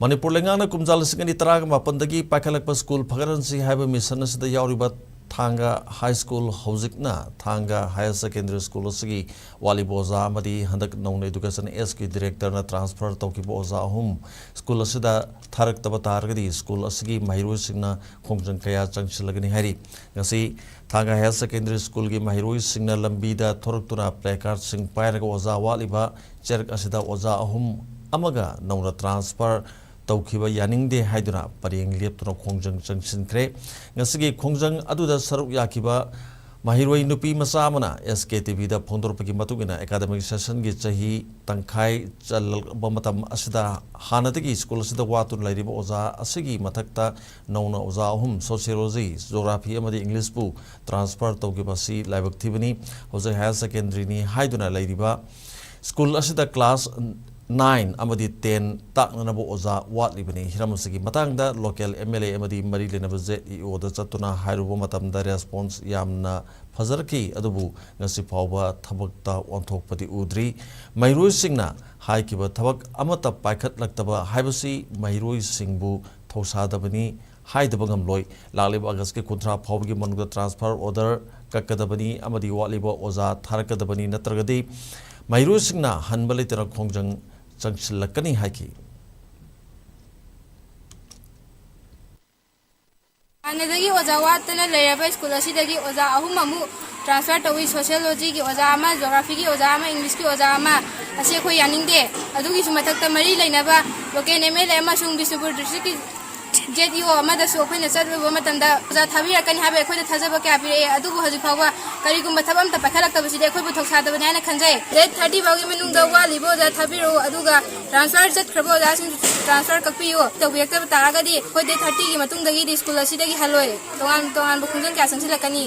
ꯃꯅꯤꯄꯨꯔ ꯂꯩꯉꯥꯛꯅ ꯀꯨꯝꯖꯥ ꯂꯤꯁꯤꯡ ꯑꯅꯤ ꯇꯔꯥꯒ ꯃꯥꯄꯟꯗꯒꯤ ꯄꯥꯏꯈꯠꯂꯛꯄ ꯁ꯭ꯀꯨꯜ ꯐꯒꯠꯍꯟꯁꯤ ꯍꯥꯏꯕ ꯃꯤꯁꯟ ꯑꯁꯤꯗ ꯌꯥꯎꯔꯤꯕ ꯊꯥꯡꯒ ꯍꯥꯏ ꯁ꯭ꯀꯨꯜ, ꯍꯧꯖꯤꯛꯅ ꯊꯥꯡꯒ ꯍꯥꯌꯔ ꯁꯦꯀꯦꯟꯗꯔꯤ ꯁ꯭ꯀꯨꯜ ꯑꯁꯤꯒꯤ ꯋꯥꯠꯂꯤꯕ ꯑꯣꯖꯥ ꯑꯃꯗꯤ ꯍꯟꯗꯛ ꯅꯧꯅ ꯏꯗꯨꯀꯦꯁꯟ ꯑꯦꯁꯀꯤ ꯗꯤꯔꯦꯛꯇꯔꯅ ꯇ꯭ꯔꯥꯟꯁꯐꯔ ꯇꯧꯈꯤꯕ ꯑꯣꯖꯥ ꯑꯍꯨꯝ ꯁ꯭ꯀꯨꯜ ꯑꯁꯤꯗ ꯊꯥꯔꯛꯇꯕ ꯇꯥꯔꯒꯗꯤ ꯁ꯭ꯀꯨꯜ ꯑꯁꯤꯒꯤ ꯃꯍꯩꯔꯣꯏꯁꯤꯡꯅ ꯈꯣꯡꯖꯪ ꯀꯌꯥ ꯆꯪꯁꯤꯜꯂꯒꯅꯤ ꯍꯥꯏꯔꯤ꯫ ꯉꯁꯤ ꯊꯥꯡꯒ ꯍꯥꯌꯔ ꯁꯦꯀꯦꯟꯗꯔꯤ ꯁ꯭ꯀꯨꯜꯒꯤ ꯃꯍꯩꯔꯣꯏꯁꯤꯡꯅ ꯂꯝꯕꯤꯗ ꯊꯣꯔꯛꯇꯨꯅ ꯄ꯭ꯂꯦꯀꯥꯔꯗꯁꯤꯡ ꯄꯥꯏꯔꯒ ꯑꯣꯖꯥ ꯋꯥꯠꯂꯤꯕ ꯆꯦꯔꯛ ꯑꯁꯤꯗ ꯑꯣꯖꯥ ꯑꯍꯨꯝ ꯑꯃꯒ ꯅꯧꯅ ꯇ꯭ꯔꯥꯟꯁꯐꯔ ꯇꯧꯈꯤꯕ ꯌꯥꯅꯤꯡꯗꯦ ꯍꯥꯏꯗꯨꯅ ꯄꯔꯦꯡ ꯂꯦꯞꯇꯨꯅ ꯈꯣꯡꯖꯪ ꯆꯪꯁꯤꯟꯈ꯭ꯔꯦ꯫ ꯉꯁꯤꯒꯤ ꯈꯣꯡꯖꯪ ꯑꯗꯨꯗ ꯁꯔꯨꯛ ꯌꯥꯈꯤꯕ ꯃꯍꯩꯔꯣꯏ ꯅꯨꯄꯤ ꯃꯆꯥ ꯑꯃꯅ ꯑꯦꯁ ꯀꯦ ꯇꯤ ꯚꯤꯗ ꯐꯣꯡꯗꯣꯔꯛꯄꯒꯤ ꯃꯇꯨꯡ ꯏꯟꯅ, ꯑꯦꯀꯥꯗꯃꯤꯛ ꯁꯦꯁꯟꯒꯤ ꯆꯍꯤ ꯇꯪꯈꯥꯏ ꯆꯜꯂꯛꯄ ꯃꯇꯝ ꯑꯁꯤꯗ ꯍꯥꯟꯅꯗꯒꯤ ꯁ꯭ꯀꯨꯜ ꯑꯁꯤꯗ ꯋꯥꯠꯇꯨꯅ ꯂꯩꯔꯤꯕ ꯑꯣꯖꯥ ꯑꯁꯤꯒꯤ ꯃꯊꯛꯇ ꯅꯧꯅ ꯑꯣꯖꯥ ꯑꯍꯨꯝ, ꯁꯣꯁꯤꯌꯣꯂꯣꯖꯤ, ꯖꯣꯒ꯭ꯔꯥꯐꯤ ꯑꯃꯗꯤ ꯏꯪꯂꯤꯁꯄꯨ ꯇ꯭ꯔꯥꯟꯁꯐꯔ ꯇꯧꯈꯤꯕ ꯑꯁꯤ ꯂꯥꯏꯕꯛ ꯊꯤꯕꯅꯤ꯫ ꯍꯧꯖꯤꯛ ꯍꯥꯌꯔ ꯁꯦꯀꯦꯟꯗꯔꯤꯅꯤ ꯍꯥꯏꯗꯨꯅ ꯂꯩꯔꯤꯕ ꯁ꯭ꯀꯨꯜ ꯑꯁꯤꯗ ꯀ꯭ꯂꯥꯁ ꯅꯥꯏꯟ ꯑꯃꯗꯤ ꯇꯦꯟ ꯇꯥꯛꯅꯅꯕ ꯑꯣꯖꯥ ꯋꯥꯠꯂꯤꯕꯅꯤ꯫ ꯍꯤꯔꯝ ꯑꯁꯤꯒꯤ ꯃꯇꯥꯡꯗ ꯂꯣꯀꯦꯜ ꯑꯦꯝ ꯑꯦꯜ ꯑꯦ ꯑꯃꯗꯤ ꯃꯔꯤ ꯂꯩꯅꯕ ꯖꯦꯠ ꯏ ꯑꯣꯗ ꯆꯠꯇꯨꯅ ꯍꯥꯏꯔꯨꯕ ꯃꯇꯝꯗ ꯔꯦꯁꯄꯣꯟꯁ ꯌꯥꯝꯅ ꯐꯖꯔꯛꯈꯤ, ꯑꯗꯨꯕꯨ ꯉꯁꯤ ꯐꯥꯎꯕ ꯊꯕꯛꯇ ꯑꯣꯟꯊꯣꯛꯄꯗꯤ ꯎꯗ꯭ꯔꯤ꯫ ꯃꯍꯩꯔꯣꯏꯁꯤꯡꯅ ꯍꯥꯏꯈꯤꯕ ꯊꯕꯛ ꯑꯃꯠꯇ ꯄꯥꯏꯈꯠꯂꯛꯇꯕ ꯍꯥꯏꯕꯁꯤ ꯃꯍꯩꯔꯣꯏꯁꯤꯡꯕꯨ ꯊꯧꯁꯥꯗꯕꯅꯤ ꯍꯥꯏꯗꯕ ꯉꯝꯂꯣꯏ꯫ ꯂꯥꯛꯂꯤꯕ ꯑꯥꯒꯁꯀꯤ ꯀꯨꯟꯊ꯭ꯔꯥ ꯐꯥꯎꯕꯒꯤ ꯃꯅꯨꯡꯗ ꯇ꯭ꯔꯥꯟꯁꯐꯔ ꯑꯣꯔꯗꯔ ꯀꯛꯀꯗꯕꯅꯤ ꯑꯃꯗꯤ ꯋꯥꯠꯂꯤꯕ ꯑꯣꯖꯥ ꯊꯥꯔꯛꯀꯗꯕꯅꯤ, ꯅꯠꯇ꯭ꯔꯒꯗꯤ ꯃꯍꯩꯔꯣꯏꯁꯤꯡꯅ ꯍꯟꯕ ꯂꯩꯇꯅ ꯈꯣꯡꯖꯪ ꯆꯪꯁꯤꯜꯂꯛꯀꯅꯤ ꯍꯥꯏꯈꯤ꯫ ꯍꯥꯟꯅꯗꯒꯤ ꯑꯣꯖꯥ ꯋꯥꯠꯇꯅ ꯂꯩꯔꯕ ꯁ꯭ꯀꯨꯜ ꯑꯁꯤꯗꯒꯤ ꯑꯣꯖꯥ ꯑꯍꯨꯝ ꯑꯃꯨꯛ ꯇ꯭ꯔꯥꯟꯁꯐꯔ ꯇꯧꯏ꯫ ꯁꯣꯁꯤꯌꯣꯂꯣꯖꯤꯒꯤ ꯑꯣꯖꯥ ꯑꯃ, ꯖꯣꯒ꯭ꯔꯥꯐꯤꯒꯤ ꯑꯣꯖꯥ ꯑꯃ, ꯏꯪꯂꯤꯁꯀꯤ ꯑꯣꯖꯥ ꯑꯃ꯫ ꯑꯁꯤ ꯑꯩꯈꯣꯏ ꯌꯥꯅꯤꯡꯗꯦ꯫ ꯑꯗꯨꯒꯤꯁꯨ ꯃꯊꯛꯇ ꯃꯔꯤ ꯂꯩꯅꯕ ꯂꯣꯀꯦꯜ ꯑꯦꯝ ꯑꯦꯜ ꯑꯦ ꯑꯃꯁꯨꯡ ꯕꯤꯁꯅꯨꯄꯨꯔ ꯗꯤꯁꯇ꯭ꯔꯤꯛꯀꯤ ꯖꯦꯠ ꯏ ꯑꯣ ꯑꯃꯗꯁꯨ ꯑꯩꯈꯣꯏꯅ ꯆꯠꯂꯨꯕ ꯃꯇꯝꯗ ꯑꯣꯖꯥ ꯊꯥꯕꯤꯔꯛꯀꯅꯤ ꯍꯥꯏꯕ ꯑꯩꯈꯣꯏꯗ ꯊꯥꯖꯕ ꯀꯌꯥ ꯄꯤꯔꯛꯑꯦ꯫ ꯑꯗꯨꯕꯨ ꯍꯧꯖꯤꯛ ꯐꯥꯎꯕ ꯀꯔꯤꯒꯨꯝꯕ ꯊꯕꯛ ꯑꯝꯇ ꯄꯥꯏꯈꯠꯂꯛꯇꯕꯁꯤꯗꯤ ꯑꯩꯈꯣꯏꯕꯨ ꯊꯧꯁꯥꯗꯕꯅꯤ ꯍꯥꯏꯅ ꯈꯟꯖꯩ꯫ ꯗꯦꯠ ꯊꯥꯔꯇꯤ ꯐꯥꯎꯒꯤ ꯃꯅꯨꯡꯗ ꯋꯥꯠꯂꯤꯕ ꯑꯣꯖꯥ ꯊꯥꯕꯤꯔꯛꯎ, ꯑꯗꯨꯒ ꯇ꯭ꯔꯥꯟꯁꯐꯔ ꯆꯠꯈ꯭ꯔꯕ ꯑꯣꯖꯥꯁꯤꯡ ꯇ꯭ꯔꯥꯟꯁꯐꯔ ꯀꯛꯄꯤꯌꯨ꯫ ꯇꯧꯕꯤꯔꯛꯇꯕ ꯇꯥꯔꯒꯗꯤ ꯑꯩꯈꯣꯏ ꯗꯦꯠ ꯊꯥꯔꯇꯤꯒꯤ ꯃꯇꯨꯡꯗꯒꯤꯗꯤ ꯁ꯭ꯀꯨꯜ ꯑꯁꯤꯗꯒꯤ ꯍꯜꯂꯣꯏ꯫ ꯇꯣꯉꯥꯟ ꯇꯣꯉꯥꯟꯕ ꯈꯣꯡꯖꯪ ꯀꯌꯥ ꯆꯪꯁꯤꯜꯂꯛꯀꯅꯤ꯫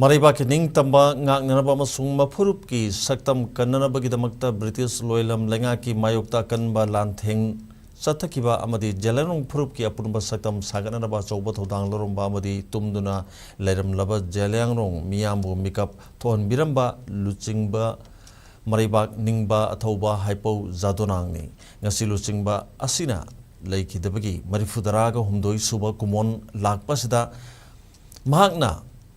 ꯃꯔꯩꯕꯥꯛꯀꯤ ꯅꯤꯡꯇꯝꯕ ꯉꯥꯛꯅꯅꯕ ꯑꯃꯁꯨꯡ ꯃꯐꯨꯔꯨꯞꯀꯤ ꯁꯛꯇꯝ ꯀꯟꯅꯅꯕꯒꯤꯗꯃꯛꯇ ꯕ꯭ꯔꯤꯇꯤꯁ ꯂꯣꯏꯂꯝ ꯂꯩꯉꯥꯛꯀꯤ ꯃꯥꯌꯣꯛꯇ ꯑꯀꯟꯕ ꯂꯥꯟꯊꯦꯡ ꯆꯠꯊꯈꯤꯕ ꯑꯃꯗꯤ ꯖꯦꯂꯤꯌꯥꯡꯔꯣꯡ ꯐꯨꯔꯨꯞꯀꯤ ꯑꯄꯨꯟꯕ ꯁꯛꯇꯝ ꯁꯥꯒꯠꯅꯅꯕ ꯑꯆꯧꯕ ꯊꯧꯗꯥꯡ ꯂꯧꯔꯝꯕ ꯑꯃꯗꯤ ꯇꯨꯝꯗꯨꯅ ꯂꯩꯔꯝꯂꯕ ꯖꯦꯂꯤꯌꯥꯡꯔꯣꯡ ꯃꯤꯌꯥꯝꯕꯨ ꯃꯤꯀꯞ ꯊꯣꯛꯍꯟꯕꯤꯔꯝꯕ ꯂꯨꯆꯤꯡꯕ ꯃꯔꯩꯕꯥꯛ ꯅꯤꯡꯕ ꯑꯊꯧꯕ ꯍꯥꯏꯄꯧ ꯖꯥꯗꯣꯅꯥꯡꯅꯤ꯫ ꯉꯁꯤ ꯂꯨꯆꯤꯡꯕ ꯑꯁꯤꯅ ꯂꯩꯈꯤꯗꯕꯒꯤ ꯃꯔꯤꯐꯨꯇꯔꯥꯒ ꯍꯨꯝꯗꯣꯏ ꯁꯨꯕ ꯀꯨꯝꯑꯣꯟ ꯂꯥꯛꯄꯁꯤꯗ ꯃꯍꯥꯛꯅ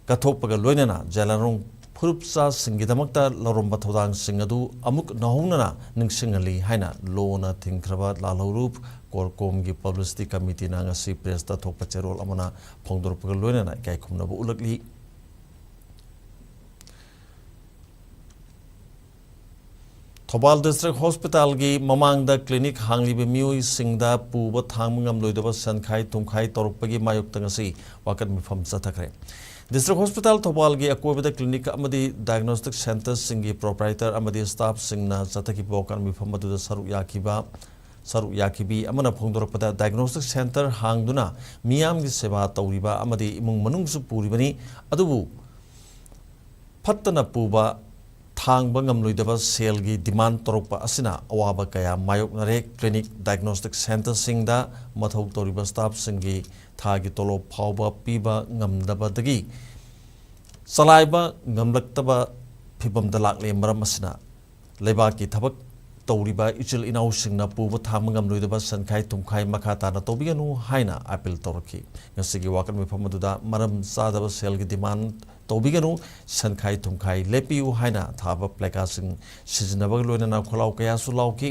ꯀꯠꯊꯣꯛꯄꯒ ꯂꯣꯏꯅꯅ ꯖꯦꯂꯤꯌꯥꯡꯔꯣꯡ ꯐꯨꯔꯨꯞꯆꯥꯁꯤꯡꯒꯤꯗꯃꯛꯇ ꯂꯧꯔꯝꯕ ꯊꯧꯗꯥꯡꯁꯤꯡ ꯑꯗꯨ ꯑꯃꯨꯛ ꯅꯧꯍꯧꯅꯅ ꯅꯤꯡꯁꯤꯡꯍꯜꯂꯤ ꯍꯥꯏꯅ ꯂꯣꯅ ꯊꯤꯡꯈ꯭ꯔꯕ ꯂꯥꯜꯍꯧꯂꯨꯞ ꯀꯣꯔꯀꯣꯝꯒꯤ ꯄꯕ꯭ꯂꯤꯁꯤꯇꯤ ꯀꯃꯤꯇꯤꯅ ꯉꯁꯤ ꯄ꯭ꯔꯦꯁꯇ ꯊꯣꯛꯄ ꯆꯦꯔꯣꯜ ꯑꯃꯅ ꯐꯣꯡꯗꯣꯔꯛꯄꯒ ꯂꯣꯏꯅꯅ ꯏꯀꯥꯏ ꯈꯨꯝꯅꯕ ꯎꯠꯂꯛꯂꯤ꯫ ꯊꯧꯕꯥꯜ ꯗꯤꯁꯇ꯭ꯔꯤꯛ ꯍꯣꯁꯄꯤꯇꯥꯜꯒꯤ ꯃꯃꯥꯡꯗ ꯀ꯭ꯂꯤꯅꯤꯛ ꯍꯥꯡꯂꯤꯕ ꯃꯤꯑꯣꯏꯁꯤꯡꯗ ꯄꯨꯕ ꯊꯥꯡꯕ ꯉꯝꯂꯣꯏꯗꯕ ꯁꯦꯟꯈꯥꯏ ꯊꯨꯝꯈꯥꯏ ꯇꯧꯔꯛꯄꯒꯤ ꯃꯥꯌꯣꯛꯇ ꯉꯁꯤ ꯋꯥꯀꯠ ꯃꯤꯐꯝ ꯆꯠꯊꯈ꯭ꯔꯦ꯫ ꯗꯤꯁꯇ꯭ꯔꯤꯛ ꯍꯣꯁꯄꯤꯇꯥꯜ ꯊꯧꯕꯥꯜꯒꯤ ꯑꯀꯣꯏꯕꯗ ꯀ꯭ꯂꯤꯅꯤꯛ ꯑꯃꯗꯤ ꯗꯥꯏꯒꯅꯣꯁꯇꯤꯛ ꯁꯦꯟꯇꯔꯁꯤꯡꯒꯤ ꯄ꯭ꯔꯣꯄ꯭ꯔꯥꯏꯇꯔ ꯑꯃꯗꯤ ꯁ꯭ꯇꯥꯐꯁꯤꯡꯅ ꯆꯠꯊꯈꯤꯕ ꯋꯥꯀꯠ ꯃꯤꯐꯝ ꯑꯗꯨꯗ ꯁꯔꯨꯛ ꯌꯥꯈꯤꯕ, ꯁꯔꯨꯛ ꯌꯥꯈꯤꯕꯤ ꯑꯃꯅ ꯐꯣꯡꯗꯣꯔꯛꯄꯗ, ꯗꯥꯏꯒꯅꯣꯁꯇꯤꯛ ꯁꯦꯟꯇꯔ ꯍꯥꯡꯗꯨꯅ ꯃꯤꯌꯥꯝꯒꯤ ꯁꯦꯕꯥ ꯇꯧꯔꯤꯕ ꯑꯃꯗꯤ ꯏꯃꯨꯡ ꯃꯅꯨꯡꯁꯨ ꯄꯨꯔꯤꯕꯅꯤ, ꯑꯗꯨꯕꯨ ꯐꯠꯇꯅ ꯄꯨꯕ ꯊꯥꯡꯕ ꯉꯝꯂꯣꯏꯗꯕ ꯁꯦꯜꯒꯤ ꯗꯤꯃꯥꯟ ꯇꯧꯔꯛꯄ ꯑꯁꯤꯅ ꯑꯋꯥꯕ ꯀꯌꯥ ꯃꯥꯌꯣꯛꯅꯔꯦ꯫ ꯀ꯭ꯂꯤꯅꯤꯛ, ꯗꯥꯏꯒꯅꯣꯁꯇꯤꯛ ꯁꯦꯟꯇꯔꯁꯤꯡꯗ ꯃꯊꯧ ꯇꯧꯔꯤꯕ ꯁ꯭ꯇꯥꯐꯁꯤꯡꯒꯤ ꯊꯥꯒꯤ ꯇꯣꯂꯣꯞ ꯐꯥꯎꯕ ꯄꯤꯕ ꯉꯝꯗꯕꯗꯒꯤ ꯆꯂꯥꯏꯕ ꯉꯝꯂꯛꯇꯕ ꯐꯤꯚꯝꯗ ꯂꯥꯛꯂꯦ꯫ ꯃꯔꯝ ꯑꯁꯤꯅ ꯂꯩꯕꯥꯛꯀꯤ ꯊꯕꯛ ꯇꯧꯔꯤꯕ ꯏꯆꯤꯜ ꯏꯅꯥꯎꯁꯤꯡꯅ ꯄꯨꯕ ꯊꯥꯡꯕ ꯉꯝꯂꯣꯏꯗꯕ ꯁꯦꯟꯈꯥꯏ ꯊꯨꯝꯈꯥꯏ ꯃꯈꯥ ꯇꯥꯅ ꯇꯧꯕꯤꯒꯅꯨ ꯍꯥꯏꯅ ꯑꯥꯄꯤꯜ ꯇꯧꯔꯛꯈꯤ꯫ ꯉꯁꯤꯒꯤ ꯋꯥꯀꯠ ꯃꯤꯐꯝ ꯑꯗꯨꯗ ꯃꯔꯝ ꯆꯥꯗꯕ ꯁꯦꯜꯒꯤ ꯗꯤꯃꯥꯟ ꯇꯧꯕꯤꯒꯅꯨ, ꯁꯦꯟꯈꯥꯏ ꯊꯨꯝꯈꯥꯏ ꯂꯦꯞꯄꯤꯌꯨ ꯍꯥꯏꯅ ꯊꯥꯕ ꯄ꯭ꯂꯦꯀꯥꯔꯗꯁꯤꯡ ꯁꯤꯖꯤꯟꯅꯕꯒ ꯂꯣꯏꯅꯅ ꯈꯣꯜꯂꯥꯎ ꯀꯌꯥꯁꯨ ꯂꯥꯎꯈꯤ꯫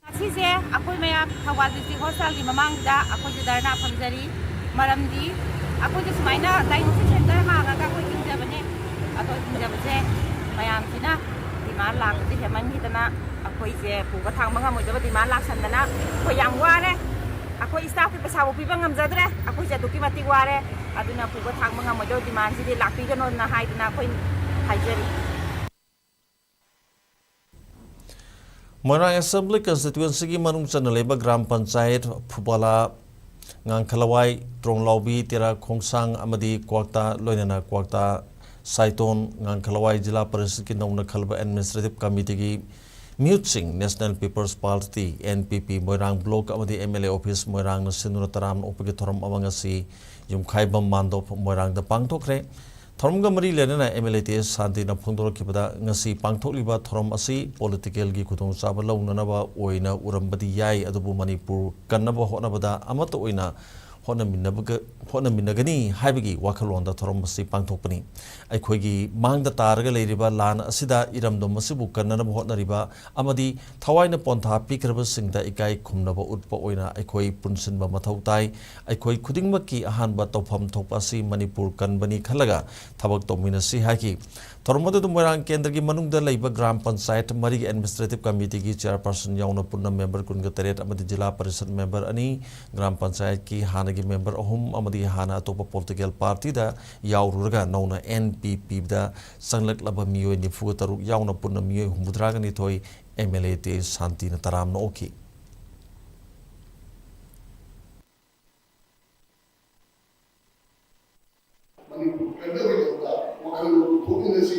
ꯉꯁꯤꯁꯦ ꯑꯩꯈꯣꯏ ꯃꯌꯥꯝ ꯊꯧꯕꯥꯜ ꯗꯤꯁꯇ꯭ꯔꯤꯛ ꯍꯣꯁꯄꯤꯇꯥꯜꯒꯤ ꯃꯃꯥꯡꯗ ꯑꯩꯈꯣꯏꯁꯦ ꯙꯔꯅꯥ ꯐꯝꯖꯔꯤ꯫ ꯃꯔꯝꯗꯤ ꯑꯩꯈꯣꯏꯁꯦ ꯁꯨꯃꯥꯏꯅ ꯗꯥꯏꯒꯅꯣꯁꯤꯁ ꯁꯦꯟꯇꯔ ꯍꯥꯡꯉꯒ ꯑꯩꯈꯣꯏ ꯍꯤꯡꯖꯕꯅꯦ꯫ ꯑꯗꯣ ꯍꯤꯡꯖꯕꯁꯦ ꯃꯌꯥꯝꯁꯤꯅ ꯗꯤꯃꯥꯟ ꯂꯥꯛꯄꯁꯦ ꯍꯦꯟꯃꯟꯈꯤꯗꯅ ꯑꯩꯈꯣꯏꯁꯦ ꯄꯨꯕ ꯊꯥꯡꯕ ꯉꯝꯃꯣꯏꯗꯕ ꯗꯤꯃꯥꯟ ꯂꯥꯛꯁꯟꯗꯅ ꯑꯩꯈꯣꯏ ꯌꯥꯝ ꯋꯥꯔꯦ꯫ ꯑꯩꯈꯣꯏ ꯁ꯭ꯇꯥꯐꯀꯤ ꯄꯩꯁꯥꯐꯥꯎ ꯄꯤꯕ ꯉꯝꯖꯗ꯭ꯔꯦ꯫ ꯑꯩꯈꯣꯏꯁꯦ ꯑꯗꯨꯛꯀꯤ ꯃꯇꯤꯛ ꯋꯥꯔꯦ꯫ ꯑꯗꯨꯅ ꯄꯨꯕ ꯊꯥꯡꯕ ꯉꯝꯃꯣꯏꯗꯕ ꯗꯤꯃꯥꯟꯁꯤꯗꯤ ꯂꯥꯛꯄꯤꯒꯅꯣꯅ ꯍꯥꯏꯗꯅ ꯑꯩꯈꯣꯏ ꯍꯥꯏꯖꯔꯤ꯫ ꯃꯣꯏꯔꯥꯡ ꯑꯦꯁꯦꯝꯕ꯭ꯂꯤ ꯀꯟꯁꯇꯤꯇ꯭ꯋꯦꯟꯁꯤꯒꯤ ꯃꯅꯨꯡ ꯆꯟꯅ ꯂꯩꯕ ꯒ꯭ꯔꯥꯝ ꯄꯟꯆꯥꯌꯠ ꯐꯨꯕꯥꯂꯥ, ꯉꯥꯡꯈꯂꯋꯥꯏ, ꯇ꯭ꯔꯣꯡꯂꯥꯎꯕꯤ, ꯇꯦꯔꯥ ꯈꯣꯡꯁꯥꯡ ꯑꯃꯗꯤ ꯀ꯭ꯋꯥꯛꯇꯥ, ꯂꯣꯏꯅꯅ ꯀ꯭ꯋꯥꯛꯇꯥ, ꯁꯥꯏꯇꯣꯟ, ꯉꯥꯡꯈꯂꯋꯥꯏ ꯖꯤꯂꯥ ꯄꯔꯤꯁꯠꯀꯤ ꯅꯧꯅ ꯈꯜꯂꯕ ꯑꯦꯗꯃꯤꯅꯤꯁꯇ꯭ꯔꯦꯇꯤꯚ ꯀꯃꯤꯇꯤꯒꯤ ꯃꯤꯍꯨꯠꯁꯤꯡ national people's party, N P P, Moirang block ꯑꯃꯗꯤ ꯑꯦꯝ ꯑꯦꯜ ꯑꯦ ꯑꯣꯐꯤꯁ ꯃꯣꯏꯔꯥꯡꯅ ꯁꯤꯟꯗꯨꯅ ꯇꯔꯥꯝꯅ ꯑꯣꯛꯄꯒꯤ ꯊꯧꯔꯝ ꯑꯃ ꯉꯁꯤ ꯌꯨꯝꯈꯥꯏꯕꯝ ꯃꯥꯟꯗꯣꯞ ꯃꯣꯏꯔꯥꯡꯗ ꯄꯥꯡꯊꯣꯛꯈ꯭ꯔꯦ꯫ ꯊꯧꯔꯝꯒ ꯃꯔꯤ ꯂꯩꯅꯅ ꯑꯦꯝ ꯑꯦꯜ ꯑꯦ ꯇꯤ ꯑꯦꯁ ꯁꯥꯟꯇꯤꯅ ꯐꯣꯡꯗꯣꯔꯛꯈꯤꯕꯗ, ꯉꯁꯤ ꯄꯥꯡꯊꯣꯛꯂꯤꯕ ꯊꯧꯔꯝ ꯑꯁꯤ ꯄꯣꯂꯤꯇꯤꯀꯦꯜꯒꯤ ꯈꯨꯗꯣꯡꯆꯥꯕ ꯂꯧꯅꯅꯕ ꯑꯣꯏꯅ ꯎꯔꯝꯕꯗꯤ ꯌꯥꯏ, ꯑꯗꯨꯕꯨ ꯃꯅꯤꯄꯨꯔ ꯀꯟꯅꯕ ꯍꯣꯠꯅꯕꯗ ꯑꯃꯠꯇ ꯑꯣꯏꯅ ꯍꯣꯠꯅꯃꯤꯟꯅꯕꯒ-, ꯍꯣꯠꯅꯃꯤꯟꯅꯒꯅꯤ ꯍꯥꯏꯕꯒꯤ ꯋꯥꯈꯜꯂꯣꯟꯗ ꯊꯧꯔꯝ ꯑꯁꯤ ꯄꯥꯡꯊꯣꯛꯄꯅꯤ꯫ ꯑꯩꯈꯣꯏꯒꯤ ꯃꯥꯡꯗ ꯇꯥꯔꯒ ꯂꯩꯔꯤꯕ ꯂꯥꯟ ꯑꯁꯤꯗ ꯏꯔꯝꯗꯝ ꯑꯁꯤꯕꯨ ꯀꯟꯅꯅꯕ ꯍꯣꯠꯅꯔꯤꯕ ꯑꯃꯗꯤ ꯊꯋꯥꯏꯅ ꯄꯣꯟꯊꯥ ꯄꯤꯈ꯭ꯔꯕꯁꯤꯡꯗ ꯏꯀꯥꯏ ꯈꯨꯝꯅꯕ ꯎꯠꯄ ꯑꯣꯏꯅ ꯑꯩꯈꯣꯏ ꯄꯨꯟꯁꯤꯟꯕ ꯃꯊꯧ ꯇꯥꯏ꯫ ꯑꯩꯈꯣꯏ ꯈꯨꯗꯤꯡꯃꯛꯀꯤ ꯑꯍꯥꯟꯕ ꯇꯧꯐꯝ ꯊꯣꯛꯄ ꯑꯁꯤ ꯃꯅꯤꯄꯨꯔ ꯀꯟꯕꯅꯤ ꯈꯜꯂꯒ ꯊꯕꯛ ꯇꯧꯃꯤꯟꯅꯁꯤ ꯍꯥꯏꯈꯤ꯫ ꯊꯧꯔꯝ ꯑꯗꯨꯗ ꯃꯣꯏꯔꯥꯡ ꯀꯦꯟꯗ꯭ꯔꯒꯤ ꯃꯅꯨꯡꯗ ꯂꯩꯕ ꯒ꯭ꯔꯥꯝ ꯄꯟꯆꯥꯌꯠ ꯃꯔꯤꯒꯤ administrative committeeꯒꯤ chairperson ꯌꯥꯎꯅ ꯄꯨꯟꯅ member ꯀꯨꯟꯒ ꯇꯔꯦꯠ ꯑꯃꯗꯤ ꯖꯤꯂꯥ ꯄꯔꯤꯁꯠ member ꯑꯅꯤ, ꯒ꯭ꯔꯥꯝ ꯄꯟꯆꯥꯌꯠꯀꯤ ꯍꯥꯟꯅꯒꯤ member ꯑꯍꯨꯝ ꯑꯃꯗꯤ ꯍꯥꯟꯅ ꯑꯇꯣꯞꯄ political partyꯗ ꯌꯥꯎꯔꯨꯔꯒ ꯅꯧꯅ NPPꯗ ꯆꯪꯂꯛꯂꯕ ꯃꯤꯑꯣꯏ ꯅꯤꯐꯨꯒ ꯇꯔꯨꯛ ꯌꯥꯎꯅ ꯄꯨꯟꯅ ꯃꯤꯑꯣꯏ ꯍꯨꯝꯐꯨꯇꯔꯥꯒ ꯅꯤꯊꯣꯏ MLA ꯇꯦꯖ ꯁꯥꯟꯇꯤꯅ ꯇꯔꯥꯝꯅ ꯑꯣꯛꯈꯤ꯫ ꯃꯅꯤꯄꯨꯔ ꯀꯟꯅꯕꯒꯤꯗꯃꯛꯇ ꯋꯥꯈꯜꯂꯣꯟ ꯄꯨꯊꯣꯛꯃꯤꯟꯅꯁꯤ꯫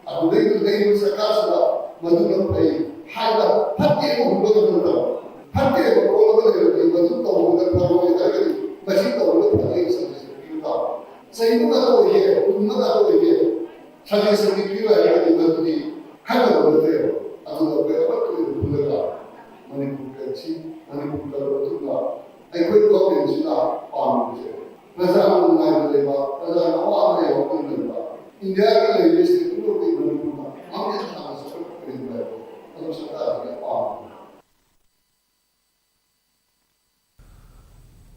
ꯑꯗꯨꯗꯩꯗ ꯂꯩꯔꯤꯕ ꯁꯔꯀꯥꯔꯁꯤꯗ ꯃꯗꯨꯅ ꯐꯩ ꯍꯥꯏꯅ ꯐꯠꯇꯦ ꯍꯥꯏꯅ ꯍꯨꯟꯗꯣꯛꯀꯗꯕ ꯅꯠꯇꯕ, ꯐꯠꯇꯦ ꯍꯥꯏꯕ ꯄꯣꯠ ꯑꯃ ꯂꯩꯔꯕꯗꯤ ꯃꯗꯨ ꯇꯧꯕꯗ ꯐꯔꯣꯏ ꯍꯥꯏꯔꯒꯗꯤ ꯃꯁꯤ ꯇꯧꯕꯗ ꯐꯔꯦ ꯍꯥꯏꯅ suggestion ꯄꯤꯕ ꯇꯥꯕ꯫ ꯆꯍꯤ ꯑꯃ ꯈꯛꯇ ꯑꯣꯏꯒꯦ, ꯀꯨꯟ ꯑꯃ ꯈꯛꯇ ꯑꯣꯏꯒꯦ, suggestionꯗꯤ ꯄꯤꯔꯣꯏ ꯍꯥꯏꯔꯒꯗꯤ ꯃꯗꯨꯗꯤ ꯈꯟꯒꯗꯕ ꯅꯠꯇꯦꯕ꯫ ꯑꯗꯨꯅ ꯑꯩꯈꯣꯏ ꯑꯃꯠꯇ ꯑꯣꯏꯅ ꯄꯨꯜꯂꯒ ꯃꯅꯤꯄꯨꯔ ꯀꯟꯁꯤ, ꯃꯅꯤꯄꯨꯔ ꯀꯟꯕ ꯃꯇꯨꯡꯗ ꯑꯩꯈꯣꯏ governmentꯁꯤꯅ ꯄꯥꯝꯃꯤꯕꯁꯦ ꯄ꯭ꯔꯖꯥꯅ ꯅꯨꯡꯉꯥꯏꯅ ꯂꯩꯕ, ꯄ꯭ꯔꯖꯥꯅ ꯑꯋꯥꯕ ꯂꯩꯕ ꯃꯐꯝꯗ ꯂꯩꯕ, ꯏꯟꯗꯤꯌꯥꯒꯤ ꯂꯩꯔꯤꯕ state ꯄꯨꯝꯅꯃꯛꯇꯒꯤ ꯃꯅꯤꯄꯨꯔꯅ ꯃꯥꯡꯖꯤꯜ ꯊꯥꯅ ꯆꯥꯎꯈꯠꯄ ꯑꯣꯏꯍꯟꯕ ꯍꯥꯏꯕꯗꯣ ꯑꯗꯨ ꯁꯔꯀꯥꯔꯁꯤꯅ ꯄꯥꯝꯃꯤ꯫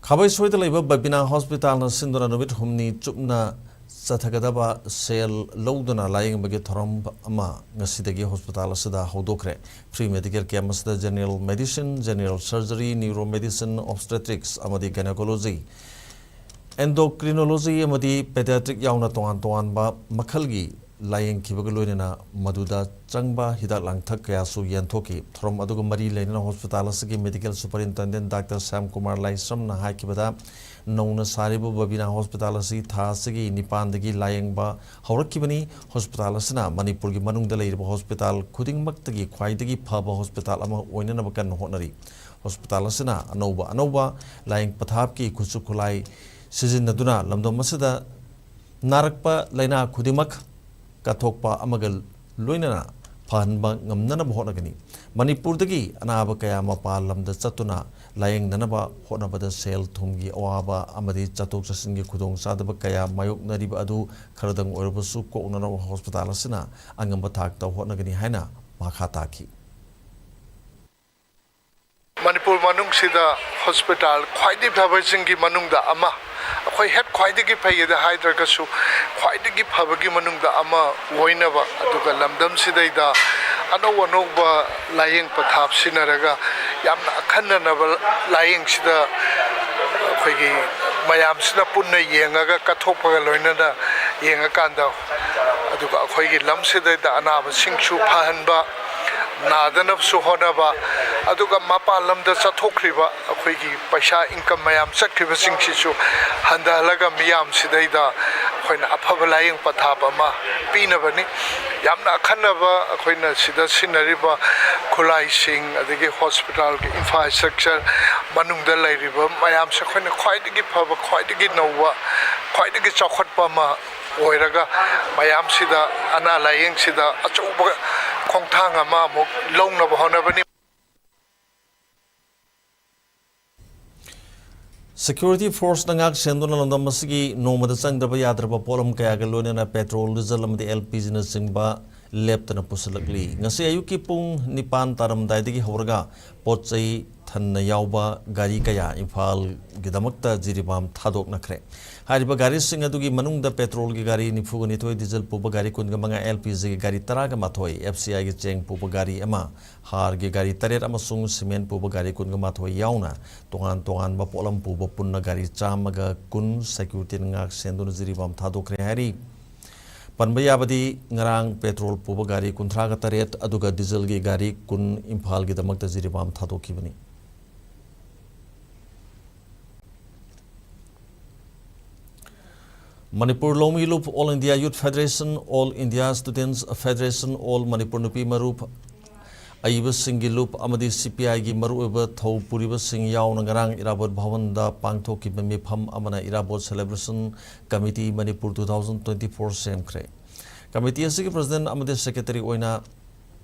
ꯈꯥꯕꯩꯁꯣꯏꯗ ꯂꯩꯕ ꯕꯕꯤꯅꯥ ꯍꯣꯁꯄꯤꯇꯥꯜꯅ ꯁꯤꯟꯗꯨꯅ ꯅꯨꯃꯤꯠ ꯍꯨꯝꯅꯤ ꯆꯨꯞꯅ ꯆꯠꯊꯒꯗꯕ ꯁꯦꯜ ꯂꯧꯗꯨꯅ ꯂꯥꯌꯦꯡꯕꯒꯤ ꯊꯧꯔꯝ ꯑꯃ ꯉꯁꯤꯗꯒꯤ ꯍꯣꯁꯄꯤꯇꯥꯜ ꯑꯁꯤꯗ ꯍꯧꯗꯣꯛꯈ꯭ꯔꯦ꯫ Free medical camp ꯑꯁꯤꯗ general medicine, general surgery, neuromedicine, obstetrics ꯑꯃꯗꯤ gynecology, endocrinology ꯑꯃꯗꯤ pediatric ꯌꯥꯎꯅ ꯇꯣꯉꯥꯟ ꯇꯣꯉꯥꯟꯕ ꯃꯈꯜꯒꯤ ꯂꯥꯌꯦꯡꯈꯤꯕꯒ ꯂꯣꯏꯅꯅ ꯃꯗꯨꯗ ꯆꯪꯕ ꯍꯤꯗꯥꯛ ꯂꯥꯡꯊꯛ ꯀꯌꯥꯁꯨ ꯌꯦꯟꯊꯣꯛꯈꯤ꯫ ꯊꯧꯔꯝ ꯑꯗꯨꯒ ꯃꯔꯤ ꯂꯩꯅꯅ ꯍꯣꯁꯄꯤꯇꯥꯜ ꯑꯁꯤꯒꯤ medical superintendent doctor Shyam Kumar ꯂꯥꯏꯁ꯭ꯔꯝꯅ ꯍꯥꯏꯈꯤꯕꯗ, ꯅꯧꯅ ꯁꯥꯔꯤꯕ ꯕꯕꯤꯅꯥ ꯍꯣꯁꯄꯤꯇꯥꯜ ꯑꯁꯤ ꯊꯥ ꯑꯁꯤꯒꯤ ꯅꯤꯄꯥꯟꯗꯒꯤ ꯂꯥꯌꯦꯡꯕ ꯍꯧꯔꯛꯈꯤꯕꯅꯤ꯫ ꯍꯣꯁꯄꯤꯇꯥꯜ ꯑꯁꯤꯅ ꯃꯅꯤꯄꯨꯔꯒꯤ ꯃꯅꯨꯡꯗ ꯂꯩꯔꯤꯕ ꯍꯣꯁꯄꯤꯇꯥꯜ ꯈꯨꯗꯤꯡꯃꯛꯇꯒꯤ ꯈ꯭ꯋꯥꯏꯗꯒꯤ ꯐꯕ ꯍꯣꯁꯄꯤꯇꯥꯜ ꯑꯃ ꯑꯣꯏꯅꯅꯕ ꯀꯟꯅ ꯍꯣꯠꯅꯔꯤ꯫ ꯍꯣꯁꯄꯤꯇꯥꯜ ꯑꯁꯤꯅ ꯑꯅꯧꯕ ꯑꯅꯧꯕ ꯂꯥꯌꯦꯡ ꯄꯊꯥꯞꯀꯤ ꯈꯨꯠꯁꯨ ꯈꯨꯠꯂꯥꯏ ꯁꯤꯖꯤꯟꯅꯗꯨꯅ ꯂꯝꯗꯝ ꯑꯁꯤꯗ ꯅꯥꯔꯛꯄ ꯂꯥꯏꯅꯥ ꯈꯨꯗꯤꯡꯃꯛ ꯀꯠꯊꯣꯛꯄ ꯑꯃꯒ ꯂꯣꯏꯅꯅ ꯐꯍꯟꯕ ꯉꯝꯅꯅꯕ ꯍꯣꯠꯅꯒꯅꯤ꯫ ꯃꯅꯤꯄꯨꯔꯗꯒꯤ ꯑꯅꯥꯕ ꯀꯌꯥ ꯃꯄꯥꯟ ꯂꯝꯗ ꯆꯠꯇꯨꯅ ꯂꯥꯌꯦꯡꯅꯅꯕ ꯍꯣꯠꯅꯕꯗ ꯁꯦꯜ ꯊꯨꯝꯒꯤ ꯑꯋꯥꯕ ꯑꯃꯗꯤ ꯆꯠꯊꯣꯛ ꯆꯠꯁꯤꯟꯒꯤ ꯈꯨꯗꯣꯡꯆꯥꯗꯕ ꯀꯌꯥ ꯃꯥꯌꯣꯛꯅꯔꯤꯕ ꯑꯗꯨ ꯈꯔꯗꯪ ꯑꯣꯏꯔꯕꯁꯨ ꯀꯣꯛꯅꯅꯕ ꯍꯣꯁꯄꯤꯇꯥꯜ ꯑꯁꯤꯅ ꯑꯉꯝꯕ ꯊꯥꯛꯇ ꯍꯣꯠꯅꯒꯅꯤ ꯍꯥꯏꯅ ꯃꯈꯥ ꯇꯥꯈꯤ꯫ ꯃꯅꯤꯄꯨꯔ ꯃꯅꯨꯡꯁꯤꯗ ꯍꯣꯁꯄꯤꯇꯥꯜ ꯈ꯭ꯋꯥꯏꯗꯒꯤ ꯐꯕꯁꯤꯡꯒꯤ ꯃꯅꯨꯡꯗ ꯑꯃ, ꯑꯩꯈꯣꯏ ꯍꯦꯠ ꯈ꯭ꯋꯥꯏꯗꯒꯤ ꯐꯩꯌꯦꯗ ꯍꯥꯏꯗ꯭ꯔꯒꯁꯨ, ꯈ꯭ꯋꯥꯏꯗꯒꯤ ꯐꯕꯒꯤ ꯃꯅꯨꯡꯗ ꯑꯃ ꯑꯣꯏꯅꯕ, ꯑꯗꯨꯒ ꯂꯝꯗꯝꯁꯤꯗꯩꯗ ꯑꯅꯧ ꯑꯅꯧꯕ ꯂꯥꯌꯦꯡ ꯄꯊꯥꯞ ꯁꯤꯟꯅꯔꯒ ꯌꯥꯝꯅ ꯑꯈꯟꯅꯅꯕ ꯂꯥꯌꯦꯡꯁꯤꯗ ꯑꯩꯈꯣꯏꯒꯤ ꯃꯌꯥꯝꯁꯤꯅ ꯄꯨꯟꯅ ꯌꯦꯡꯉꯒ ꯀꯠꯊꯣꯛꯄꯒ ꯂꯣꯏꯅꯅ ꯌꯦꯡꯉꯀꯥꯟꯗ, ꯑꯗꯨꯒ ꯑꯩꯈꯣꯏꯒꯤ ꯂꯝꯁꯤꯗꯩꯗ ꯑꯅꯥꯕꯁꯤꯡꯁꯨ ꯐꯍꯟꯕ, ꯅꯥꯗꯅꯕꯁꯨ ꯍꯣꯠꯅꯕ, ꯑꯗꯨꯒ ꯃꯄꯥꯟ ꯂꯝꯗ ꯆꯠꯊꯣꯛꯈ꯭ꯔꯤꯕ ꯑꯩꯈꯣꯏꯒꯤ ꯄꯩꯁꯥ ꯏꯟꯀꯝ ꯃꯌꯥꯝ ꯆꯠꯈ꯭ꯔꯤꯕꯁꯤꯡꯁꯤꯁꯨ ꯍꯟꯊꯍꯜꯂꯒ ꯃꯤꯌꯥꯝꯁꯤꯗꯩꯗ ꯑꯩꯈꯣꯏꯅ ꯑꯐꯕ ꯂꯥꯌꯦꯡ ꯄꯊꯥꯞ ꯑꯃ ꯄꯤꯅꯕꯅꯤ꯫ ꯌꯥꯝꯅ ꯑꯈꯟꯅꯕ ꯑꯩꯈꯣꯏꯅ ꯁꯤꯗ ꯁꯤꯖꯤꯟꯅꯔꯤꯕ ꯈꯨꯠꯂꯥꯏꯁꯤꯡ, ꯑꯗꯒꯤ ꯍꯣꯁꯄꯤꯇꯥꯜꯒꯤ ꯏꯟꯐ꯭ꯔꯥꯁ꯭ꯇ꯭ꯔꯛꯆꯔ ꯃꯅꯨꯡꯗ ꯂꯩꯔꯤꯕ ꯃꯌꯥꯝꯁꯦ ꯑꯩꯈꯣꯏꯅ ꯈ꯭ꯋꯥꯏꯗꯒꯤ ꯐꯕ, ꯈ꯭ꯋꯥꯏꯗꯒꯤ ꯅꯧꯕ, ꯈ꯭ꯋꯥꯏꯗꯒꯤ ꯆꯥꯎꯈꯠꯄ ꯑꯃ ꯑꯣꯏꯔꯒ ꯃꯌꯥꯝꯁꯤꯗ ꯑꯅꯥ ꯂꯥꯌꯦꯡꯁꯤꯗ ꯑꯆꯧꯕ ꯈꯣꯡꯊꯥꯡ ꯑꯃ ꯑꯃꯨꯛ ꯂꯧꯅꯕ ꯍꯣꯠꯅꯕꯅꯤ꯫ ꯁꯦꯀ꯭ꯌꯨꯔꯤꯇꯤ ꯐꯣꯔꯁꯅ ꯉꯥꯛ ꯁꯦꯟꯗꯨꯅ ꯂꯝꯗꯝ ꯑꯁꯤꯒꯤ ꯅꯣꯡꯃꯗ ꯆꯪꯗ꯭ꯔꯕ ꯌꯥꯗ꯭ꯔꯕ ꯄꯣꯠꯂꯝ ꯀꯌꯥꯒ ꯂꯣꯏꯅꯅ ꯄꯦꯇ꯭ꯔꯣꯜ, ꯗꯤꯖꯜ ꯑꯃꯗꯤ ꯑꯦꯜ ꯄꯤ ꯖꯤꯅꯆꯤꯡꯕ ꯂꯦꯞꯇꯅ ꯄꯨꯁꯤꯜꯂꯛꯂꯤ꯫ ꯉꯁꯤ ꯑꯌꯨꯛꯀꯤ ꯄꯨꯡ ꯅꯤꯄꯥꯟ ꯇꯥꯔꯝꯗꯥꯏꯗꯒꯤ ꯍꯧꯔꯒ ꯄꯣꯠ ꯆꯩ ꯊꯟꯅ ꯌꯥꯎꯕ ꯒꯥꯔꯤ ꯀꯌꯥ ꯏꯝꯐꯥꯜꯒꯤꯗꯃꯛꯇ ꯖꯤꯔꯤꯕꯥꯝ ꯊꯥꯗꯣꯛꯅꯈ꯭ꯔꯦ꯫ ꯍꯥꯏꯔꯤꯕ ꯒꯥꯔꯤꯁꯤꯡ ꯑꯗꯨꯒꯤ ꯃꯅꯨꯡꯗ ꯄꯦꯇ꯭ꯔꯣꯜꯒꯤ ꯒꯥꯔꯤ ꯅꯤꯐꯨꯒ ꯅꯤꯊꯣꯏ, ꯗꯤꯖꯜ ꯄꯨꯕ ꯒꯥꯔꯤ ꯀꯨꯟꯒ ꯃꯉꯥ, ꯑꯦꯜ ꯄꯤ ꯖꯤꯒꯤ ꯒꯥꯔꯤ ꯇꯔꯥꯒ ꯃꯥꯊꯣꯏ, ꯑꯦꯐ ꯁꯤ ꯑꯥꯏꯒꯤ ꯆꯦꯡ ꯄꯨꯕ ꯒꯥꯔꯤ ꯑꯃ, ꯍꯥꯔꯒꯤ ꯒꯥꯔꯤ ꯇꯔꯦꯠ ꯑꯃꯁꯨꯡ ꯁꯤꯃꯦꯟ ꯄꯨꯕ ꯒꯥꯔꯤ ꯀꯨꯟꯒ ꯃꯥꯊꯣꯏ ꯌꯥꯎꯅ ꯇꯣꯉꯥꯟ ꯇꯣꯉꯥꯟꯕ ꯄꯣꯠꯂꯝ ꯄꯨꯕ ꯄꯨꯟꯅ ꯒꯥꯔꯤ ꯆꯥꯝꯃꯒ ꯀꯨꯟ ꯁꯦꯀ꯭ꯌꯨꯔꯤꯇꯤꯅ ꯉꯥꯛ ꯁꯦꯟꯗꯨꯅ ꯖꯤꯔꯤꯕꯥꯝ ꯊꯥꯗꯣꯛꯈ꯭ꯔꯦ ꯍꯥꯏꯔꯤ꯫ ꯄꯟꯕ ꯌꯥꯕꯗꯤ, ꯉꯔꯥꯡ ꯄꯦꯇ꯭ꯔꯣꯜ ꯄꯨꯕ ꯒꯥꯔꯤ ꯀꯨꯟꯊ꯭ꯔꯥꯒ ꯇꯔꯦꯠ ꯑꯗꯨꯒ ꯗꯤꯖꯜꯒꯤ ꯒꯥꯔꯤ ꯀꯨꯟ ꯏꯝꯐꯥꯜꯒꯤꯗꯃꯛꯇ ꯖꯤꯔꯤꯕꯥꯝ ꯊꯥꯗꯣꯛꯈꯤꯕꯅꯤ꯫ ꯃꯅꯤꯄꯨꯔ ꯂꯧꯃꯤ ꯂꯨꯞ, all India youth federation, all India students federation, all Manipur ꯅꯨꯄꯤ ꯃꯔꯨꯞ, ꯑꯏꯕꯁꯤꯡꯒꯤ ꯂꯨꯞ ꯑꯃꯗꯤ ꯁꯤ ꯄꯤ ꯑꯥꯏꯒꯤ ꯃꯔꯨꯑꯣꯏꯕ ꯊꯧ ꯄꯨꯔꯤꯕꯁꯤꯡ ꯌꯥꯎꯅ ꯉꯔꯥꯡ ꯏꯔꯥꯕꯣꯠ ꯚꯕꯟꯗ ꯄꯥꯡꯊꯣꯛꯈꯤꯕ ꯃꯤꯐꯝ ꯑꯃꯅ Irabot celebration committee Manipur two thousand twenty four ꯁꯦꯝꯈ꯭ꯔꯦ꯫ ꯀꯃꯤꯇꯤ ꯑꯁꯤꯒꯤ ꯄ꯭ꯔꯁꯤꯗꯦꯟꯠ ꯑꯃꯗꯤ ꯁꯦꯀ꯭ꯔꯦꯇꯔꯤ ꯑꯣꯏꯅ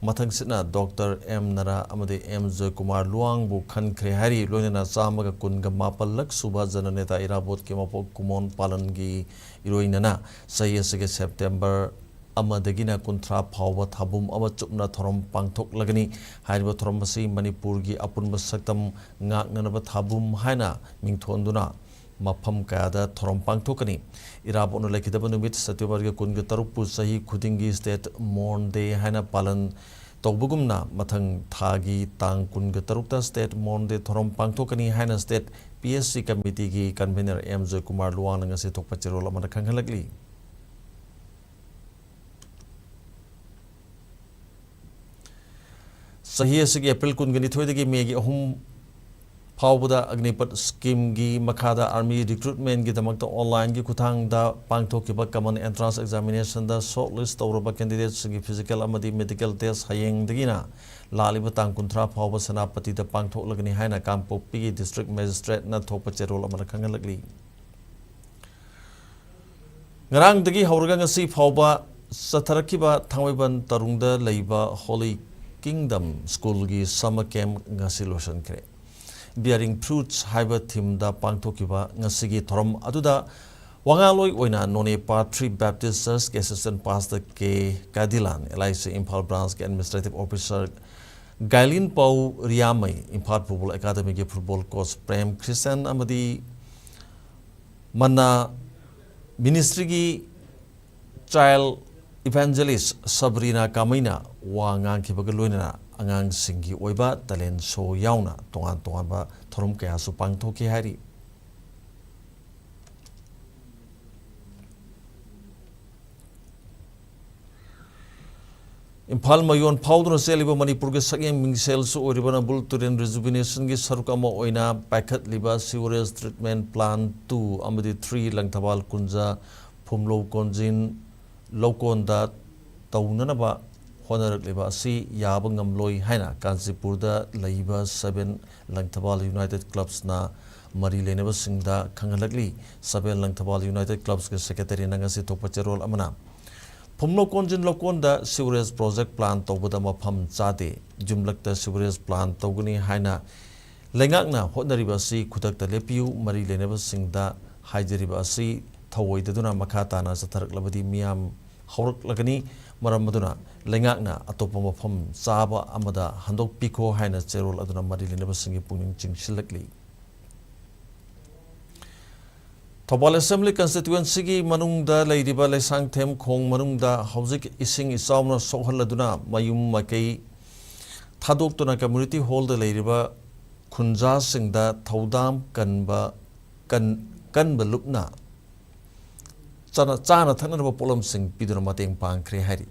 ꯃꯊꯪꯁꯤꯠꯅ ꯗꯣꯛꯇꯔ ꯑꯦꯝ ꯅꯔꯥ ꯑꯃꯗꯤ ꯑꯦꯝ ꯖꯣꯏꯀꯨꯃꯥꯔ ꯂꯨꯋꯥꯡꯕꯨ ꯈꯟꯈ꯭ꯔꯦ ꯍꯥꯏꯔꯤ꯫ ꯂꯣꯏꯅꯅ ꯆꯥꯝꯃꯒ ꯀꯨꯟꯒ ꯃꯥꯄꯜꯂꯛ ꯁꯨꯕ ꯖꯅꯅꯦꯇꯥ ꯏꯔꯥꯕꯣꯠꯀꯤ ꯃꯄꯣꯛ ꯀꯨꯃꯣꯟ ꯄꯥꯂꯟꯒꯤ ꯏꯔꯣꯏꯅꯅ ꯆꯍꯤ ꯑꯁꯤꯒꯤ ꯁꯦꯞꯇꯦꯝꯕꯔ ꯑꯃꯗꯒꯤꯅ ꯀꯨꯟꯊ꯭ꯔꯥ ꯐꯥꯎꯕ ꯊꯥꯕꯨꯝ ꯑꯃ ꯆꯨꯞꯅ ꯊꯧꯔꯝ ꯄꯥꯡꯊꯣꯛꯂꯒꯅꯤ꯫ ꯍꯥꯏꯔꯤꯕ ꯊꯧꯔꯝ ꯑꯁꯤ ꯃꯅꯤꯄꯨꯔꯒꯤ ꯑꯄꯨꯟꯕ ꯁꯛꯇꯝ ꯉꯥꯛꯅꯅꯕ ꯊꯥꯕꯨꯝ ꯍꯥꯏꯅ ꯃꯤꯡꯊꯣꯟꯗꯨꯅ ꯃꯐꯝ ꯀꯌꯥꯗ ꯊꯧꯔꯝ ꯄꯥꯡꯊꯣꯛꯀꯅꯤ꯫ ꯏꯔꯥꯕꯣꯠꯅ ꯂꯩꯈꯤꯗꯕ ꯅꯨꯃꯤꯠ ꯁꯦꯞꯇꯦꯝꯕꯔꯒꯤ ꯀꯨꯟꯒ ꯇꯔꯨꯛꯄꯨ ꯆꯍꯤ ꯈꯨꯗꯤꯡꯒꯤ State Mourning Day ꯍꯥꯏꯅ ꯄꯥꯂꯟ ꯇꯧꯕꯒꯨꯝꯅ, ꯃꯊꯪ ꯊꯥꯒꯤ ꯇꯥꯡ ꯀꯨꯟꯒ ꯇꯔꯨꯛꯇ State Mourning Day ꯊꯧꯔꯝ ꯄꯥꯡꯊꯣꯛꯀꯅꯤ ꯍꯥꯏꯅ State P S C Committeeꯒꯤ convener ꯑꯦꯝ ꯖꯣꯏꯀꯨꯃꯥꯔ ꯂꯨꯋꯥꯡꯅ ꯉꯁꯤ ꯊꯣꯛꯄ ꯆꯦꯔꯣꯜ ꯑꯃꯗ ꯈꯪꯍꯜꯂꯛꯂꯤ꯫ ꯆꯍꯤ ꯑꯁꯤꯒꯤ ꯑꯦꯄ꯭ꯔꯤꯜ ꯀꯨꯟꯒ ꯅꯤꯊꯣꯏꯗꯒꯤ ꯃꯦꯒꯤ ꯑꯍꯨꯝ ꯐꯥꯎꯕꯗ ꯑꯒꯅꯤꯄꯠ schemeꯒꯤ ꯃꯈꯥꯗ army recruitmentꯒꯤꯗꯃꯛꯇ onlineꯒꯤ ꯈꯨꯠꯊꯥꯡꯗ ꯄꯥꯡꯊꯣꯛꯈꯤꯕ common entrance examinationꯗ shortlist ꯇꯧꯔꯕ candidateꯁꯤꯡꯒꯤ physical ꯑꯃꯗꯤ medical test ꯍꯌꯦꯡꯗꯒꯤꯅ ꯂꯥꯛꯂꯤꯕ ꯇꯥꯡ ꯀꯨꯟꯊ꯭ꯔꯥ ꯐꯥꯎꯕ ꯁꯦꯅꯥꯄꯇꯤꯗ ꯄꯥꯡꯊꯣꯛꯂꯒꯅꯤ ꯍꯥꯏꯅ ꯀꯥꯡꯄꯣꯛꯄꯤꯒꯤ district magistrateꯅ ꯊꯣꯛꯄ ꯆꯦꯔꯣꯜ ꯑꯃꯗ ꯈꯪꯍꯜꯂꯛꯂꯤ꯫ ꯉꯔꯥꯡꯗꯒꯤ ꯍꯧꯔꯒ ꯉꯁꯤ ꯐꯥꯎꯕ ꯆꯠꯊꯔꯛꯈꯤꯕ ꯊꯥꯡꯃꯩꯕꯟ ꯇꯔꯨꯡꯗ ꯂꯩꯕ Holy Kingdom Schoolꯒꯤ summer camp ꯉꯁꯤ ꯂꯣꯏꯁꯤꯟꯈ꯭ꯔꯦ꯫ Bearing Fruits ꯍꯥꯏꯕ themeꯗ ꯄꯥꯡꯊꯣꯛꯈꯤꯕ ꯉꯁꯤꯒꯤ ꯊꯧꯔꯝ ꯑꯗꯨꯗ ꯋꯥꯉꯥꯡꯂꯣꯏ ꯑꯣꯏꯅ ꯅꯣꯅꯦ Part three Baptist Churchꯀꯤ assistant pastor K ꯀꯥꯗꯤꯂꯥꯟ, L I C Imphal branchꯀꯤ administrative officer Gailin Pao Riamei, Imphal football academyꯒꯤ football coach ꯄ꯭ꯔꯦꯝ ꯈ꯭ꯔꯤꯁꯟ ꯑꯃꯗꯤ ꯃꯟꯅꯥ ministryꯒꯤ child evangelist ꯁꯕꯔꯤꯅꯥ ꯀꯥꯃꯩꯅ ꯋꯥ ꯉꯥꯡꯈꯤꯕꯒ ꯂꯣꯏꯅꯅ ꯑꯉꯥꯡꯁꯤꯡꯒꯤ ꯑꯣꯏꯕ talent show ꯌꯥꯎꯅ ꯇꯣꯉꯥꯟ ꯇꯣꯉꯥꯟꯕ ꯊꯧꯔꯝ ꯀꯌꯥꯁꯨ ꯄꯥꯡꯊꯣꯛꯈꯤ ꯍꯥꯏꯔꯤ꯫ ꯏꯝꯐꯥꯜ ꯃꯌꯣꯟ ꯐꯥꯎꯗꯨꯅ ꯆꯦꯜꯂꯤꯕ ꯃꯅꯤꯄꯨꯔꯒꯤ ꯁꯛꯌꯦꯡ ꯃꯤꯡꯁꯦꯜꯁꯨ ꯑꯣꯏꯔꯤꯕ ꯅꯝꯕꯨꯜ ꯇꯨꯔꯦꯜ rejuvenationꯒꯤ ꯁꯔꯨꯛ ꯑꯃ ꯑꯣꯏꯅ ꯄꯥꯏꯈꯠꯂꯤꯕ sewerage treatment plant two ꯑꯃꯗꯤ three ꯂꯪꯊꯕꯥꯜ ꯀꯨꯟꯖ, ꯐꯨꯝꯂꯧ ꯀꯣꯟꯖꯤꯟ, ꯂꯧꯀꯣꯟꯗ ꯇꯧꯅꯅꯕ ꯍꯣꯠꯅꯔꯛꯂꯤꯕ ꯑꯁꯤ ꯌꯥꯕ ꯉꯝꯂꯣꯏ ꯍꯥꯏꯅ ꯀꯥꯟꯆꯤꯄꯨꯔꯗ ꯂꯩꯕ seven ꯂꯪꯊꯕꯥꯜ United Clubsꯅ ꯃꯔꯤ ꯂꯩꯅꯕꯁꯤꯡꯗ ꯈꯪꯍꯜꯂꯛꯂꯤ꯫ Seven ꯂꯪꯊꯕꯥꯜ United Clubsꯀꯤ secretaryꯅ ꯉꯁꯤ ꯊꯣꯛꯄ ꯆꯦꯔꯣꯜ ꯑꯃꯅ ꯐꯨꯝꯂꯧꯀꯣꯟ ꯖꯤꯟ ꯂꯧꯀꯣꯟꯗ sewerage project plan ꯇꯧꯕꯗ ꯃꯐꯝ ꯆꯥꯗꯦ꯫ ꯌꯨꯝꯂꯛꯇ sewerage plan ꯇꯧꯒꯅꯤ ꯍꯥꯏꯅ ꯂꯩꯉꯥꯛꯅ ꯍꯣꯠꯅꯔꯤꯕ ꯑꯁꯤ ꯈꯨꯗꯛꯇ ꯂꯦꯞꯄꯤꯌꯨ꯫ ꯃꯔꯤ ꯂꯩꯅꯕꯁꯤꯡꯗ ꯍꯥꯏꯖꯔꯤꯕ ꯑꯁꯤ ꯊꯧꯑꯣꯏꯗꯗꯨꯅ ꯃꯈꯥ ꯇꯥꯅ ꯆꯠꯊꯔꯛꯂꯕꯗꯤ ꯃꯤꯌꯥꯝ ꯍꯧꯔꯛꯂꯒꯅꯤ꯫ ꯃꯔꯝ ꯑꯗꯨꯅ ꯂꯩꯉꯥꯛꯅ ꯑꯇꯣꯞꯄ ꯃꯐꯝ ꯆꯥꯕ ꯑꯃꯗ ꯍꯟꯗꯣꯛꯄꯤꯈꯣ ꯍꯥꯏꯅ ꯆꯦꯔꯣꯜ ꯑꯗꯨꯅ ꯃꯔꯤ ꯂꯩꯅꯕꯁꯤꯡꯒꯤ ꯄꯨꯛꯅꯤꯡ ꯆꯤꯡꯁꯤꯜꯂꯛꯂꯤ꯫ ꯊꯧꯕꯥꯜ Assembly Constituencyꯒꯤ ꯃꯅꯨꯡꯗ ꯂꯩꯔꯤꯕ ꯂꯩꯁꯥꯡꯊꯦꯝ ꯈꯣꯡ ꯃꯅꯨꯡꯗ ꯍꯧꯖꯤꯛ ꯏꯁꯤꯡ ꯏꯆꯥꯎꯅ ꯁꯣꯛꯍꯜꯂꯗꯨꯅ ꯃꯌꯨꯝ ꯃꯀꯩ ꯊꯥꯗꯣꯛꯇꯨꯅ community hallꯗ ꯂꯩꯔꯤꯕ ꯈꯨꯟꯖꯥꯁꯤꯡꯗ ꯊꯧꯗꯥꯡ ꯀꯟꯕ, ꯀꯟ-, ꯀꯟꯕ ꯂꯨꯞꯅ ꯆꯥꯅ, ꯆꯥꯅ ꯊꯛꯅꯅꯕ ꯄꯣꯠꯂꯝꯁꯤꯡ ꯄꯤꯗꯨꯅ ꯃꯇꯦꯡ ꯄꯥꯡꯈ꯭ꯔꯦ ꯍꯥꯏꯔꯤ꯫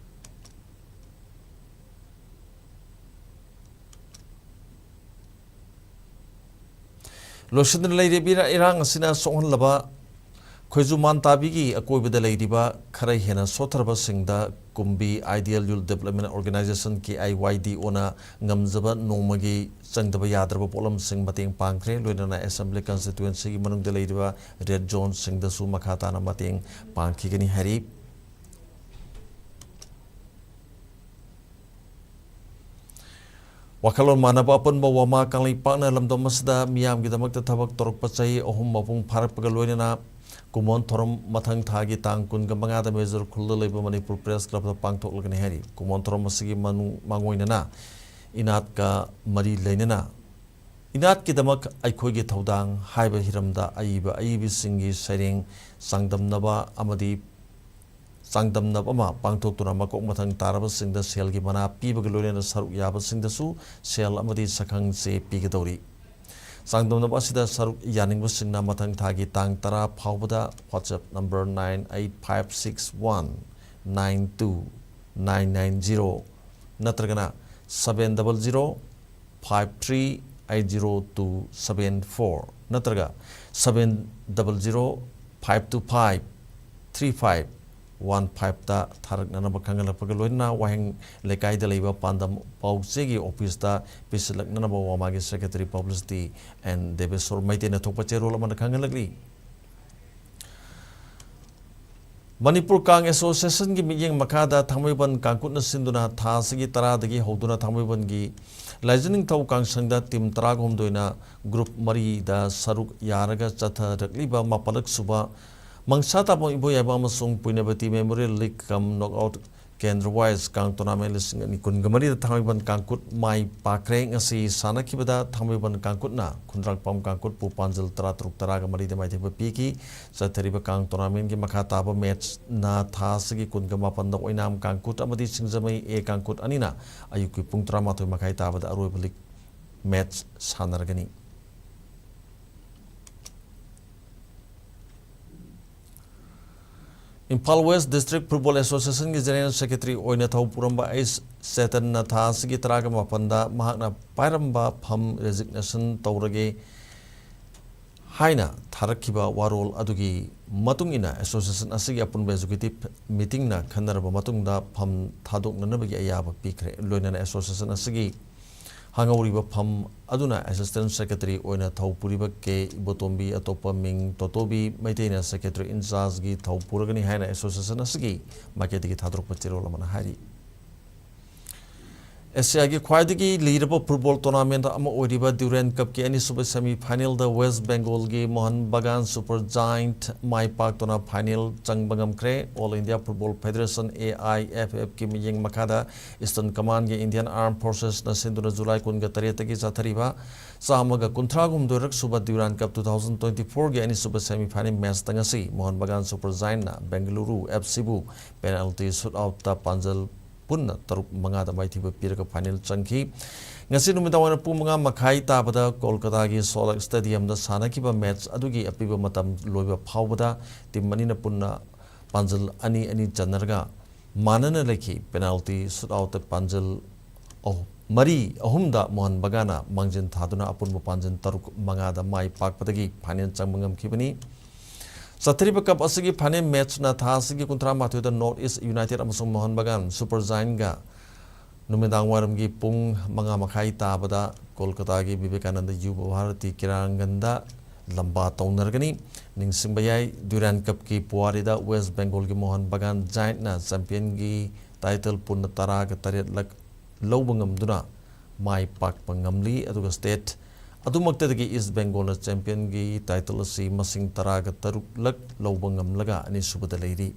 ꯂꯣꯏꯁꯤꯟꯗꯨꯅ ꯂꯩꯔꯤꯕ ꯏꯔꯥ-, ꯏꯔꯥꯡ ꯑꯁꯤꯅ ꯁꯣꯛꯍꯜꯂꯕ ꯈꯣꯏꯖꯨꯃꯥꯟ ꯇꯥꯕꯤꯒꯤ ꯑꯀꯣꯏꯕꯗ ꯂꯩꯔꯤꯕ ꯈꯔ ꯍꯦꯟꯅ ꯁꯣꯠꯊꯔꯕꯁꯤꯡꯗ ꯀꯨꯝꯕꯤ Ideal Youth Development Organisation, K I Y D Oꯅ ꯉꯝꯖꯕ ꯅꯣꯡꯃꯒꯤ ꯆꯪꯗꯕ ꯌꯥꯗ꯭ꯔꯕ ꯄꯣꯠꯂꯝꯁꯤꯡ ꯃꯇꯦꯡ ꯄꯥꯡꯈ꯭ꯔꯦ꯫ ꯂꯣꯏꯅꯅ Assembly Constituencyꯒꯤ ꯃꯅꯨꯡꯗ ꯂꯩꯔꯤꯕ red zoneꯁꯤꯡꯗꯁꯨ ꯃꯈꯥ ꯇꯥꯅ ꯃꯇꯦꯡ ꯄꯥꯡꯈꯤꯒꯅꯤ ꯍꯥꯏꯔꯤ꯫ ꯋꯥꯈꯜꯂꯣꯟ ꯃꯥꯟꯅꯕ ꯑꯄꯨꯟꯕ ꯋꯥꯃꯥ ꯀꯪꯂꯩꯄꯥꯛꯅ ꯂꯝꯗꯝ ꯑꯁꯤꯗ ꯃꯤꯌꯥꯝꯒꯤꯗꯃꯛꯇ ꯊꯕꯛ ꯇꯧꯔꯛꯄ ꯆꯍꯤ ꯑꯍꯨꯝ ꯃꯄꯨꯡ ꯐꯥꯔꯛꯄꯒ ꯂꯣꯏꯅꯅ ꯀꯨꯃꯣꯟ ꯊꯧꯔꯝ ꯃꯊꯪ ꯊꯥꯒꯤ ꯇꯥꯡ ꯀꯨꯟꯒ ꯃꯉꯥꯗ Major ꯈꯨꯜꯗ ꯂꯩꯕ ꯃꯅꯤꯄꯨꯔ Press Clubꯇ ꯄꯥꯡꯊꯣꯛꯂꯒꯅꯤ ꯍꯥꯏꯔꯤ꯫ ꯀꯨꯃꯣꯟ ꯊꯧꯔꯝ ꯑꯁꯤꯒꯤ ꯃꯅꯨꯡ-, ꯃꯥꯡꯑꯣꯏꯅꯅ ꯏꯅꯥꯠꯀ ꯃꯔꯤ ꯂꯩꯅꯅ ꯏꯅꯥꯠꯀꯤꯗꯃꯛ ꯑꯩꯈꯣꯏꯒꯤ ꯊꯧꯗꯥꯡ ꯍꯥꯏꯕ ꯍꯤꯔꯝꯗ ꯑꯏꯕ ꯑꯏꯕꯤꯁꯤꯡꯒꯤ ꯁꯩꯔꯦꯡ ꯆꯥꯡꯗꯝꯅꯕ ꯑꯃꯗꯤ ꯆꯥꯡꯗꯝꯅꯕ ꯑꯃ ꯄꯥꯡꯊꯣꯛꯇꯨꯅ ꯃꯀꯣꯛ ꯃꯊꯪ ꯇꯥꯔꯕꯁꯤꯡꯗ ꯁꯦꯜꯒꯤ ꯃꯅꯥ ꯄꯤꯕꯒ ꯂꯣꯏꯅꯅ ꯁꯔꯨꯛ ꯌꯥꯕꯁꯤꯡꯗꯁꯨ ꯁꯦꯜ ꯑꯃꯗꯤ ꯁꯛꯈꯪ ꯆꯦ ꯄꯤꯒꯗꯧꯔꯤ꯫ ꯆꯥꯡꯗꯝꯅꯕ ꯑꯁꯤꯗ ꯁꯔꯨꯛ ꯌꯥꯅꯤꯡꯕꯁꯤꯡꯅ ꯃꯊꯪ ꯊꯥꯒꯤ ꯇꯥꯡ ꯇꯔꯥ ꯐꯥꯎꯕꯗ WhatsApp number nine eight five six one nine two nine nine zero ꯅꯠꯇ꯭ꯔꯒꯅ seven double zero five three eight zero two seven four ꯅꯠꯇ꯭ꯔꯒ seven double zero five two five three five one fiveꯇ ꯊꯥꯔꯛꯅꯅꯕ ꯈꯪꯍꯜꯂꯛꯄꯒ ꯂꯣꯏꯅꯅ ꯋꯥꯍꯦꯡ ꯂꯩꯀꯥꯏꯗ ꯂꯩꯕ ꯄꯥꯟꯗꯝ ꯄꯥꯎꯆꯦꯒꯤ officeꯇ ꯄꯤꯁꯤꯜꯂꯛꯅꯅꯕ ꯋꯥꯃꯥꯒꯤ Secretary Publicity N ꯗꯦꯕꯦꯁꯣꯔ ꯃꯩꯇꯩꯅ ꯊꯣꯛꯄ ꯆꯦꯔꯣꯜ ꯑꯃꯅ ꯈꯪꯍꯜꯂꯛꯂꯤ꯫ ꯃꯅꯤꯄꯨꯔ ꯀꯥꯡ ꯑꯦꯁꯣꯁꯤꯌꯦꯁꯟꯒꯤ ꯃꯤꯠꯌꯦꯡ ꯃꯈꯥꯗ ꯊꯥꯡꯃꯩꯕꯟ ꯀꯥꯡꯀꯨꯠꯅ ꯁꯤꯟꯗꯨꯅ ꯊꯥ ꯑꯁꯤꯒꯤ ꯇꯔꯥꯗꯒꯤ ꯍꯧꯗꯨꯅ ꯊꯥꯡꯃꯩꯕꯟꯒꯤ ꯂꯥꯏꯖꯅꯤꯡꯊꯧ ꯀꯥꯡꯁꯪꯗ ꯇꯤꯝ ꯇꯔꯥꯒꯍꯨꯝꯗꯣꯏꯅ ꯒ꯭ꯔꯨꯞ ꯃꯔꯤꯗ ꯁꯔꯨꯛ ꯌꯥꯔꯒ ꯆꯠꯊꯔꯛꯂꯤꯕ ꯃꯥꯄꯜꯂꯛ ꯁꯨꯕ ꯃꯪꯁꯥ ꯇꯥꯕꯝ ꯏꯕꯣꯌꯥꯏꯕ ꯑꯃꯁꯨꯡ ꯄꯨꯏꯅꯕꯇꯤ ꯃꯦꯃꯣꯔꯤꯌꯦꯜ ꯂꯤꯒ ꯀꯝ ꯅꯣꯛꯑꯥꯎꯠ ꯀꯦꯟꯗ꯭ꯔ ꯋꯥꯏꯁ ꯀꯥꯡ ꯇꯣꯔꯅꯥꯃꯦꯟ ꯂꯤꯁꯤꯡ ꯑꯅꯤ ꯀꯨꯟꯒ ꯃꯔꯤꯗ ꯊꯥꯡꯃꯩꯕꯟ ꯀꯥꯡꯀꯨꯠ ꯃꯥꯏ ꯄꯥꯛꯈ꯭ꯔꯦ꯫ ꯉꯁꯤ ꯁꯥꯟꯅꯈꯤꯕꯗ ꯊꯥꯡꯃꯩꯕꯟ ꯀꯥꯡꯀꯨꯠꯅ ꯈꯨꯟꯗ꯭ꯔꯥꯛꯄꯝ ꯀꯥꯡꯀꯨꯠꯄꯨ ꯄꯥꯟꯖꯜ ꯇꯔꯥꯇꯔꯨꯛ ꯇꯔꯥꯒ ꯃꯔꯤꯗ ꯃꯥꯏꯊꯤꯕ ꯄꯤꯈꯤ꯫ ꯆꯠꯊꯔꯤꯕ ꯀꯥꯡ ꯇꯣꯔꯅꯥꯃꯦꯟꯒꯤ ꯃꯈꯥ ꯇꯥꯕ ꯃꯦꯠꯆꯅ ꯊꯥ ꯑꯁꯤꯒꯤ ꯀꯨꯟꯒ ꯃꯥꯄꯟꯗ ꯑꯣꯏꯅꯥꯝ ꯀꯥꯡꯀꯨꯠ ꯑꯃꯗꯤ ꯁꯤꯡꯖꯃꯩ ꯑꯦ ꯀꯥꯡꯀꯨꯠ ꯑꯅꯤꯅ ꯑꯌꯨꯛꯀꯤ ꯄꯨꯡ ꯇꯔꯥꯃꯥꯊꯣꯏ ꯃꯈꯥꯏ ꯇꯥꯕꯗ ꯑꯔꯣꯏꯕ ꯂꯤꯒ ꯃꯦꯠꯆ ꯁꯥꯟꯅꯔꯒꯅꯤ꯫ ꯏꯝꯐꯥꯜ ꯋꯦꯁ ꯗꯤꯁꯇ꯭ꯔꯤꯛ ꯐꯨꯠꯕꯣꯜ ꯑꯦꯁꯣꯁꯤꯌꯦꯁꯟꯒꯤ ꯖꯦꯅꯔꯦꯜ ꯁꯦꯀ꯭ꯔꯦꯇꯔꯤ ꯑꯣꯏꯅ ꯊꯧ ꯄꯨꯔꯝꯕ ꯑꯩꯆ ꯆꯦꯇꯟꯅ ꯊꯥ ꯑꯁꯤꯒꯤ ꯇꯔꯥꯒ ꯃꯥꯄꯟꯗ ꯃꯍꯥꯛꯅ ꯄꯥꯏꯔꯝꯕ ꯐꯝ ꯔꯦꯖꯤꯒꯅꯦꯁꯟ ꯇꯧꯔꯒꯦ ꯍꯥꯏꯅ ꯊꯥꯔꯛꯈꯤꯕ ꯋꯥꯔꯣꯜ ꯑꯗꯨꯒꯤ ꯃꯇꯨꯡ ꯏꯟꯅ ꯑꯦꯁꯣꯁꯤꯌꯦꯁꯟ ꯑꯁꯤꯒꯤ ꯑꯄꯨꯟꯕ ꯑꯦꯛꯖꯤꯀ꯭ꯌꯨꯇꯤꯚ ꯃꯤꯇꯤꯡꯅ ꯈꯟꯅꯔꯕ ꯃꯇꯨꯡꯗ ꯐꯝ ꯊꯥꯗꯣꯛꯅꯅꯕꯒꯤ ꯑꯌꯥꯕ ꯄꯤꯈ꯭ꯔꯦ꯫ ꯂꯣꯏꯅꯅ ꯑꯦꯁꯣꯁꯤꯌꯦꯁꯟ ꯑꯁꯤꯒꯤ ꯍꯥꯡꯍꯧꯔꯤꯕ ꯐꯝ ꯑꯗꯨꯅ ꯑꯦꯁꯤꯁꯇꯦꯟꯠ ꯁꯦꯀ꯭ꯔꯦꯇꯔꯤ ꯑꯣꯏꯅ ꯊꯧ ꯄꯨꯔꯤꯕ ꯀꯦ ꯏꯕꯣꯇꯣꯝꯕꯤ, ꯑꯇꯣꯞꯄ ꯃꯤꯡ ꯇꯣꯇꯣꯕꯤ ꯃꯩꯇꯩꯅ ꯁꯦꯀ꯭ꯔꯦꯇꯔꯤ ꯏꯟꯆꯥꯔꯖꯒꯤ ꯊꯧ ꯄꯨꯔꯒꯅꯤ ꯍꯥꯏꯅ ꯑꯦꯁꯣꯁꯤꯌꯦꯁꯟ ꯑꯁꯤꯒꯤ ꯃꯥꯏꯀꯩꯗꯒꯤ ꯊꯥꯗꯣꯔꯛꯄ ꯆꯦꯔꯣꯜ ꯑꯃꯅ ꯍꯥꯏꯔꯤ꯫ ꯑꯦꯁꯤꯌꯥꯒꯤ ꯈ꯭ꯋꯥꯏꯗꯒꯤ ꯂꯤꯔꯕ ꯐꯨꯠꯕꯣꯜ ꯇꯣꯔꯅꯥꯃꯦꯟꯠ ꯑꯃ ꯑꯣꯏꯔꯤꯕ ꯗ꯭ꯌꯨꯔꯦꯟ ꯀꯞꯀꯤ ꯑꯅꯤꯁꯨꯕ ꯁꯦꯃꯤ ꯐꯥꯏꯅꯦꯜꯗ ꯋꯦꯁ ꯕꯦꯡꯒꯣꯜꯒꯤ ꯃꯣꯍꯟ ꯕꯒꯥꯟ ꯁꯨꯄꯔ ꯖꯥꯏꯟꯠ ꯃꯥꯏ ꯄꯥꯛꯇꯨꯅ ꯐꯥꯏꯅꯦꯜ ꯆꯪꯕ ꯉꯝꯈ꯭ꯔꯦ꯫ All India football federation, A I F ꯑꯦꯐꯀꯤ ꯃꯤꯠꯌꯦꯡ ꯃꯈꯥꯗ ꯏꯁꯇꯔꯟ ꯀꯃꯥꯟꯒꯤ ꯏꯟꯗꯤꯌꯟ ꯑꯥꯔꯝ ꯐꯣꯔꯁꯦꯁꯅ ꯁꯤꯟꯗꯨꯅ ꯖꯨꯂꯥꯏ ꯀꯨꯟꯒ ꯇꯔꯦꯠꯇꯒꯤ ꯆꯠꯊꯔꯤꯕ ꯆꯥꯝꯃꯒ ꯀꯨꯟꯊ꯭ꯔꯥꯍꯨꯝꯗꯣꯏꯔꯛ ꯁꯨꯕ ꯗ꯭ꯌꯨꯔꯥꯟ ꯀꯞ ꯇꯨ ꯊꯥꯎꯖꯟ ꯇ꯭ꯋꯦꯟꯇꯤ ꯐꯣꯔꯒꯤ ꯑꯅꯤꯁꯨꯕ ꯁꯦꯃꯤ ꯐꯥꯏꯅꯦꯜ ꯃꯦꯠꯆꯇ ꯉꯁꯤ ꯃꯣꯍꯟ ꯕꯒꯥꯟ ꯁꯨꯄꯔ ꯖꯥꯏꯟꯅ ꯕꯦꯡꯒꯂꯨꯔꯨ ꯑꯦꯐ ꯁꯤꯕꯨ ꯄꯦꯅꯥꯜꯇꯤ ꯁꯨꯠ ꯑꯥꯎꯠꯇ ꯄꯥꯟꯖꯜ ꯄꯨꯟꯅ ꯇꯔꯨꯛ ꯃꯉꯥꯗ ꯃꯥꯏꯊꯤꯕ ꯄꯤꯔꯒ ꯐꯥꯏꯅꯦꯜ ꯆꯪꯈꯤ꯫ ꯉꯁꯤ ꯅꯨꯃꯤꯗꯥꯡꯋꯥꯏꯔꯝ ꯄꯨꯡ ꯃꯉꯥ ꯃꯈꯥꯏ ꯇꯥꯕꯗ ꯀꯣꯜꯀꯇꯥꯒꯤ ꯁꯣꯂꯛ ꯁ꯭ꯇꯦꯗꯤꯌꯝꯗ ꯁꯥꯟꯅꯈꯤꯕ ꯃꯦꯠꯆ ꯑꯗꯨꯒꯤ ꯑꯄꯤꯕ ꯃꯇꯝ ꯂꯣꯏꯕ ꯐꯥꯎꯕꯗ ꯇꯤꯝ ꯑꯅꯤꯅ ꯄꯨꯟꯅ ꯄꯥꯟꯖꯜ ꯑꯅꯤ ꯑꯅꯤ ꯆꯟꯅꯔꯒ ꯃꯥꯟꯅꯅ ꯂꯩꯈꯤ꯫ ꯄꯦꯅꯥꯜꯇꯤ ꯁꯨꯠ ꯑꯥꯎꯠꯇ ꯄꯥꯟꯖꯜ ꯑꯍꯨꯝ, ꯃꯔꯤ ꯑꯍꯨꯝꯗ ꯃꯣꯍꯟ ꯕꯒꯥꯟꯅ ꯃꯥꯡꯖꯤꯟ ꯊꯥꯗꯨꯅ ꯑꯄꯨꯟꯕ ꯄꯥꯟꯖꯤꯟ ꯇꯔꯨꯛ ꯃꯉꯥꯗ ꯃꯥꯏ ꯄꯥꯛꯄꯗꯒꯤ ꯐꯥꯏꯅꯦꯜ ꯆꯪꯕ ꯉꯝꯈꯤꯕꯅꯤ꯫ ꯆꯠꯊꯔꯤꯕ ꯀꯞ ꯑꯁꯤꯒꯤ ꯐꯥꯏꯅꯦꯜ ꯃꯦꯠꯆꯅ ꯊꯥ ꯑꯁꯤꯒꯤ ꯀꯨꯟꯊ꯭ꯔꯥ ꯃꯥꯊꯣꯏꯗ ꯅꯣꯔꯠ ꯏꯁ ꯌꯨꯅꯥꯏꯇꯦꯗ ꯑꯃꯁꯨꯡ ꯃꯣꯍꯟ ꯕꯒꯥꯟ ꯁꯨꯄꯔ ꯖꯥꯏꯟꯒ ꯅꯨꯃꯤꯗꯥꯡ ꯋꯥꯏꯔꯝꯒꯤ ꯄꯨꯡ ꯃꯉꯥ ꯃꯈꯥꯏ ꯇꯥꯕꯗ ꯀꯣꯜꯀꯇꯥꯒꯤ ꯕꯤꯕꯦꯀꯥꯅꯟꯗ ꯌꯨꯕ ꯚꯥꯔꯇꯤ ꯀ꯭ꯔꯤꯔꯥꯡꯒꯟꯗ ꯂꯝꯕꯥ ꯇꯧꯅꯔꯒꯅꯤ꯫ ꯅꯤꯡꯁꯤꯡꯕ ꯌꯥꯏ, ꯗꯨꯔꯥꯟ ꯀꯞꯀꯤ ꯄꯨꯋꯥꯔꯤꯗ ꯋꯦꯁ ꯕꯦꯡꯒꯣꯜꯒꯤ ꯃꯣꯍꯟ ꯕꯒꯥꯟ ꯖꯥꯏꯟꯠꯅ ꯆꯦꯝꯄꯤꯌꯟꯒꯤ ꯇꯥꯏꯇꯜ ꯄꯨꯟꯅ ꯇꯔꯥꯒ ꯇꯔꯦꯠꯂꯛ ꯂꯧꯕ ꯉꯝꯗꯨꯅ ꯃꯥꯏ ꯄꯥꯛꯄ ꯉꯝꯂꯤ꯫ ꯑꯗꯨꯒ ꯁ꯭ꯇꯦꯠ ꯑꯗꯨꯃꯛꯇꯗꯒꯤ ꯏꯁ ꯕꯦꯡꯒꯣꯜꯅ ꯆꯦꯝꯄꯤꯌꯟꯒꯤ ꯇꯥꯏꯇꯜ ꯑꯁꯤ ꯃꯁꯤꯡ ꯇꯔꯥꯒ ꯇꯔꯨꯛꯂꯛ ꯂꯧꯕ ꯉꯝꯂꯒ ꯑꯅꯤꯁꯨꯕꯗ ꯂꯩꯔꯤ꯫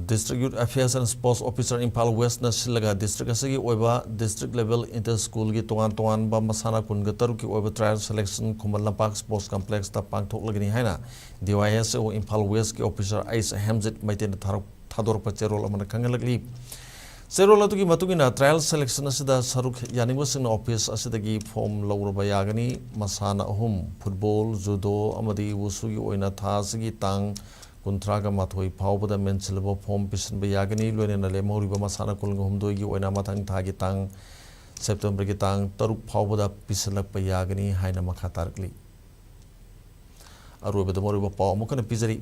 District Youth Affairs and Sports Officer Imphal ꯋꯦꯁꯅ ꯁꯤꯜꯂꯒ ꯗꯤꯁꯇ꯭ꯔꯤꯛ ꯑꯁꯤꯒꯤ ꯑꯣꯏꯕ ꯗꯤꯁꯇ꯭ꯔꯤꯛ ꯂꯦꯚꯦꯜ ꯏꯟꯇꯔ ꯁ꯭ꯀꯨꯜꯒꯤ ꯇꯣꯉꯥꯟ ꯇꯣꯉꯥꯟꯕ ꯃꯁꯥꯟꯅ ꯀꯨꯟꯒ ꯇꯔꯨꯛꯀꯤ ꯑꯣꯏꯕ trial selection Khuman Lampak sports ꯀꯝꯄ꯭ꯂꯦꯛꯁꯇ ꯄꯥꯡꯊꯣꯛꯂꯒꯅꯤ ꯍꯥꯏꯅ ꯗꯤ ꯋꯥꯏ ꯑꯦꯁ ꯑꯣ ꯏꯝꯐꯥꯜ ꯋꯦꯁꯀꯤ ꯑꯣꯐꯤꯁꯥꯔ ꯑꯩꯆ ꯍꯦꯝꯖꯤꯠ ꯃꯩꯇꯩꯅ ꯊꯥꯔꯛ-, ꯊꯥꯗꯣꯔꯛꯄ ꯆꯦꯔꯣꯜ ꯑꯃꯅ ꯈꯪꯍꯜꯂꯛꯂꯤ꯫ ꯆꯦꯔꯣꯜ ꯑꯗꯨꯒꯤ ꯃꯇꯨꯡ ꯏꯟꯅ, ꯇ꯭ꯔꯥꯏꯌꯦꯜ ꯁꯦꯂꯦꯛꯁꯟ ꯑꯁꯤꯗ ꯁꯔꯨꯛ ꯌꯥꯅꯤꯡꯕꯁꯤꯡꯅ ꯑꯣꯐꯤꯁ ꯑꯁꯤꯗꯒꯤ ꯐꯣꯔꯝ ꯂꯧꯔꯕ ꯌꯥꯒꯅꯤ꯫ ꯃꯁꯥꯟꯅ ꯑꯍꯨꯝ, ꯐꯨꯠꯕꯣꯜ, ꯖꯨꯗꯣ ꯑꯃꯗꯤ ꯋꯨꯁꯨꯒꯤ ꯑꯣꯏꯅ ꯊꯥ ꯑꯁꯤꯒꯤ ꯇꯥꯡ ꯀꯨꯟꯊ꯭ꯔꯥꯒ ꯃꯥꯊꯣꯏ ꯐꯥꯎꯕꯗ ꯃꯦꯟꯁꯤꯜꯂꯕ ꯐꯣꯔꯝ ꯄꯤꯁꯤꯟꯕ ꯌꯥꯒꯅꯤ꯫ ꯂꯣꯏꯅꯅ ꯂꯦꯝꯍꯧꯔꯤꯕ ꯃꯁꯥꯟꯅ ꯀꯨꯟꯒ ꯍꯨꯝꯗꯣꯏꯒꯤ ꯑꯣꯏꯅ ꯃꯊꯪ ꯊꯥꯒꯤ ꯇꯥꯡ, ꯁꯦꯞꯇꯦꯝꯕꯔꯒꯤ ꯇꯥꯡ ꯇꯔꯨꯛ ꯐꯥꯎꯕꯗ ꯄꯤꯁꯤꯜꯂꯛꯄ ꯌꯥꯒꯅꯤ ꯍꯥꯏꯅ ꯃꯈꯥ ꯇꯥꯔꯛꯂꯤ꯫ ꯑꯔꯣꯏꯕꯗ ꯃꯔꯨꯑꯣꯏꯕ ꯄꯥꯎ ꯑꯃꯨꯛ ꯍꯟꯅ ꯄꯤꯖꯔꯤ꯫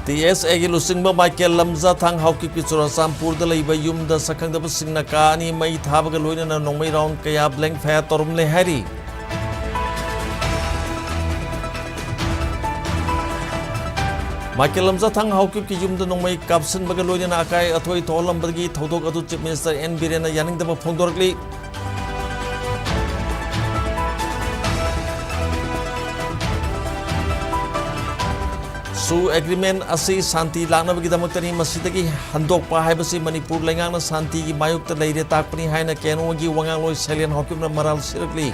ꯇꯤ ꯑꯦꯁ ꯑꯦꯒꯤ ꯂꯨꯆꯤꯡꯕ ꯃꯥꯏꯀꯦꯜ ꯂꯝꯖꯥꯊꯥꯡ ꯍꯥꯎꯀꯤꯞꯀꯤ ꯆꯨꯔꯥꯆꯥꯟꯄꯨꯔꯗ ꯂꯩꯕ ꯌꯨꯝꯗ ꯁꯛꯈꯪꯗꯕꯁꯤꯡꯅ ꯀꯥ ꯑꯅꯤ ꯃꯩ ꯊꯥꯕꯒ ꯂꯣꯏꯅꯅ ꯅꯣꯡꯃꯩ ꯔꯥꯎꯟ ꯀꯌꯥ ꯕ꯭ꯂꯦꯡ ꯐꯥꯌꯔ ꯇꯧꯔꯝꯂꯦ ꯍꯥꯏꯔꯤ꯫ ꯃꯥꯏꯀꯦꯜ ꯂꯝꯖꯥꯊꯥꯡ ꯍꯥꯎꯀꯤꯞꯀꯤ ꯌꯨꯝꯗ ꯅꯣꯡꯃꯩ ꯀꯥꯞꯁꯤꯟꯕꯒ ꯂꯣꯏꯅꯅ ꯑꯀꯥꯏ ꯑꯊꯣꯏ ꯊꯣꯛꯍꯜꯂꯝꯕꯒꯤ ꯊꯧꯗꯣꯛ ꯑꯗꯨ ꯆꯤꯐ ꯃꯤꯅꯤꯁꯇꯔ ꯑꯦꯟ ꯕꯤꯔꯦꯟꯅ ꯌꯥꯅꯤꯡꯗꯕ ꯐꯣꯡꯗꯣꯔꯛꯂꯤ꯫ ꯁꯨ ꯑꯦꯒ꯭ꯔꯤꯃꯦꯟ ꯑꯁꯤ ꯁꯥꯟꯇꯤ ꯂꯥꯛꯅꯕꯒꯤꯗꯃꯛꯇꯅꯤ꯫ ꯃꯁꯤꯗꯒꯤ ꯍꯟꯗꯣꯛꯄ ꯍꯥꯏꯕꯁꯤ ꯃꯅꯤꯄꯨꯔ ꯂꯩꯉꯥꯛꯅ ꯁꯥꯟꯇꯤꯒꯤ ꯃꯥꯌꯣꯛꯇ ꯂꯩꯔꯦ ꯇꯥꯛꯄꯅꯤ ꯍꯥꯏꯅ ꯀꯦ ꯑꯦꯟ ꯑꯣꯒꯤ ꯋꯥꯉꯥꯡꯂꯣꯏ ꯁꯩꯂꯦꯟ ꯍꯥꯎꯀꯤꯞꯅ ꯃꯔꯥꯜ ꯁꯤꯔꯛꯂꯤ꯫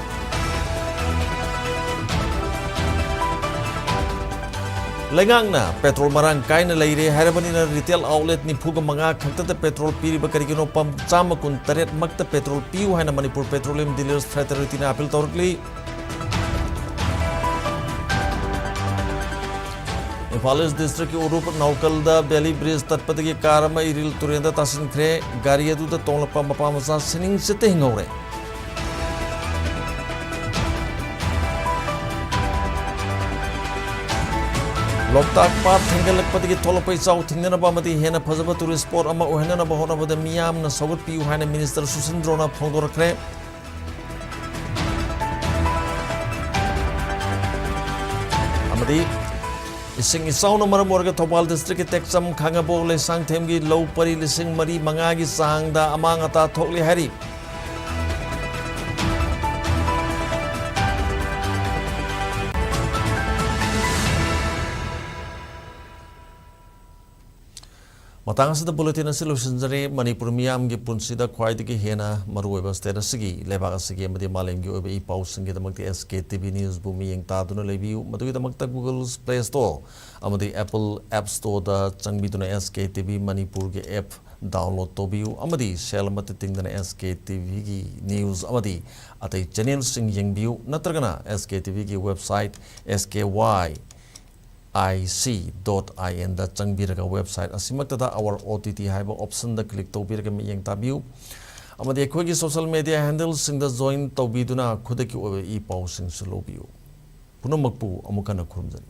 ꯂꯩꯉꯥꯛꯅ ꯄꯦꯇ꯭ꯔꯣꯜ ꯃꯔꯥꯡ ꯀꯥꯏꯅ ꯂꯩꯔꯦ ꯍꯥꯏꯔꯕꯅꯤꯅ ꯔꯤꯇꯦꯜ ꯑꯥꯎꯠꯂꯦꯠ ꯅꯤꯐꯨꯒ ꯃꯉꯥ ꯈꯛꯇꯗ ꯄꯦꯇ꯭ꯔꯣꯜ ꯄꯤꯔꯤꯕ ꯀꯔꯤꯒꯤꯅꯣ? ꯄꯝ ꯆꯥꯝꯃ ꯀꯨꯟ ꯇꯔꯦꯠ ꯃꯛꯇ ꯄꯦꯇ꯭ꯔꯣꯜ ꯄꯤꯌꯨ ꯍꯥꯏꯅ ꯃꯅꯤꯄꯨꯔ ꯄꯦꯇ꯭ꯔꯣꯂꯤꯌꯝ ꯗꯤꯂꯔꯁ ꯐ꯭ꯔꯦꯇꯔꯅꯤꯇꯤꯅ ꯑꯥꯄꯤꯜ ꯇꯧꯔꯛꯂꯤ꯫ ꯏꯝꯐꯥꯜ ꯏꯁ ꯗꯤꯁꯇ꯭ꯔꯤꯛꯀꯤ ꯎꯔꯨꯞ ꯅꯥꯎꯀꯜꯗ ꯕꯦꯂꯤ ꯕ꯭ꯔꯤꯖ ꯇꯠꯄꯗꯒꯤ ꯀꯥꯔ ꯑꯃ ꯏꯔꯤꯜ ꯇꯨꯔꯦꯜꯗ ꯇꯥꯁꯤꯟꯈ꯭ꯔꯦ꯫ ꯒꯥꯔꯤ ꯑꯗꯨꯗ ꯇꯣꯡꯂꯛꯄ ꯃꯄꯥ ꯃꯆꯥ ꯁꯤꯅꯤꯡ ꯆꯤꯠꯇ ꯍꯤꯡꯍꯧꯔꯦ꯫ ꯂꯣꯛꯇꯥꯛ ꯄꯥꯠ ꯊꯦꯡꯒꯠꯂꯛꯄꯗꯒꯤ ꯊꯣꯛꯂꯛꯄ ꯏꯆꯥꯎ ꯊꯤꯡꯅꯅꯕ ꯑꯃꯗꯤ ꯍꯦꯟꯅ ꯐꯖꯕ tourist spot ꯑꯃ ꯑꯣꯏꯍꯟꯅꯅꯕ ꯍꯣꯠꯅꯕꯗ ꯃꯤꯌꯥꯝꯅ ꯁꯧꯒꯠꯄꯤꯌꯨ ꯍꯥꯏꯅ Minister ꯁꯨꯁꯤꯟꯗ꯭ꯔꯣꯅ ꯐꯣꯡꯗꯣꯔꯛꯈ꯭ꯔꯦ꯫ ꯑꯃꯗꯤ ꯏꯁꯤꯡ ꯏꯆꯥꯎꯅ ꯃꯔꯝ ꯑꯣꯏꯔꯒ ꯊꯧꯕꯥꯜ districtꯀꯤ ꯇꯦꯛꯆꯝ, ꯈꯥꯉꯕꯣꯛ, ꯂꯩꯁꯥꯡꯊꯦꯝꯒꯤ ꯂꯧ ꯄꯔꯤ ꯂꯤꯁꯤꯡ ꯃꯔꯤ ꯃꯉꯥꯒꯤ ꯆꯥꯡꯗ ꯑꯃꯥꯡ ꯑꯇꯥ ꯊꯣꯛꯂꯤ ꯍꯥꯏꯔꯤ꯫ ꯃꯇꯥꯡ ꯑꯁꯤꯗ bulletin ꯑꯁꯤ ꯂꯣꯏꯁꯤꯟꯖꯔꯦ꯫ ꯃꯅꯤꯄꯨꯔ ꯃꯤꯌꯥꯝꯒꯤ ꯄꯨꯟꯁꯤꯗ ꯈ꯭ꯋꯥꯏꯗꯒꯤ ꯍꯦꯟꯅ ꯃꯔꯨꯑꯣꯏꯕ state ꯑꯁꯤꯒꯤ, ꯂꯩꯕꯥꯛ ꯑꯁꯤꯒꯤ ꯑꯃꯗꯤ ꯃꯥꯂꯦꯝꯒꯤ ꯑꯣꯏꯕ E ꯄꯥꯎꯁꯤꯡꯒꯤꯗꯃꯛꯇ S K T V Newsꯕꯨ ꯃꯤꯠꯌꯦꯡ ꯇꯥꯗꯨꯅ ꯂꯩꯕꯤꯌꯨ꯫ ꯃꯗꯨꯒꯤꯗꯃꯛꯇ Google Play Store ꯑꯃꯗꯤ Apple App Storeꯗ ꯆꯪꯕꯤꯗꯨꯅ S K T V ꯃꯅꯤꯄꯨꯔꯒꯤ app download ꯇꯧꯕꯤꯌꯨ ꯑꯃꯗꯤ ꯁꯦꯜ ꯑꯃꯠꯇ ꯇꯤꯡꯗꯅ S K T Vꯒꯤ news ꯑꯃꯗꯤ ꯑꯇꯩ channelꯁꯤꯡ ꯌꯦꯡꯕꯤꯌꯨ꯫ ꯅꯠꯇ꯭ꯔꯒꯅ S K T Vꯒꯤ website S K Y I C dot I Nꯗ ꯆꯪꯕꯤꯔꯒ website ꯑꯁꯤꯃꯛꯇꯗ Our O T T ꯍꯥꯏꯕ optionꯗ click ꯇꯧꯕꯤꯔꯒ ꯃꯤꯠꯌꯦꯡ ꯇꯥꯕꯤꯌꯨ꯫ ꯑꯃꯗꯤ ꯑꯩꯈꯣꯏꯒꯤ social media handleꯁꯤꯡꯗ join ꯇꯧꯕꯤꯗꯨꯅ ꯈꯨꯗꯛꯀꯤ ꯑꯣꯏꯕ ꯏ ꯄꯥꯎꯁꯤꯡꯁꯨ ꯂꯧꯕꯤꯌꯨ꯫ ꯄꯨꯝꯅꯃꯛꯄꯨ ꯑꯃꯨꯛ ꯍꯟꯅ ꯈꯨꯔꯨꯝꯖꯔꯤ꯫